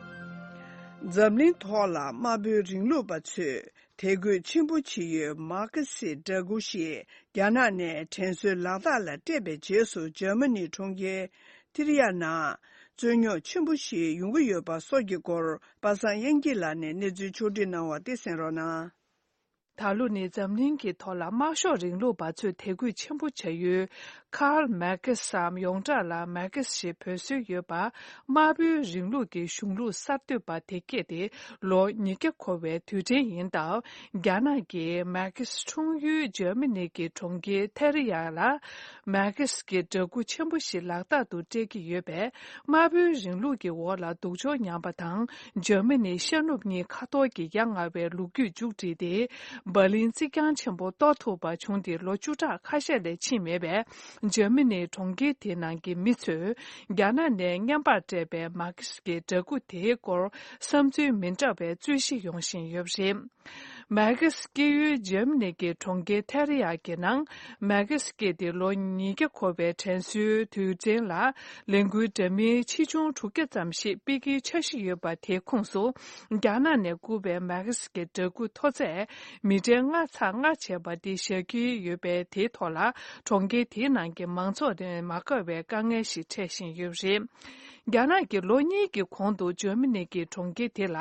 འཛམ་གླིང་ཐོག་ལ་དམར་པོའི་རིང་ལུགས་པ་ཚོས་དད་གུས་ཆེན་པོ་བྱེད་ཡུལ་མར་ཁེ་སི་འདྲ་སྐུ་ཞིག་རྒྱ་ནག་ནས་དྲན་གསོའི་ལག་རྟགས་ལ་སྤྲད་པའི་རྗེས་སུ། འཇར་མ་ནིའི་གྲོང་ཁྱེར་ཐི་རི་ཡ་ནང་རྩོད་རྙོག་ཆེན་པོ་ཞིག་ཡོང་གི་ཡོད་པ་སོགས་ཀྱི་སྐོར། པ་སངས་དབྱངས་སྐྱིད་ལགས་ནས་གནས་ཚུལ་ཕྱོགས་བསྒྲིགས་གནང་བ་དེ་གསན་རོགས་གནང་། ད་ལོ་ནི་འཛམ་གླིང་གི་ཐོག་ལ་དམར་ཤོག་རིང་ལུགས་པ་ཚོས་དད་གུས་ཆེན་པོ་བྱ་ཡུལ་ཁཱརལ་མར་ཁེ་སིའམ་ཡོངས་གྲགས་ལ་མར་ཁེ་སི་ཞེས་འབོད་སྲོལ་ཡོད་པ། དམར་པོའི་རིང་ལུགས་ཀྱི་གཞུང་ལུགས་གསར་གཏོད་པ་དེ་སྐྱེས་ཏེ་ལོ་ཉིས་བརྒྱ་འཁོར་བའི་དུས་དྲན་ཡིན་སྟབས། རྒྱ་ནག་གི་མར་ཁེ་སི་འཁྲུངས་ཡུལ་འཇར་མ་ནི་གི་གྲོང་ཁྱེར་ཐེ་རི་ཡ་ལ་མར་ཁེ་སི་གི་འདྲ་སྐུ་ཆེན་པོ་ཞིག་ལག་རྟགས་དུ་སྤྲད་ཀྱི་ཡོད་པས། དམར་པོའི་རིང་ལུགས་ཀྱི་འོག་ལ་སྡུག་སྦྱོང་མྱངས་པ་དང་། འཇར་མ་ནི་ཤར་ནུབ་གཉིས་ཁ་ཐོར་གྱི་ཡ་ང་བའི་ལོ་རྒྱུས་མཇུག་བསྒྲིལ་ཏེ། འབར་ལིན་རྩིག་གྱང་ཆེན་པོ་གཏོར་ཐུབ་པ་བྱུང་སྟེ་ལོ་བཅུ་ཕྲག་ཁ་ཤས་ལས་ཕྱིན་མེད་པས། འཇར་མ་ནིའི་གྲོང་ཁྱེར་དེའི་ནང་གི་མི་ཚོས་རྒྱ་ནག་ནས་བརྙན་པར་སྤྲད་པའི་མར་ཁེ་སི་གི་འདྲ་སྐུ་དེའི་སྐོར་བསམ་ཚུལ་མི་འདྲ་བའི་རྩོད་གཞི་ཡོང་བཞིན་ཡོད་པ་རེད། མར་ཁེ་སི་སྐྱེས་ཡུལ་འཇར་མ་ནི་གི་གྲོང་ཁྱེར་ཐེ་རི་ཡ་གི་ནང་མར་ཁེ་སི་སྐྱེས་ཏེ་ལོ་ཉིས་བརྒྱ་འཁོར་བའི་དྲན་གསོའི་དུས་དྲན་ལ་ལས་འགུལ་འདྲ་མིན་ཆེ་ཆུང་དྲུག་བརྒྱ་ཙམ་ཞིག་སྤེལ་རྒྱུའི་འཆར་གཞི་ཡོད་པ་དེའི་ཁོངས་སུ། རྒྱ་ནག་ནས་བསྐུར་བའི་མར་ཁེ་སི་གི་འདྲ་སྐུ་མཐོ་ཚད་མི་ཊར་ལྔ་ཚེག་ལྔ་བྱས་པ་འདི་བཞག་གི་ཡོད་པས། དེའི་ཐོག་ལ་གྲོང་ཁྱེར་དེའི་ནང་གི་མང་ཚོགས་ནས་མ་དགའ་བའི་དཀའ་ངལ་ཞིག་འཕྲད་བཞིན་ཡོད་པ་རེད། རྒྱ་ནག་གིས་ལོ་གཉིས་ཀྱི་གོང་དུ་འཇར་མ་ནི་གི་གྲོང་ཁྱེར་དེ་ལ་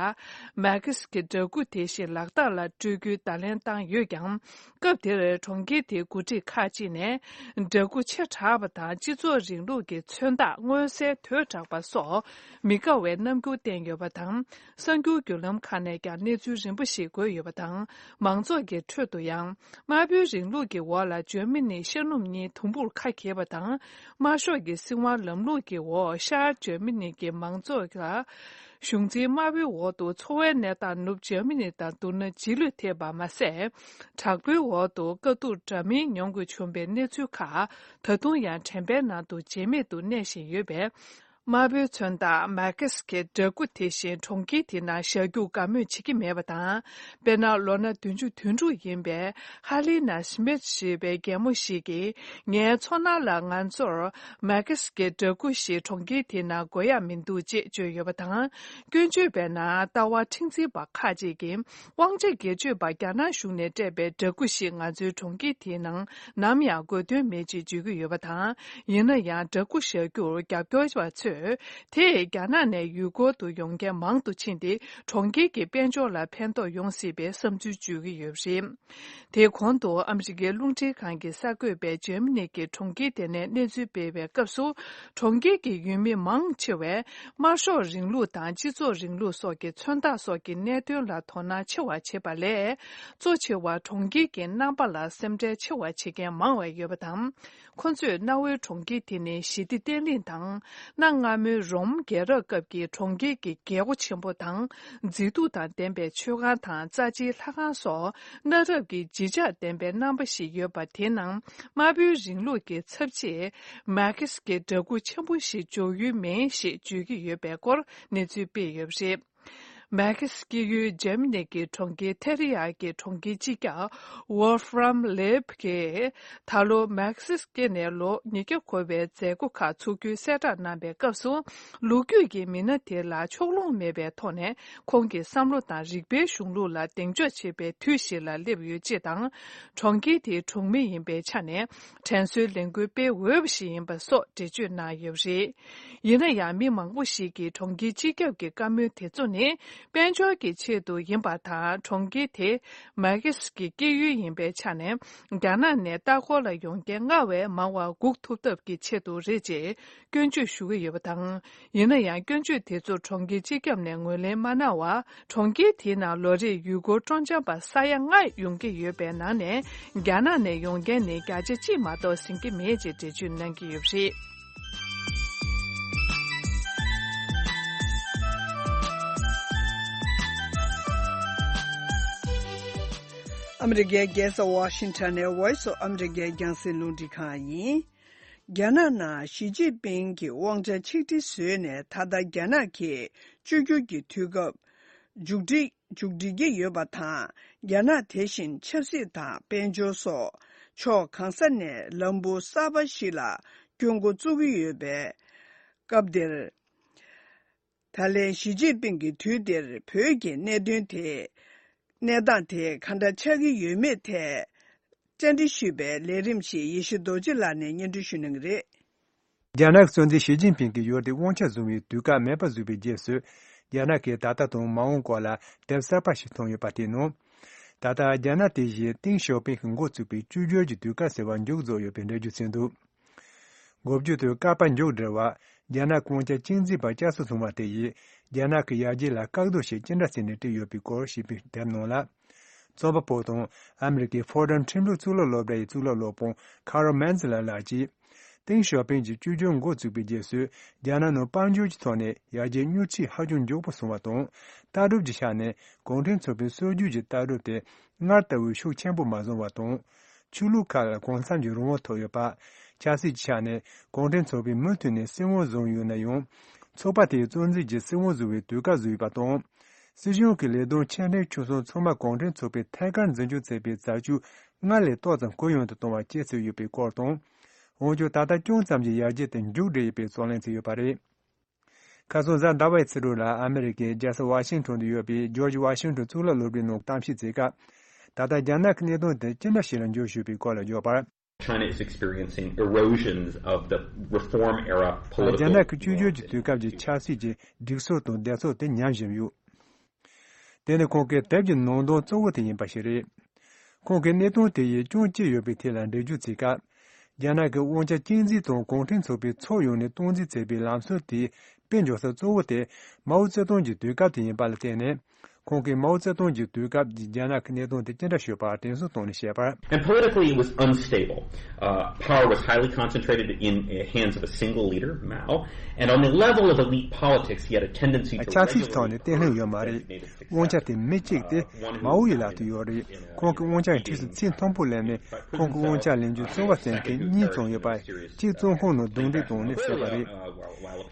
མར་ཁེ་སི་གི་འདྲ་སྐུ་དེ་བཞིན་ལག་རྟགས་ལ་སྤྲོད་རྒྱུའི་བརྡ་ལན་བཏང་ཡོད་ཀྱང་། སྐབས་དེར་གྲོང་ཁྱེར་དེའི་འགོ་ཁྲིད་ཁག་ཅིག་ནས། འདྲ་སྐུ་ཆེ་དྲགས་པ་དང་། སྤྱི་ཚོགས་རིང་ལུགས་ཀྱི་མཚོན་རྟགས་མངོན་གསལ་དོད་དྲགས་པ་སོགས་མི་དགའ་བའི་རྣམ་འགྱུར་བསྟན་ཡོད་པ་དང་། གསར་འགྱུར་བརྒྱུད་ལམ་ཁག་ནས་ཀྱང་གནས་ཚུལ་རིམ་པ་ཞིག་འགོད་ཡོད་པ་དང་། མང་ཚོགས་ཀྱི་ཁྲོད་དུ་ཡང་། དམར་པོའི་རིང་ལུགས་ཀྱི་འོག་ལ་འཇར་མ་ནི་ཤར་ནུབ་གཉིས་དུམ་བུར་ཁ་གྱེས་པ་དང་། དམར་ཤོག་གི་སྲིད་དབང་ལམ་ལུགས་ཀྱི་འོག་ཤར་འཇར་མ་ནི་གི་མང་ཚོགས་ལ། གཞུང་འཛིན་དམར་པོའི་འོག་ཏུ་འཚོ་བའི་གནས་སྟངས་ནུབ་འཇར་མ་ནི་དང་བསྡུར་ན་རྗེས་ལུས་ཐེབས་པ་མ་ཟད། དྲག་པོའི་འོག་ཏུ་དཀའ་སྡུག་འདྲ་མིན་མྱོང་དགོས་བྱུང་བའི་གནས་ཚུལ་ཁག་ད་དུང་ཡང་དྲན་པའི་ནང་དུ་བརྗེད་མེད་དུ་གནས་བཞིན་ཡོད་པས། དམར་པོའི་མཚོན་རྟགས་མར་ཁེ་སི་ཀྱི་འདྲ་སྐུ་དེ་བཞིན་གྲོང་ཁྱེར་དེའི་ནང་བཞག་རྒྱུར་དགའ་མོས་བྱེད་ཀྱི་མེད་པ་དང་། དཔེར་ན། ལོ་ན་བདུན་ཅུ་དོན་དྲུག་ཡིན་པའི་ཧ་ལི་ན་སི་མིད་ཞེས་པའི་རྒན་མོ་ཞིག་གིས། ངའི་ཚོར་སྣང་ལ། ང་ཚོར་མར་ཁེ་སི་ཀྱི་འདྲ་སྐུ་ཞིག་གྲོང་ཁྱེར་དེའི་ནང་དགོས་ཡག་མི་འདུག་ཅེས་བརྗོད་ཡོད་པ་དང་། སྐྱོན་བརྗོད་པའི་ནང་། ལྟ་བ་མཁྲེགས་འཛིན་པ་ཁག་ཅིག་གིས། དབང་ཆ་སྒེར་གཅོད་པ་རྒྱ་ནག་གཞུང་ནས་སྤྲད་པའི་འདྲ་སྐུ་ཞིག་ང་ཚོའི་གྲོང་ཁྱེར་དེའི་ནང་ནམ་ཡང་དགོས་དོན་མེད་ཅེས་བརྗོད་ཀྱི་ཡོད་པ་དང་། ཡིན་ན་ཡང་། འདྲ་སྐུ་བཞག་རྒྱུར་རྒྱབ་སྐྱོར་བ་ཚོས། དེས་རྒྱ་ནག་ནས་ཡུལ་སྐོར་དུ་ཡོང་མཁན་མང་དུ་ཕྱིན་ཏེ། གྲོང་ཁྱེར་གྱི་དཔལ་འབྱོར་ལ་ཕན་ཐོགས་ཡོང་སྲིད་པའི་བསམ་ཚུལ་བརྗོད་ཀྱི་ཡོད་པ་རེད། དེའི་གོང་དུ། ཨ་མི་རི་ཀའི་རླུང་འཕྲིན་ཁང་གི་གསར་འགོད་པས་འཇར་མ་ནི་གི་གྲོང་ཁྱེར་དེ་ནས་གནས་ཚུལ་སྤེལ་བའི་སྐབས་སུ། གྲོང་ཁྱེར་གྱི་ཡུལ་མི་མང་ཆེ་བས། དམར་ཤོག་རིང་ལུགས་དང་སྤྱི་ཚོགས་རིང་ལུགས་སོགས་ཀྱི་མཚོན་རྟགས་སོགས་ཀྱི་གནད་དོན་ལ་དོ་སྣང་ཆེ་བ་བྱེད་པ་ལས། གཙོ་ཆེ་བ་གྲོང་ཁྱེར་གྱི་རྣམ་པ་ལ་སེམས་ཁྲལ་ཆེ་བ་བྱེད་མཁན་མང་བ་ཡོད་པ་དང་། ཁོ་ཚོས་གནའ་བོའི་གྲོང་ཁྱེར་དེ་ནི་ཞི་བདེ་བརྟན་ལྷིང་དང་། གནའ་སྔ་མོའི་རོམ་རྒྱལ་རབས་སྐབས་ཀྱི་གྲོང་ཁྱེར་གྱི་རྒྱལ་སྒོ་ཆེན་པོ་དང་། མཛེས་སྡུག་དང་ལྡན་པའི་མཆོད་ཁང་དང་། རྩ་ཆེའི་ལྷ་ཁང་སོགས། གནའ་རབས་ཀྱི་བརྗིད་ཆགས་ལྡན་པའི་རྣམ་པ་ཞིག་ཡོད་པ། དེའི་ནང་དམར་པོའི་རིང་ལུགས་ཀྱི་ཚབ་བྱེད། མར་ཁེ་སི་ཀྱི་འདྲ་སྐུ་ཆེན་པོ་ཞིག་འཇོག་ཡུལ་མིན་ཞེས་བརྗོད་ཀྱི་ཡོད་པའི་སྐོར་གནས་ཚུལ་སྤེལ་ཡོད་པ་རེད། མར་ཁེ་སི་སྐྱེས་ཡུལ་འཇར་མ་ནི་གི་གྲོང་ཁྱེར་ཐེ་རི་ཡག་གི་གྲོང་ཁྱེར་སྤྱི་ཁྱབ་ཝོལ་ཧྥ་རམ་ལེབ་གིས། ད་ལོ་མར་ཁེ་སི་སྐྱེས་ནས་ལོ་ཉིས་བརྒྱ་འཁོར་བའི་མཛད་སྒོ་ཁག་ཚུགས་རྒྱུའི་གསལ་བསྒྲགས་གནང་པའི་སྐབས་སུ། ལོ་རྒྱུས་ཀྱི་མི་སྣ་དེ་ལ་ཕྱོགས་ལྷུང་མེད་པའི་ཐོག་ནས། ཁོང་གི་བསམ་བློ་དང་རིག་པའི་གཞུང་ལུགས་ལ་གདེང་འཇོག་བྱེད་པའི་དུས་ཤིག་ལ་སླེབས་ཡོད་ཅེས་དང་། གྲོང་ཁྱེར་དེའི་གྲོང་མི་ཡིན་པའི་ཆ་ནས། དྲན་གསོའི་ལས་འགུལ་སྤེལ་འོས་པ་ཞིག་ཡིན་པ་སོགས་འགྲེལ་བརྗོད་གནང་ཡོད་པ་རེད། ཡིན་ན་ཡང་། མི་མང་པོ་ཞིག་གིས་གྲོང་ཁྱེར་སྤྱི་ཁྱབ་ཀྱི་བཀའ་མོལ་དེ་ཚོ་ནི། དཔལ་འབྱོར་གྱི་ཆེད་དུ་ཡིན་པ་དང་། གྲོང་ཁྱེར་དེ་མར་ཁེ་སི་ཀྱི་སྐྱེས་ཡུལ་ཡིན་པའི་ཆ་ནས། རྒྱ་ནག་ནས་ལྟ་སྐོར་ལ་ཡོང་མཁན་སྔར་བས་མང་བ་སྒུག་ཐུབ་ཐབས་ཀྱི་ཆེད་དུ་རེད་ཅེས་སྐྱོན་བརྗོད་ཞུ་གི་ཡོད་པ་དང་། ཡིན་ན་ཡང་། སྐྱོན་བརྗོད་དེ་ཚོར་གྲོང་ཁྱེར་སྤྱི་ཁྱབ་ནས་ངོས་ལེན་མ་གནང་བར། གྲོང་ཁྱེར་དེའི་ནང་ལོ་རེར་ཡུལ་སྐོར་སྤྲོ་འཆམ་པ་ས་ཡ་ལྔ་ཡོང་གི་ཡོད་པའི་ནང་ནས། རྒྱ་ནག་ནས་ཡོང་མཁན་ནི་བརྒྱ་ཆ་གཅིག་མ་གཏོགས་ཟིན་གྱི་མེད་ཅེས་འགྲེལ་བརྗོད་གནང་གི་ཡོད་པ་རེད། ཨ་མི་རི་ཀའི་རྒྱལ་ས་ཝ་ཤིང་ཊོན་ནས་Voice of America རྒྱང་སྲིང་རླུང་འཕྲིན་ཁང་ཡིན། རྒྱ་ནག་ནང་ཞི་ཅིན་ཕིང་གི་དབང་ཆ་ཆིག་སྒྲིལ་བཟོས་ནས། ད་ལྟ་རྒྱ་ནག་གིས་བཅོས་བསྒྱུར་གྱི་དུས་སྐབས་མཇུག་སྒྲིལ་མཇུག་སྒྲིལ་གྱི་ཡོད་པ་དང་། རྒྱ་ནག་དེ་བཞིན་ཆབ་སྲིད་དང་དཔལ་འབྱོར་སོགས་ཕྱོགས་གང་ས་ནས་ལམ་བུ་གསར་པ་ཞིག་ལ་སྐྱོད་འགོ་བཙུགས་ཀྱི་ཡོད་པའི་སྐབས་འདིར། ད་ལན་ཞི་ཅིན་ཕིང་གི་དུས་འདིར་བོད་ཀྱི་གནད་དོན་དེ། གནས་སྟངས་དེ་ག་འདྲ་ཆགས་ཀྱི་ཡོད་མེད་ཐད། བཅར་འདྲི་ཞུས་པའི་ལས་རིམ་ཞིག་ཡེ་ཤེས་རྡོ་རྗེ་ལགས་ནས་སྙན་སྒྲོན་ཞུ་གནང་གི་རེད། རྒྱ་ནག་གི་སྲོལ་འཛིན་ཞི་ཅིན་ཕིང་གིས་ཡུལ་དེ་དབང་ཆ་བཟུང་བའི་དུས་སྐབས་མེད་པར་བཟོས་པའི་རྗེས་སུ། རྒྱ་ནག་གིས་ད་ལྟ་དང་མ་འོངས་སྐོར་ལ་དེབ་གསར་པ་ཞིག་བཏོན་ཡོད་པ་དེའི་ནང་། ད་ལྟ་རྒྱ་ནག་དེ་བཞིན་ཏེང་ཞའོ་ཕིང་གིས་འགོ་བཙུགས་པའི་བཅོས་བསྒྱུར་གྱི་དུས་སྐབས་ཟེར་བ་མཇུག་རྫོགས་ཡོད་པའི་འགྲེལ་བརྗོད་བྱས་འདུག་འགོ་བརྗོད་དུ། བསྐལ་པ་མཇུག་བསྒྲིལ་བ། རྒྱ་ནག་གི་དབང་ཆ་གཅིག་འཛིན་པ་བསྐྱར་གསོ་བཟུང་བ་དེ་ཡིས། རྒྱ་ནག་གི་ཡར་རྒྱས་ལ་བཀག་སྡོམ་ཞིག་ཅི་འདྲ་བྱས་ནས་སྤྲད་ཡོད་པའི་སྐོར་ཞེས་པའི་དེབ་ནང་ལ། རྩོམ་པ་པོ་དང་ཨ་མི་རི་ཀའི་ཧྥོར་ཌན་ཁྲིམས་ལུགས་གཙུག་ལག་སློབ་གྲྭ་ཡི་གཙུག་ལག་སློབ་དཔོན་ཁ་རོ་མན་ཛི་ལ་ལགས་ཀྱིས། ཏེང་ཞའོ་ཕིང་གིས་བཅོས་བསྒྱུར་འགོ་བཙུགས་པའི་རྗེས་སུ། རྒྱ་ནག་ནང་དཔལ་འབྱོར་གྱི་ཐོག་ནས་ཡར་རྒྱས་མྱུར་ཆེས་ཧ་ཅང་མགྱོགས་པོ་སོང་བ་དང་། ལྟ་གྲུབ་ཀྱི་ཆ་ནས་གུང་ཁྲན་ཚོགས་པའི་སྲོལ་རྒྱུན་གྱི་ལྟ་གྲུབ་དེ་སྔར་ལྟ་བུའི་ཤུགས་ཆེན་པོ་མ་བཟུང་བ་དང་། ཆོས་ལུགས་ཁག་ལ་གང་འཚམ་གྱི་རང་དབང་ཐོབ་ཡོད་པ། ཆབ་སྲིད་ཀྱི་ཆ་ནས་གུང་ཁྲན་ཚོགས་པས་མུ་མཐུད་ནས་སྲིད་དབང་བཟུང་ཡོད་ན་ཡང་། ཚོགས་པ་དེའི་གཙོ་འཛིན་གྱིས་སྲིད་དབང་བཟུང་བའི་དུས་སྐབས་བཟོས་ཡོད་པ་དང་། སྲིད་གཞུང་གི་ལས་དོན་ཆེ་འབྲིང་ཆུང་གསུམ་ཚང་མ་གུང་ཁྲན་ཚོགས་པས་ཐད་ཀར་འཛིན་སྐྱོང་བྱེད་པའི་རྩ་ཆོས་སྔར་ལས་ཏོག་ཙམ་གུ་ཡངས་དུ་གཏོང་བ་བཅས་བྱས་ཡོད་པའི་སྐོར་དང་། འོན་ཀྱང་ད་ལྟ་ཅུང་ཙམ་གྱི་ཡར་རྒྱས་དེ་མཇུག་བསྒྲིལ་ཡོད་པའི་རྩོད་གླེང་བྱས་ཡོད་པ་རེད། ཁ་སང་གཟའ་ཟླ་བའི་ཚེས་དྲུག་ལ་ཨ་མི་རི་ཀའི་རྒྱལ་ས་ཝ་ཤིང་ཊོན་དུ་ཡོད་པའི་ཇོརྗ་ཝ་ཤིང་ཊོན་གཙུག་ལག་སློབ་གྲྭའི་ནང་གཏམ་བཤད་བྱེད་སྐབས། ད་ལྟ་རྒྱ་ནག་གི་གནད་དོན་དེ་ཅི་འདྲ་ཞིག་ལ་འགྱུར་བཞིན་པའི་སྐོར་ལ་བརྗོད་པར། China is experiencing erosions of the reform era political རྒྱ་ནག་གི་བཅོས་བསྒྱུར་གྱི་དུས་སྐབས་ཀྱི་ཆབ་སྲིད་ཀྱི་སྒྲིག་སྲོལ་དང་སྡེ་ཚོགས་དེ་ཉམས་བཞིན་ཡོད། དེ་ནི་ཁོང་གི་དེབ་ཀྱི་ནང་དོན་གཙོ་བོ་དེ་ཡིན་པ་ཞིག་རེད། ཁོང་གིས་གནད་དོན་དེ་ཡིས་སྐྱོན་ཅི་ཡོད་པའི་ཐད་ལ་འགྲེལ་བརྗོད་བྱེད་སྐབས། རྒྱ་ནག་གི་དབང་ཆ་གཅིག་འཛིན་དང་གུང་ཁྲན་ཚོགས་པའི་ཕྱོགས་ཡོངས་ནས་སྟངས་འཛིན་བྱེད་པའི་ལམ་སྲོལ་དེ་དཔེ་འཇོག་ས་གཙོ་བོ་དེ་མའོ་ཙེ་ཏུང་གི་དུས་སྐབས་དེ་ཡིན་པ་ལ་བརྟེན་ནས། ཁོང་གིས་མའོ་ཙེ་ཏུང་གི་དུས་སྐབས་ཀྱི་རྒྱ་ནག་གི་གནད་དོན་དེ་ཅི་འདྲ་ཤོད་པ་དྲན་གསོ་གཏོང་ནས་བཤད་པར། And politically, it was unstable. Uh, power was highly concentrated in the hands of a single leader, Mao. And on the level of elite politics, he had a tendency to ཆབ་སྲིད་ཀྱི་ཐོག་ནས་བརྟན་ལྷིང་ཡོད་མ་རེད། དབང་ཆ་དེ་མི་གཅིག་དེ་མའོ་ཡི་ལག་ཏུ་ཡོད་རེད། ཁོང་གི་དབང་ཆ་ཡི་འཁྲིས་སུ་ཚད་མཐོན་པོ་སླེབས་ནས་ཁོང་གི་དབང་ཆ་ལེན་རྒྱུའི་རྩོལ་བ་བསྟེན་མཁན་གཉིས་ཙམ་ཡོད་པ། གཅིག་བཙོན་ཁང་ནང་རྡུང་རྡེག་བཏང་ནས་བསད་པ་རེད།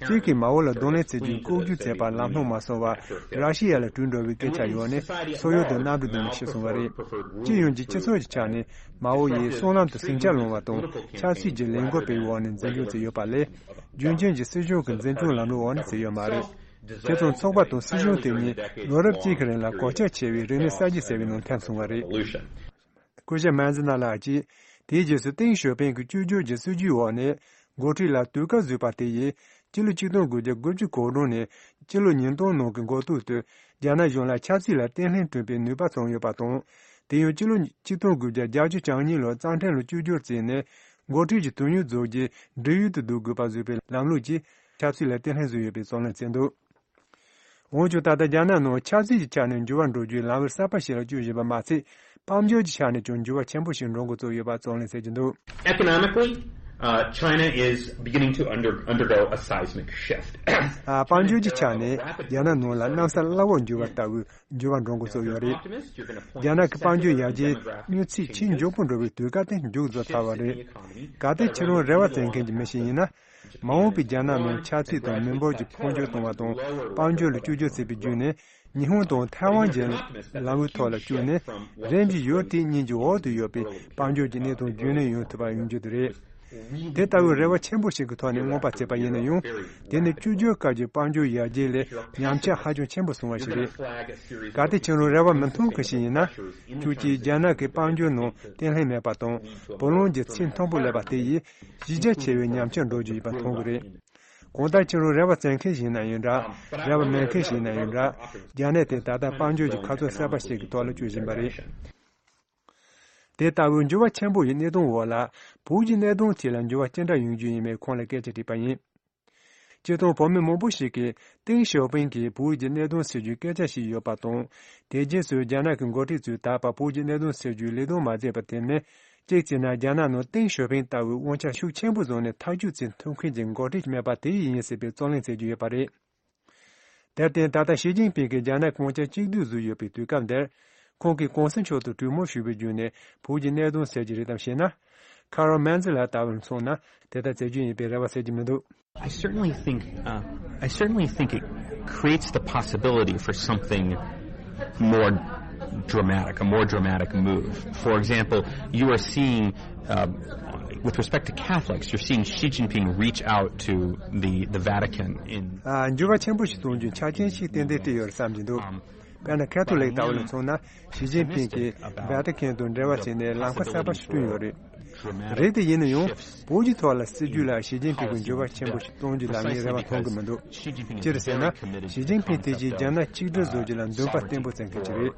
གཅིག་གིས་མའོ་ལ་གདོང་ལེན་བྱེད་རྒྱུའི་ལྐོག་ཇུས་བྱས་པར་ལམ་ལྷོང་མ་སོང་བར་ར་ཤི་ཡ་ལ་བྲོས་འགྲོ་བའི་སྐད་ཆ་ཡོད་ནས་སོག་ཡུལ་དུ་གནམ་གྲུ་བརྡུངས་ནས་ཤི་སོང་བ་རེད། སྤྱི་ཡོངས་ཀྱི་སྤྱི་ཚོགས་ཀྱི་ཆ་ནས་མའོ་ཡིས་སྲང་ལམ་དུ་ཟིང་ཆ་སློང་བ་དང་ཆབ་སྲིད་ཀྱི་ལས་འགུལ་སྤེལ་བའི་འོག་ནས་འཛིན་སྐྱོང་བྱས་ཡོད་པ་ལས། རྒྱུན་འཁྱོངས་ཀྱི་འཛིན་སྐྱོང་ལམ་ལུགས་འོག་ནས་བྱས་ཡོད་མ་རེད། དེ་དང་ཚོགས་པ་དང་སྲིད་གཞུང་དེ་གཉིས་ལོ་རབས་གཅིག་གི་རིང་ལ་གོད་ཆག་ཆེ་བའི་རིག་གནས་གསར་བརྗེ་ཟེར་བའི་ནང་འཐིམ་སོང་བ་རེད། སྐུ་ཞབས་མན་ཛི་ན་ལགས་ཀྱིས། དེའི་རྗེས་སུ་ཏེང་ཞའོ་ཕིང་གི་བཅོས་བསྒྱུར་གྱི་སྲིད་ཇུས་འོག་ནས་འགོ་ཁྲིད་ལ་དུས་བཀག་བཟོས་པ་དེ་ཡིས་སྤྱི་ལོ་ཆིག་སྟོང་དགུ་བརྒྱ་དགུ་བཅུ་གོ་གྲངས་ནས་སྤྱི་ལོ་ཉིས་སྟོང་ནང་གི་འགོ་ཐོག་ཏུ་རྒྱ་ནག་གཞུང་ལ་ཆབ་སྲིད་ལ་བརྟན་ལྷིང་བསྐྲུན་པའི་ནུས་པ་བྱུང་ཡོད་པ་དང་། དེ་ཡང་སྤྱི་ལོ་ཆིག་སྟོང་དགུ་བརྒྱ་བརྒྱད་ཅུ་གྱ་གཉིས་ལོར་གཙང་ཕྲན་ལ་བཅོས་བསྒྱུར་བྱས་ནས་འགོ་ཁྲིད་ཀྱི་དོན་གཉེར་རྫོགས་རྗེས་འབྲེལ་ཡོད་དུ་བསྡུ་དགོས་པ་བཟོས་པའི་ལམ་ལུགས་ཀྱིས་ཆབ་སྲིད་ལ་བརྟན་ལྷིང་བཟོས་ཡོད་པའི་རྩོད་ལེན་བྱས་འདུག་འོན་ཀྱང་ད་ལྟ་རྒྱ་ནག་ནང་ཆབ་སྲིད་ཀྱི་ཆ་ནས་འགྱུར་བ་འགྲོ་རྒྱུའི་ལམ་བུ་གསར་པ་ཞིག་ལ་བསྐྱོད་བཞིན་པ་མ་ཚད། དཔལ་འབྱོར་གྱི་ཆ་ནས་ཀྱང་འགྱུར་བ་ཆེན་པོ་ཞིག་འགྲོ་འགོ་བཙུགས་ཡོད་པ་རྩོད་ལེན་བྱེད་ཀྱི་འདུག Economically, uh, China is beginning to under, undergo a seismic shift. ཨ། དཔལ་འབྱོར་གྱི་ཆ་ནས་རྒྱ་ནག་ནང་ལ་གནམ་ས་བླ་འོག་འགྱུར་བ་ལྟ་བུའི་འགྱུར་བ་འགྲོ་འགོ་བཙུགས་ཡོད་རེད། རྒྱ་ནག་གི་དཔལ་འབྱོར་ཡར་རྒྱས་མྱུར་ཚད་ཆེས་མགྱོགས་པོ་འགྲོ་བའི་དུས་སྐབས་དེ་མཇུག་རྫོགས་ཚར་བ་རེད། གལ་ཏེ་ཁྱེད་རང་རེ་བ་བཙལ་མཁན་གྱི་མི་ཞིག་ཡིན་ན། མ་འོངས་པའི་རྒྱ་ནག་ནང་ཆབ་སྲིད་དང་མི་འབོར་གྱི་འཕོ་འགྱུར་གཏོང་བ་དང་དཔལ་འབྱོར་ལ་བཅོས་བསྒྱུར་བྱེད་པའི་བརྒྱུད་ནས་ཉི་ཧོང་དང་ཐའེ་ཝན་གྱི་ལམ་བུའི་ཐོག་ལ་བསྐྱོད་ནས་རིམ་གྱིས་ཡུལ་དེ་གཉིས་ཀྱི་འོག་ཏུ་ཡོད་པའི་དཔལ་འབྱོར་གྱི་གནས་སྟངས་རྒྱུན་གནས་ཡོང་ཐུབ་པ་ཡོང་རྒྱུ་དེ་རེད། དེ་ལྟ་བུའི་རེ་བ་ཆེན་པོ་ཞིག་གི་ཐོག་ནས་མངོན་པ་བྱས་པ་ཡིན་ན་ཡང་། དེ་ནི་བཅོས་བསྒྱུར་སྐབས་ཀྱི་དཔལ་འབྱོར་ཡར་རྒྱས་ལས་ཉམས་ཆག་ཧ་ཅང་ཆེན་པོ་སོང་བ་ཞིག་རེད། གལ་ཏེ་ཁྱེད་རང་རེ་བ་མི་མཐོང་མཁན་ཞིག་ཡིན་ན། ཁྱོད་ཀྱིས་རྒྱ་ནག་གི་དཔལ་འབྱོར་ནང་བརྟན་ལྷིང་མེད་པ་དང་བུ་ལོན་གྱི་ཚད་མཐོན་པོ་སླེབས་པ་དེ་ཡིས་གཞི་རྒྱ་ཆེ་བའི་ཉམས་ཆག་འགྲོ་རྒྱུ་ཡིན་པ་མཐོང་གི་རེད། གང་ལྟར་ཁྱེད་རང་རེ་བ་བཙལ་མཁན་ཞིག་ཡིན་ན་ཡང་འདྲ། རེ་བ་མེད་མཁན་ཞིག་ཡིན་ན་ཡང་འདྲ། རྒྱ་ནག་དེ་ད་ལྟ་དཔལ་འབྱོར་གྱི་ཁ་ཕྱོགས་གསར་པ་ཞིག་གི་ཐོག་ལ་བསྐྱོད་བཞིན་པ་རེད། དེ་ལྟ་བུའི་འགྱུར་བ་ཆེན་པོ་ཡི་གནད་དོན་འོག་ལ། བོད་ཀྱི་གནད་དོན་ཐད་ལ་འགྱུར་བ་ཅི་འདྲ་ཡོང་རྒྱུ་ཡིན་མིན་ཁོང་ལ་སྐད་ཆ་དྲིས་པ་ཡིན། སྤྱིར་བཏང་བོད་མི་མང་པོ་ཞིག་གིས་ཏེང་ཞའོ་ཕིང་གིས་བོད་ཀྱི་གནད་དོན་སེལ་རྒྱུའི་སྐད་ཆ་བཤད་ཡོད་པ་དང་། དེ་རྗེས་སུ་རྒྱ་ནག་གི་འགོ་ཁྲིད་ཚོས་ད་བར་བོད་ཀྱི་གནད་དོན་སེལ་རྒྱུའི་ལས་དོན་མ་མཛད་པ་དེ་ནི། གཅིག་བྱས་ན་རྒྱ་ནག་ནང་ཏེང་ཞའོ་ཕིང་ལྟ་བུའི་དབང་ཆ་ཤུགས་ཆེན་པོ་བཟུང་ནས་ཐག་གཅོད་བྱེད་ཐུབ་མཁན་གྱི་འགོ་ཁྲིད་མེད་པ་དེ་ཡིན་སྲིད་པའི་རྩོད་གླེང་བྱེད་ཀྱི་ཡོད་པ་རེད། དེར་བརྟེན་ད་ལྟ་ཞི་ཅིན་ཕིང་གིས་རྒྱ་ནག་གི་དབང་ཆ་གཅིག་སྡུད་བཟོས་ཡོད་པའི་དུས་སྐབས་འདིར། ཁོང་གིས་གོང་ས་མཆོག་ཏུ་གྲོས་མོལ་ཞུས་པའི་བརྒྱུད་ནས་བོད་ཀྱི་གནད་དོན་སེལ་གྱི་རེད་དམ་ཞེ་ན། ཁ་རོ་མན་ཛི་ལགས་ལྟ་བུར་མཚོན་ན་དེ་ལྟར་མཛད་རྒྱུ་ཡིན་པའི་རེ་བ་བྱེད་ཀྱི་མི་འདུག I certainly think, uh, I certainly think it creates the possibility for something more dramatic, a more dramatic move. For example, you are seeing, uh, with respect to Catholics, you're seeing Xi Jinping reach out to the, the Vatican in ཨ། འགྱུར་བ་ཆེན་པོ་ཞིག་གཏོང་རྒྱུའི་ཆ་རྐྱེན་ཞིག་ཏན་ཏན་སྤྲད་ཡོད་རེད་བསམ་གྱི་འདུག་དཔེར་ན་ཁ་ཐོ་ལིག་ལྟ་བུ་ལ་མཚོན་ན། ཞི་ཅིན་ཕིང་གིས་ཝེ་ཏི་ཁན་དང་འབྲེལ་བ་བྱས་ནས་ལམ་ཁ་གསར་པ་ཞིག་བསྐྲུན་ཡོད་རེད། རེད་དེ་ཡིན་ན་ཡང་། བོད་ཀྱི་ཐོག་ལ་སྲིད་ཇུས་ལ་ཞི་ཅིན་ཕིང་གིས་འགྱུར་བ་ཆེན་པོ་ཞིག་གཏོང་རྒྱུ་ལ་ངས་རེ་བ་མཐོང་གི་མི་འདུག་ཅི་རེད་ཟེར་ན། ཞི་ཅིན་ཕིང་དེ་རྗེས་རྒྱ་ནག་གཅིག་སྒྲིལ་བཟོ་རྒྱུ་ལ་འདུན་པ་བརྟན་པོ་བྱེད་མཁན་ཞིག་རེད།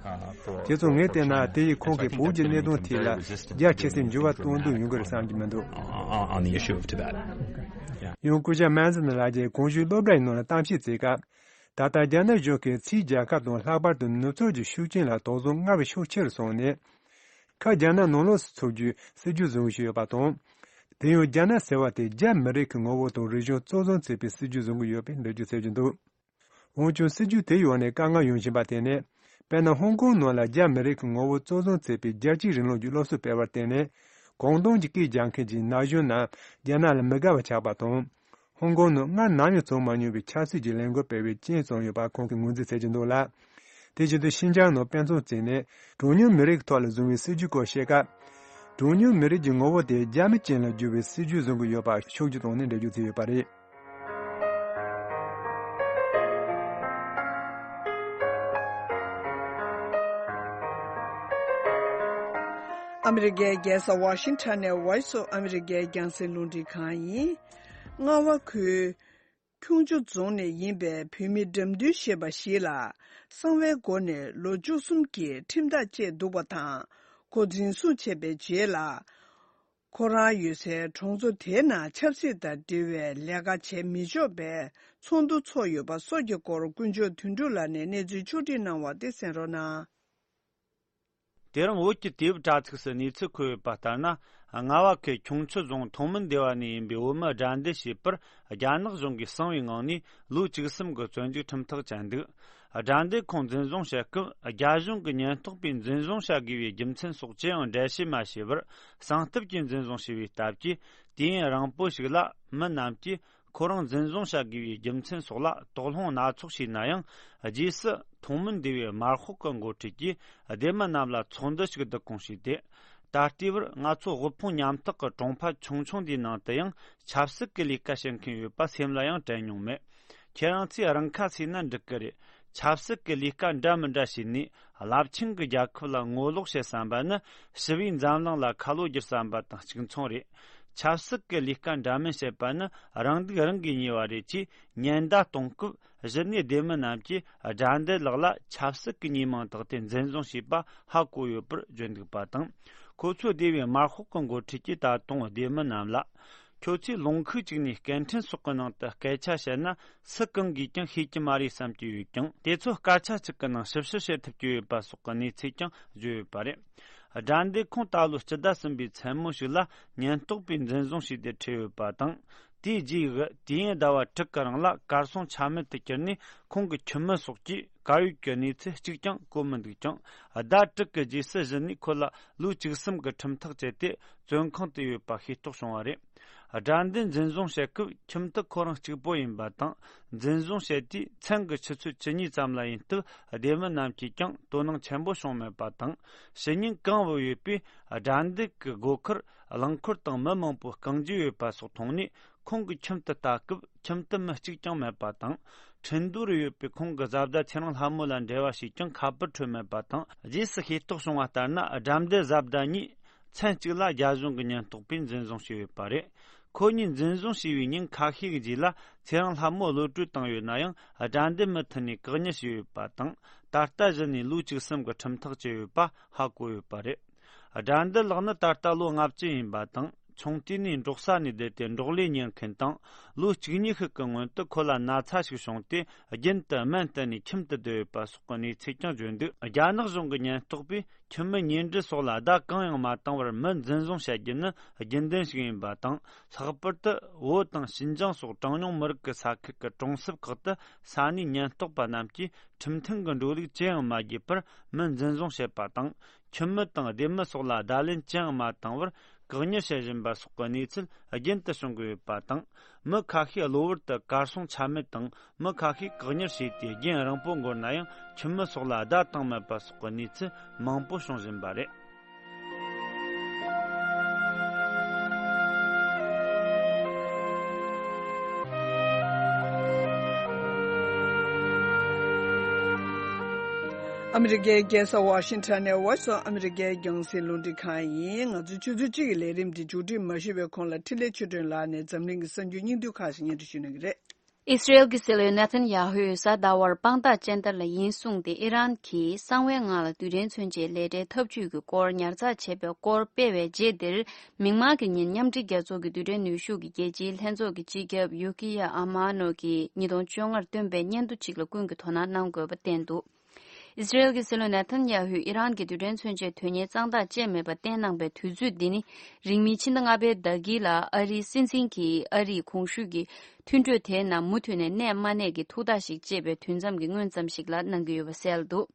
དེ་ཚོ་ངས་བལྟས་ན་དེ་ཡིས་ཁོང་གིས་བོད་ཀྱི་གནད་དོན་ཐད་ལ་རྒྱ་ཆེ་སའི་འགྱུར་བ་གཏོང་འདོད་ཡོང་གི་རེད་བསམ་གྱི་མི་འདུག on the issue of Tibet. Yeah. ཡང་སྐུ་ཞབས་མན་ཛི་ན་ལགས་ཀྱིས་གོང་ཞུས་སློབ་གྲྭའི་ནང་ལ་གཏམ་བཤད་བྱེད་སྐབས། ད་ལྟ་རྒྱ་ནག་གཞུང་གིས་ཕྱིའི་རྒྱལ་ཁབ་དང་ལྷག་པར་དུ་ནུབ་ཕྱོགས་ཀྱི་ཤུགས་རྐྱེན་ལ་དོགས་ཟོན་སྔར་བས་ཤུགས་ཆེ་རུ་སོང་ནས། ཁ་རྒྱ་ནག་ནང་ལོགས་སུ་ཚུགས་རྒྱུའི་སྲིད་ཇུས་བཟུང་བཞིན་ཡོད་པ་དང་། དེ་ཡང་རྒྱ་ནག་ཟེར་བ་དེ་རྒྱ་མི་རིགས་ཀྱི་ངོ་བོ་དང་རིག་གཞུང་གཙོ་བཟུང་བྱེད་པའི་སྲིད་ཇུས་བཟུང་གི་ཡོད་པའི་འགྲེལ་བརྗོད་བྱེད་ཀྱི་འདུག་འོན་ཀྱང་སྲིད་ཇུས་དེའི་འོག་ནས་དཀའ་ངལ་ཡོང་བཞིན་པ་དེ་ནི། དཔེར་ན་ཧོང་ཀོང་ནང་ལ་རྒྱ་མི་རིགས་ཀྱི་ངོ་བོ་གཙོ་བཟུང་བྱེད་པའི་རྒྱལ་གཅེས་རིང་ལུགས་ཀྱི་སློབ་གསོ་སྤེལ་བར་བརྟེན་ནས། གང་ལྟར་གྱི་སྐད་རྒྱག་མཁན་གྱི་ན་གཞོན་རྣམས་རྒྱ་ནག་ལ་མི་དགའ་བ་ཆགས་པ་དང་། ཧོང་ཀོང་ནང་སྔར་ནམ་ཡང་བྱུང་མ་མྱོང་བའི་ཆབ་སྲིད་ཀྱི་ལས་འགུལ་སྤེལ་བའི་རྐྱེན་བྱུང་ཡོད་པ་ཁོང་གིས་ངོས་འཛིན་བྱེད་ཀྱི་འདུག་ལ། དེ་བཞིན་དུ་ཤིན་ཅང་ནང་དཔེ་མཚོན་བྱས་ནས་གྲངས་ཉུང་མི་རིགས་ཐོག་ལ་བཟུང་བའི་སྲིད་ཇུས་སྐོར་བཤད་སྐབས། གྲངས་ཉུང་མི་རིགས་ཀྱི་ངོ་བོ་དེ་རྒྱ་མི་ཅན་ལ་བསྒྱུར་བའི་སྲིད་ཇུས་བཟུང་གི་ཡོད་པ་ཕྱོགས་བསྒྱུར་བཏང་ནས་འགྲེལ་བརྗོད་བྱས་ཡོད་པ་རེད། ཨ་མི་རི་ཀའི་རྒྱལ་ས་ཝ་ཤིང་ཊོན་ནས་Voice of America རྒྱང་སྲིང་རླུང་འཕྲིན་ཁང་ཡིན། རྔ་བ་ཁུལ་ཁྱུང་མཆུ་རྫོང་ནས་ཡིན་པའི་བོད་མི་འགྲམ་འདུལ་ཞེས་པ་ཞིག་ལ་གསང་བའི་སྒོ་ནས་ལོ་བཅུ་གསུམ་གྱི་ཁྲིམས་ཐག་བཅད་འདུག་པ་དང་། ཁོ་འཛིན་བཟུང་བྱས་པའི་རྗེས་ལ། ཁོ་རང་ཡོད་སའི་གྲོང་ཚོ་དེའི་ནང་ཆབ་སྲིད་དང་འབྲེལ་བའི་ལས་ཀ་བྱེད་མི་ཆོག་པའི་ཚོགས་འདུ་ཚོགས་ཡོད་པ་སོགས་ཀྱི་སྐོར་དཀོན་མཆོག་དོན་གྲུབ་ལགས་ནས་གནས་ཚུལ་ཕྱོགས་བསྒྲིགས་གནང་བ་དེ་གསན་རོགས་གནང་། དེ་རིང་བོད་ཀྱི་དུས་བབ་དྲ་ཚིགས་སུ་གནས་ཚུལ་འཁོད་ཡོད་པ་ལྟར་ན། རྔ་བ་ཁུལ་ཁྱུང་མཆུ་རྫོང་ཐོང་མིན་སྡེ་བ་ནས་ཡིན་པའི་བོད་མི་དགྲ་འདེད་བྱས་པར་རྒྱ་ནག་གཞུང་གིས་གསང་བའི་ངང་ནས་ལོ་བཅུ་གསུམ་གྱི་བཙོན་འཇུག་ཁྲིམས་ཐག་བཅད་འདུག་དགྲ་འདེད་ཁོང་འཛིན་བཟུང་བྱེད་སྐབས་རྒྱ་གཞུང་གི་ཉེན་རྟོག་པས་འཛིན་བཟུང་བྱ་དགོས་པའི་རྒྱུ་མཚན་སོགས་ཅི་ཡང་འགྲེལ་བཤད་མ་བྱས་པར་གསང་ཐབས་ཀྱིས་འཛིན་བཟུང་བྱས་པའི་སྟབས་ཀྱིས། དུས་ཡུན་རིང་པོ་ཞིག་ལ་མི་རྣམས་ཀྱིས་ཁོ་རང་འཛིན་བཟུང་བྱ་དགོས་པའི་རྒྱུ་མཚན་སོགས་ལ་དོགས་སློང་སྣ་ཚོགས་བྱས་ན་ཡང་། རྗེས་སུ་ཐོང་མིན་སྡེ་བའི་དམར་ཤོག་གི་འགོ་ཁྲིད་ཀྱིས་སྡེ་མི་རྣམས་ལ་ཚོགས་འདུ་ཞིག་བསྡུ་སྐོང་བྱས་ཏེ། ད་ལྟའི་བར་ང་ཚོ་དབུལ་ཕོངས་ཉམ་ཐག་གི་གྲོང་ཁྱབ་ཆུང་ཆུང་འདིའི་ནང་དུ་ཡང་ཆབ་སྲིད་ཀྱི་ལས་ཀ་བྱེད་མཁན་ཡོད་པ་སེམས་ལ་ཡང་དྲན་མྱོང་མེད། ཁྱེད་རང་ཚོས་རང་ཁ་གསོས་ན་འགྲིག་གི་རེད། ཆབ་སྲིད་ཀྱི་ལས་ཀ་འདྲ་མི་འདྲ་བྱས་ནས་རླབས་ཆེན་གྱི་རྒྱལ་ཁབ་ལ་ངོ་ལོག་བྱེད་བསམ་པ་ནི་ཞི་བའི་འཛམ་གླིང་ལ་ཁ་ལོ་བསྒྱུར་བསམ་པ་དང་གཅིག་མཚུངས་རེད། ཆབ་སྲིད་ཀྱི་ལས་ཀ་འདྲ་མིན་བྱེད་པ་ནི་རང་སྡུག་རང་གིས་ཉོས་པ་རེད་ཅེས་ཉེན་བརྡ་གཏོང་སྐབས། གཞི་ནས་སྡེ་མི་རྣམས་ཀྱིས་དགྲ་འདེད་ལགས་ལ་ཆབ་སྲིད་ཀྱི་ཉེས་མིང་བཏགས་ཏེ་འཛིན་བཟུང་བྱས་པ་ཧ་གོ་ཡོད་པར་བརྗོད་འདུག་པ་དང་། ཁོ་ཚོའི་སྡེ་བའི་དམར་ཤོག་གི་འགོ་ཁྲིད་ཀྱིས་ད་དུང་སྡེ་མི་རྣམས་ལ། ཁྱོད་ཚོས་ལུང་ཁུག་ཅིག་ནས་སྐད་འཕྲིན་སོགས་ཀྱི་ནང་དུ་སྐད་ཆ་བཤད་ན་སུ་གང་གིས་ཀྱང་ཤེས་ཀྱི་མ་རེད་བསམ་གྱི་ཡོད་ཀྱང་། དེ་ཚོ་སྐད་ཆ་གཅིག་གི་ནང་ཞིབ་བཤེར་བྱེད་ཐུབ་ཀྱི་ཡོད་པ་སོགས་ཀྱི་གནས་ཚུལ་ཀྱང་བརྗོད་ཡོད་པ་རེད། དགྲ་འདེད་ཁོང་ད་ལོ་སྤྱི་ཟླ་གསུམ་པའི་མཚན་མོ་ཞིག་ལ་ཉེན་རྟོག་པས་འཛིན་བཟུང་བྱས་ཏེ་ཁྲིད་ཡོད་པ་དང་། དེའི་རྗེས་ཀྱི་དུས་ཡུན་ཟླ་བ་དྲུག་གི་རིང་ལ་གར་སོང་ཆ་མེད་དུ་གྱུར་ནས། ཁོང་གི་ཁྱིམ་མི་སོགས་ཀྱིས་གར་ཡོད་ཀྱི་གནས་ཚུལ་གཅིག་ཀྱང་གོ་མི་འདུག་ཀྱང་། ཟླ་དྲུག་གི་རྗེས་སུ་གཞི་ནས་ཁོ་ལ་ལོ་བཅུ་གསུམ་གྱི་ཁྲིམས་ཐག་བཅད་དེ་བཙོན་ཁང་དུ་ཡོད་པ་ཤེས་རྟོགས་བྱུང་བ་རེད། དགྲ་འདེད་འཛིན་བཟུང་བྱེད་སྐབས་ཁྱིམ་དུ་ཁོ་རང་གཅིག་པོ་ཡིན་པ་དང་། འཛིན་བཟུང་བྱས་དུས་མཚན་གྱི་ཆུ་ཚོད་བཅུ་གཉིས་ཙམ་ལ་ཡིན་སྟབས། སྡེ་མི་རྣམས་ཀྱིས་ཀྱང་དོ་སྣང་ཆེན་པོ་བྱུང་མེད་པ་དང་། ཕྱི་ཉིན་གང་བུད་ཡོད་པའི་དགྲ་འདེད་ཀྱི་སྒོ་ཁར་རླངས་འཁོར་དང་མི་མང་པོ་རྐང་རྗེས་ཡོད་པ་སོགས་མཐོང་ནས། ཁོང་གི་ཁྱིམ་དུ་ལྟ་སྐབས་ཁྱིམ་དུ་མི་གཅིག་ཀྱང་མེད་པ་དང་། ཁྲིན་ཏུའུ་རུ་ཡོད་པའི་ཁོང་གི་བཟའ་ཟླ་ཚེ་རིང་ལྷ་མོ་ལ་འབྲེལ་བ་ཞིག་ཀྱང་ཁ་པར་འཕྲོད་མེད་པ་དང་། རྗེས་སུ་ཤེས་རྟོགས་བྱུང་བ་ལྟར་ན། དགྲ་འདེད་བཟའ་ཟླ་གཉིས་མཚན་གཅིག་ལ་རྒྱ་གཞུང་གི་ཉེན་རྟོག་པས་འཛིན་བཟུང་བྱས་ཡོད་པ་རེད། ཁོ་གཉིས་འཛིན་བཟུང་བྱས་པའི་ཉིན་ཁ་ཤས་ཀྱི་རྗེས་ལ། ཚེ་རིང་ལྷ་མོ་གློད་གྲོལ་བཏང་ཡོད་ན་ཡང་། དགྲ་འདེད་མུ་མཐུད་ནས་བཀག་ཉར་བྱས་ཡོད་པ་དང་། ད་ལྟ་གཞི་ནས་ལོ་བཅུ་གསུམ་གྱི་ཁྲིམས་ཐག་བཅད་ཡོད་པ་ཧ་གོ་ཡོད་པ་རེད། དགྲ་འདེད་ལགས་ནི་ད་ལྟ་ལོ་ལྔ་བཅུ་ཡིན་པ་དང་། ཆུང་དུས་ནས་འབྲོག་ས་ནས་བསྡད་དེ་འབྲོག་ལས་གཉེར་མཁན་དང་། ལོ་གཅིག་གཉིས་ཤིག་གི་སྔོན་དུ་ཁོ་ལ་ན་ཚ་ཞིག་བྱུང་སྟེ། རྒྱུན་དུ་སྨན་བསྟེན་ནས་ཁྱིམ་དུ་བསྡད་ཡོད་པ་སོགས་ཀྱི་གནས་ཚུལ་ཀྱང་བརྗོད་འདུག་རྒྱ་ནག་གཞུང་གི་ཉེན་རྟོག་པས་ཁྱིམ་མི་གཉེན་འབྲེལ་སོགས་ལ་བརྡ་གང་ཡང་མ་བཏང་བར་མི་འཛིན་བཟུང་བྱ་རྒྱུ་ནི་རྒྱུན་ལྡན་ཞིག་ཡིན་པ་དང་། ལྷག་པར་དུ་བོད་དང་ཞིན་ཅང་སོགས་གྲངས་ཉུང་མི་རིགས་ཀྱི་ས་ཁུལ་གྱི་གྲོང་གསེབ་ཁག་ཏུ་ས་གནས་ཉེན་རྟོག་པ་རྣམས་ཀྱིས་ཁྲིམས་མཐུན་གྱི་འགྲོ་ལུགས་ཅི་ཡང་མ་བརྒྱུད་པར་མི་འཛིན་བཟུང་བྱེད་པ་དང་། ཁྱིམ་མི་དང་སྡེ་མི་སོགས་ལ་བརྡ་ལན་ཅི་ཡང་མ་བཏང་བར་བཀག་ཉར་བྱེད་བཞིན་པ་སོགས་ཀྱི་གནས་ཚུལ་རྒྱུན་དུ་བྱུང་གི་ཡོད་པ་དང་། མི་ཁ་ཤས་གློ་བུར་དུ་གར་སོང་ཆ་མེད་དང་། མི་ཁ་ཤས་བཀག་ཉར་བྱས་ཏེ་རྒྱུན་རིང་པོ་འགོར་ན་ཡང་། ཁྱིམ་མི་སོགས་ལ་བརྡ་བཏང་མེད་པ་སོགས་ཀྱི་གནས་ཚུལ་མང་པོ་བྱུང་བཞིན་པ་རེད། ཨ་མི་རི་ཀའི་རྒྱལ་ས་ཝ་ཤིང་ཊོན་ནས་Voice of America རྒྱང་སྲིང་རླུང་འཕྲིན་ཁང་ཡིན། ང་ཚོའི་ཆུ་ཚོད་གཅིག་གི་ལས་རིམ་འདི་མཇུག་སྒྲིལ་མ་ཞུས་པའི་གོང་ལ་འཕྲིན་ལས་ཆོས་སྒྲོན་ལགས་ནས་འཛམ་གླིང་གི་གསར་འགྱུར་སྙིང་བསྡུས་ཁག་ཞིག་སྙན་སྒྲོན་ཞུ་གནང་གི་རེད། ཨི་སི་རེལ་གྱི་སྲིད་བློན་ནེ་ཐན་ཡ་ཧུས་གཟའ་ཟླ་བར་དཔང་རྟགས་སྤྱན་བསྟར་ལ་ཡིན་གསུངས་ཏེ། ཨི་རན་གྱིས་གསང་བའི་ངང་ལ་རྡུལ་ཕྲན་མཚོན་ཆའི་ལས་གྲྭའི་འཐབ་ཇུས་ཀྱི་སྐོར་ཉར་ཚགས་བྱས་པའི་སྐོར་སྤེལ་བའི་རྗེས་འདིར། མིག་དམར་གྱི་ཉིན་མཉམ་འབྲེལ་རྒྱལ་ཚོགས་ཀྱི་རྡུལ་ཕྲན་ནུས་ཤུགས་ཀྱི་རྒྱལ་སྤྱིའི་ལྷན་ཚོགས་ཀྱི་སྤྱི་ཁྱབ་ཡུ་ཀི་ཡ་ཨ་མ་ནོ་གིས་ཉིས་སྟོང་བཅོ་ལྔར་བཏོན་པའི་སྙན་ཐོ་གཅིག་ལ་ཀུན་གྱིས་དོ་སྣང་གནང་དགོས་པ་བསྟན་འདུག་ཨི་སི་རེལ་གྱི་སྲིད་བློན་ནེ་ཐན་ཡ་ཧུས་ཨི་རན་གྱི་རྡུལ་ཕྲན་མཚོན་ཆའི་དོན་གཉེར་གཙང་ཐག་བཅད་མེད་པ་བསྟན་གནང་པའི་དུས་ཚོད་འདི་ནི། རིང་མིན་ཕྱི་ཟླ་ལྔ་པའི་ཟླ་དཀྱིལ་ལ་ཨ་རིའི་སྲིད་འཛིན་གྱིས་ཨ་རིའི་གོང་ཞུས་ཀྱི་མཐུན་གྲོས་དེའི་ནང་མུ་མཐུད་ནས་གནས་མ་གནས་ཀྱི་ཐུགས་ཐག་ཞིག་བཅད་པའི་དུས་མཚམས་ཀྱི་སྔོན་ཙམ་ཞིག་ལ་གནང་གི་ཡོད་པ་གསལ་འདུག་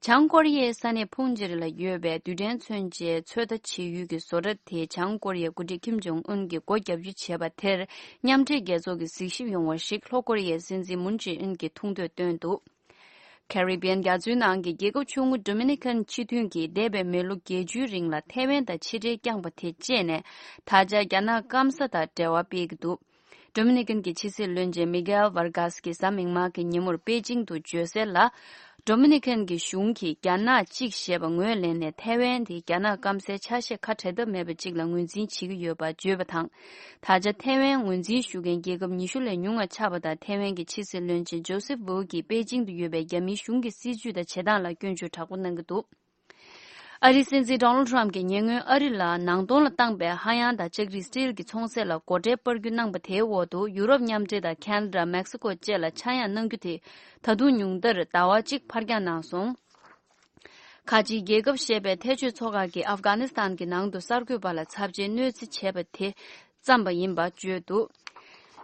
བྱང་ཀོ་རི་ཡའི་ས་གནས་ཕུང་ཇེ་རི་ལ་ཡོད་པའི་རྡུལ་ཕྲན་མཚོན་ཆའི་ཚོད་ལྟ་བྱེད་ཡུལ་གྱི་བཟོ་གྲྭ་དེས་བྱང་ཀོ་རི་ཡའི་འགོ་ཁྲིད་ཁིམ་ཇོང་ཨུན་གྱིས་སྒོ་བརྒྱབ་རྒྱུ་བྱས་པ་དེར། མཉམ་འབྲེལ་རྒྱལ་ཚོགས་ཀྱིས་གཟིགས་ཞིབ་ཡོང་བ་ཞིག་ལྷོ་ཀོ་རི་ཡའི་སྲིད་འཛིན་མུན་ཇེ་ཨིན་གྱིས་ཐུགས་འདོད་བཏོན་འདུག་ཁེ་རི་བི་ཡན་རྒྱ་མཚོའི་ནང་གི་རྒྱལ་ཁབ་ཆུང་ངུ་ཌོ་མི་ནི་ཁན་སྤྱི་མཐུན་གྱིས་འདས་པའི་མི་ལོ་བརྒྱད་ཅུའི་རིང་ལ་ཐའེ་ཝན་དང་ཕྱི་འབྲེལ་བསྐྱངས་པ་དེ་བཅད་ནས། ད་ཆ་རྒྱ་ནག་སྐམ་ས་དང་འབྲེལ་བ་སྤེལ་གྱི་འདུག་ཌོ་མི་ནི་ཁན་གྱི་ཕྱི་སྲིད་བློན་ཆེན་མི་གྷེལ་ཝར་གྷས་ཀྱིས་གཟའ་མིག་དམར་གྱི་ཉིན་མོར་པེ་ཅིང་དུ་བརྗོད་གསལ་ལ། ཌོ་མི་ནི་ཁན་གྱི་གཞུང་གིས་རྒྱ་ནག་གཅིག་ཞེས་པ་ངོས་ལེན་ནས། ཐའེ་ཝན་དེ་རྒྱ་ནག་སྐམ་སའི་ཆ་ཤས་ཁ་བྲལ་ཐབས་མེད་པ་གཅིག་ལ་ངོས་འཛིན་བྱེད་ཀྱི་ཡོད་པ་བརྗོད་པ་དང་། ད་ཆ་ཐའེ་ཝན་ངོས་འཛིན་ཞུ་མཁན་རྒྱལ་ཁབ་ཉི་ཤུ་ལས་ཉུང་བ་ཆགས་པ་དང་། ཐའེ་ཝན་གྱི་ཕྱི་སྲིད་བློན་ཆེན་ཇོ་སེབ་ཝུའུ་གིས་པེ་ཅིང་དུ་ཡོད་པའི་རྒྱ་མིའི་གཞུང་གི་སྲིད་བྱུས་དང་བྱེད་སྟངས་ལ་སྐྱོན་བརྗོད་དྲག་པོ་གནང་གི་འདུག་ཨ་རིའི་སྲིད་འཛིན་ཌོ་ནལ་ཌི་ཊརམ་གྱིས་ཉེ་སྔོན་ཨ་རི་ལ་ནང་སྟོང་ལ་བཏང་པའི་ཧ་ཡང་དང་ལྕགས་རིགས་སི་ཊིལ་གྱི་ཚོང་ཟས་ལ་སྒོ་ཁྲལ་སྤར་རྒྱུ་གནང་པ་དེའི་འོག་ཏུ་ཡུ་རོབ་མཉམ་འབྲེལ་དང་ཁེ་ན་ཌ། མེག་སི་ཀོ་བཅས་ལ་ཆག་ཡང་གནང་རྒྱུ་དེ་ད་དུང་ཉུང་མཐར་ཟླ་བ་གཅིག་ཕར་འགྱངས་གནང་སོང་། ཁ་ཆེའི་རྒྱལ་ཁབ་ཞེས་པའི་ཐེ་བྱུས་ཚོགས་ཁག་གིས་ཨབ་གྷ་ནི་སི་ཐན་གྱི་ནང་དུ་གསར་འགོད་པ་ལ་ཚབས་ཆེའི་གནོད་འཚེ་བྱས་པ་དེ་བརྩམས་པ་ཡིན་པ་བརྗོད་འདུག་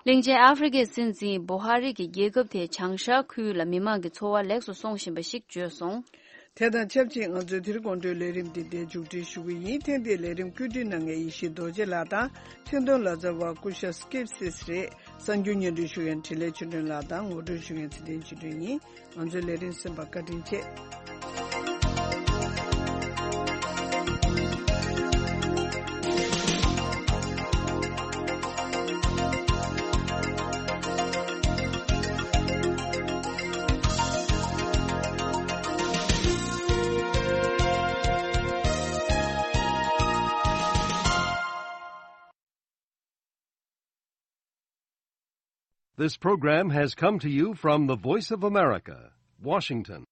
གླིང་ཆེན་ཨ་ཧྥེ་རི་ཁའི་སྲིད་འཛིན་བུ་ཧ་རི་གྱིས་རྒྱལ་ཁབ་དེའི་བྱང་ཤར་ཁུལ་ལ་མི་མང་གི་འཚོ་བ་ལེགས་སུ་སོང་བཞིན་པ་ཞིག་བརྗོད་སོང་། དེ་དང་ཆབས་ཅིག་ང་ཚོའི་དེ་རིང་དགོང་དྲོའི་ལས་རིམ་འདི་འདིར་མཇུག་སྒྲིལ་ཞུ་གི་ཡིན། ཐེངས་འདིའི་ལས་རིམ་བཀོད་སྒྲིག་གནང་མཁན་ཡེ་ཤེས་རྡོ་རྗེ་ལགས་དང་། ཐུན་གཏོང་ལག་རྩལ་བ་སྐུ་ཞབས་སི་ཀིབ་སིས་རེད། གསར་འགྱུར་སྙན་སྒྲོན་ཞུ་མཁན་འཕྲིན་ལས་ཆོས་སྒྲོན་ལགས་དང་ངོ་སྤྲོད་ཞུ་མཁན་ཚེ་བརྟན་ཆོས་སྒྲོན་ཡིན། ང་ཚོའི་ལས་རིམ་གསན་པར་བཀའ་དྲིན་ཆེ། This program has come to you from the Voice of America, Washington.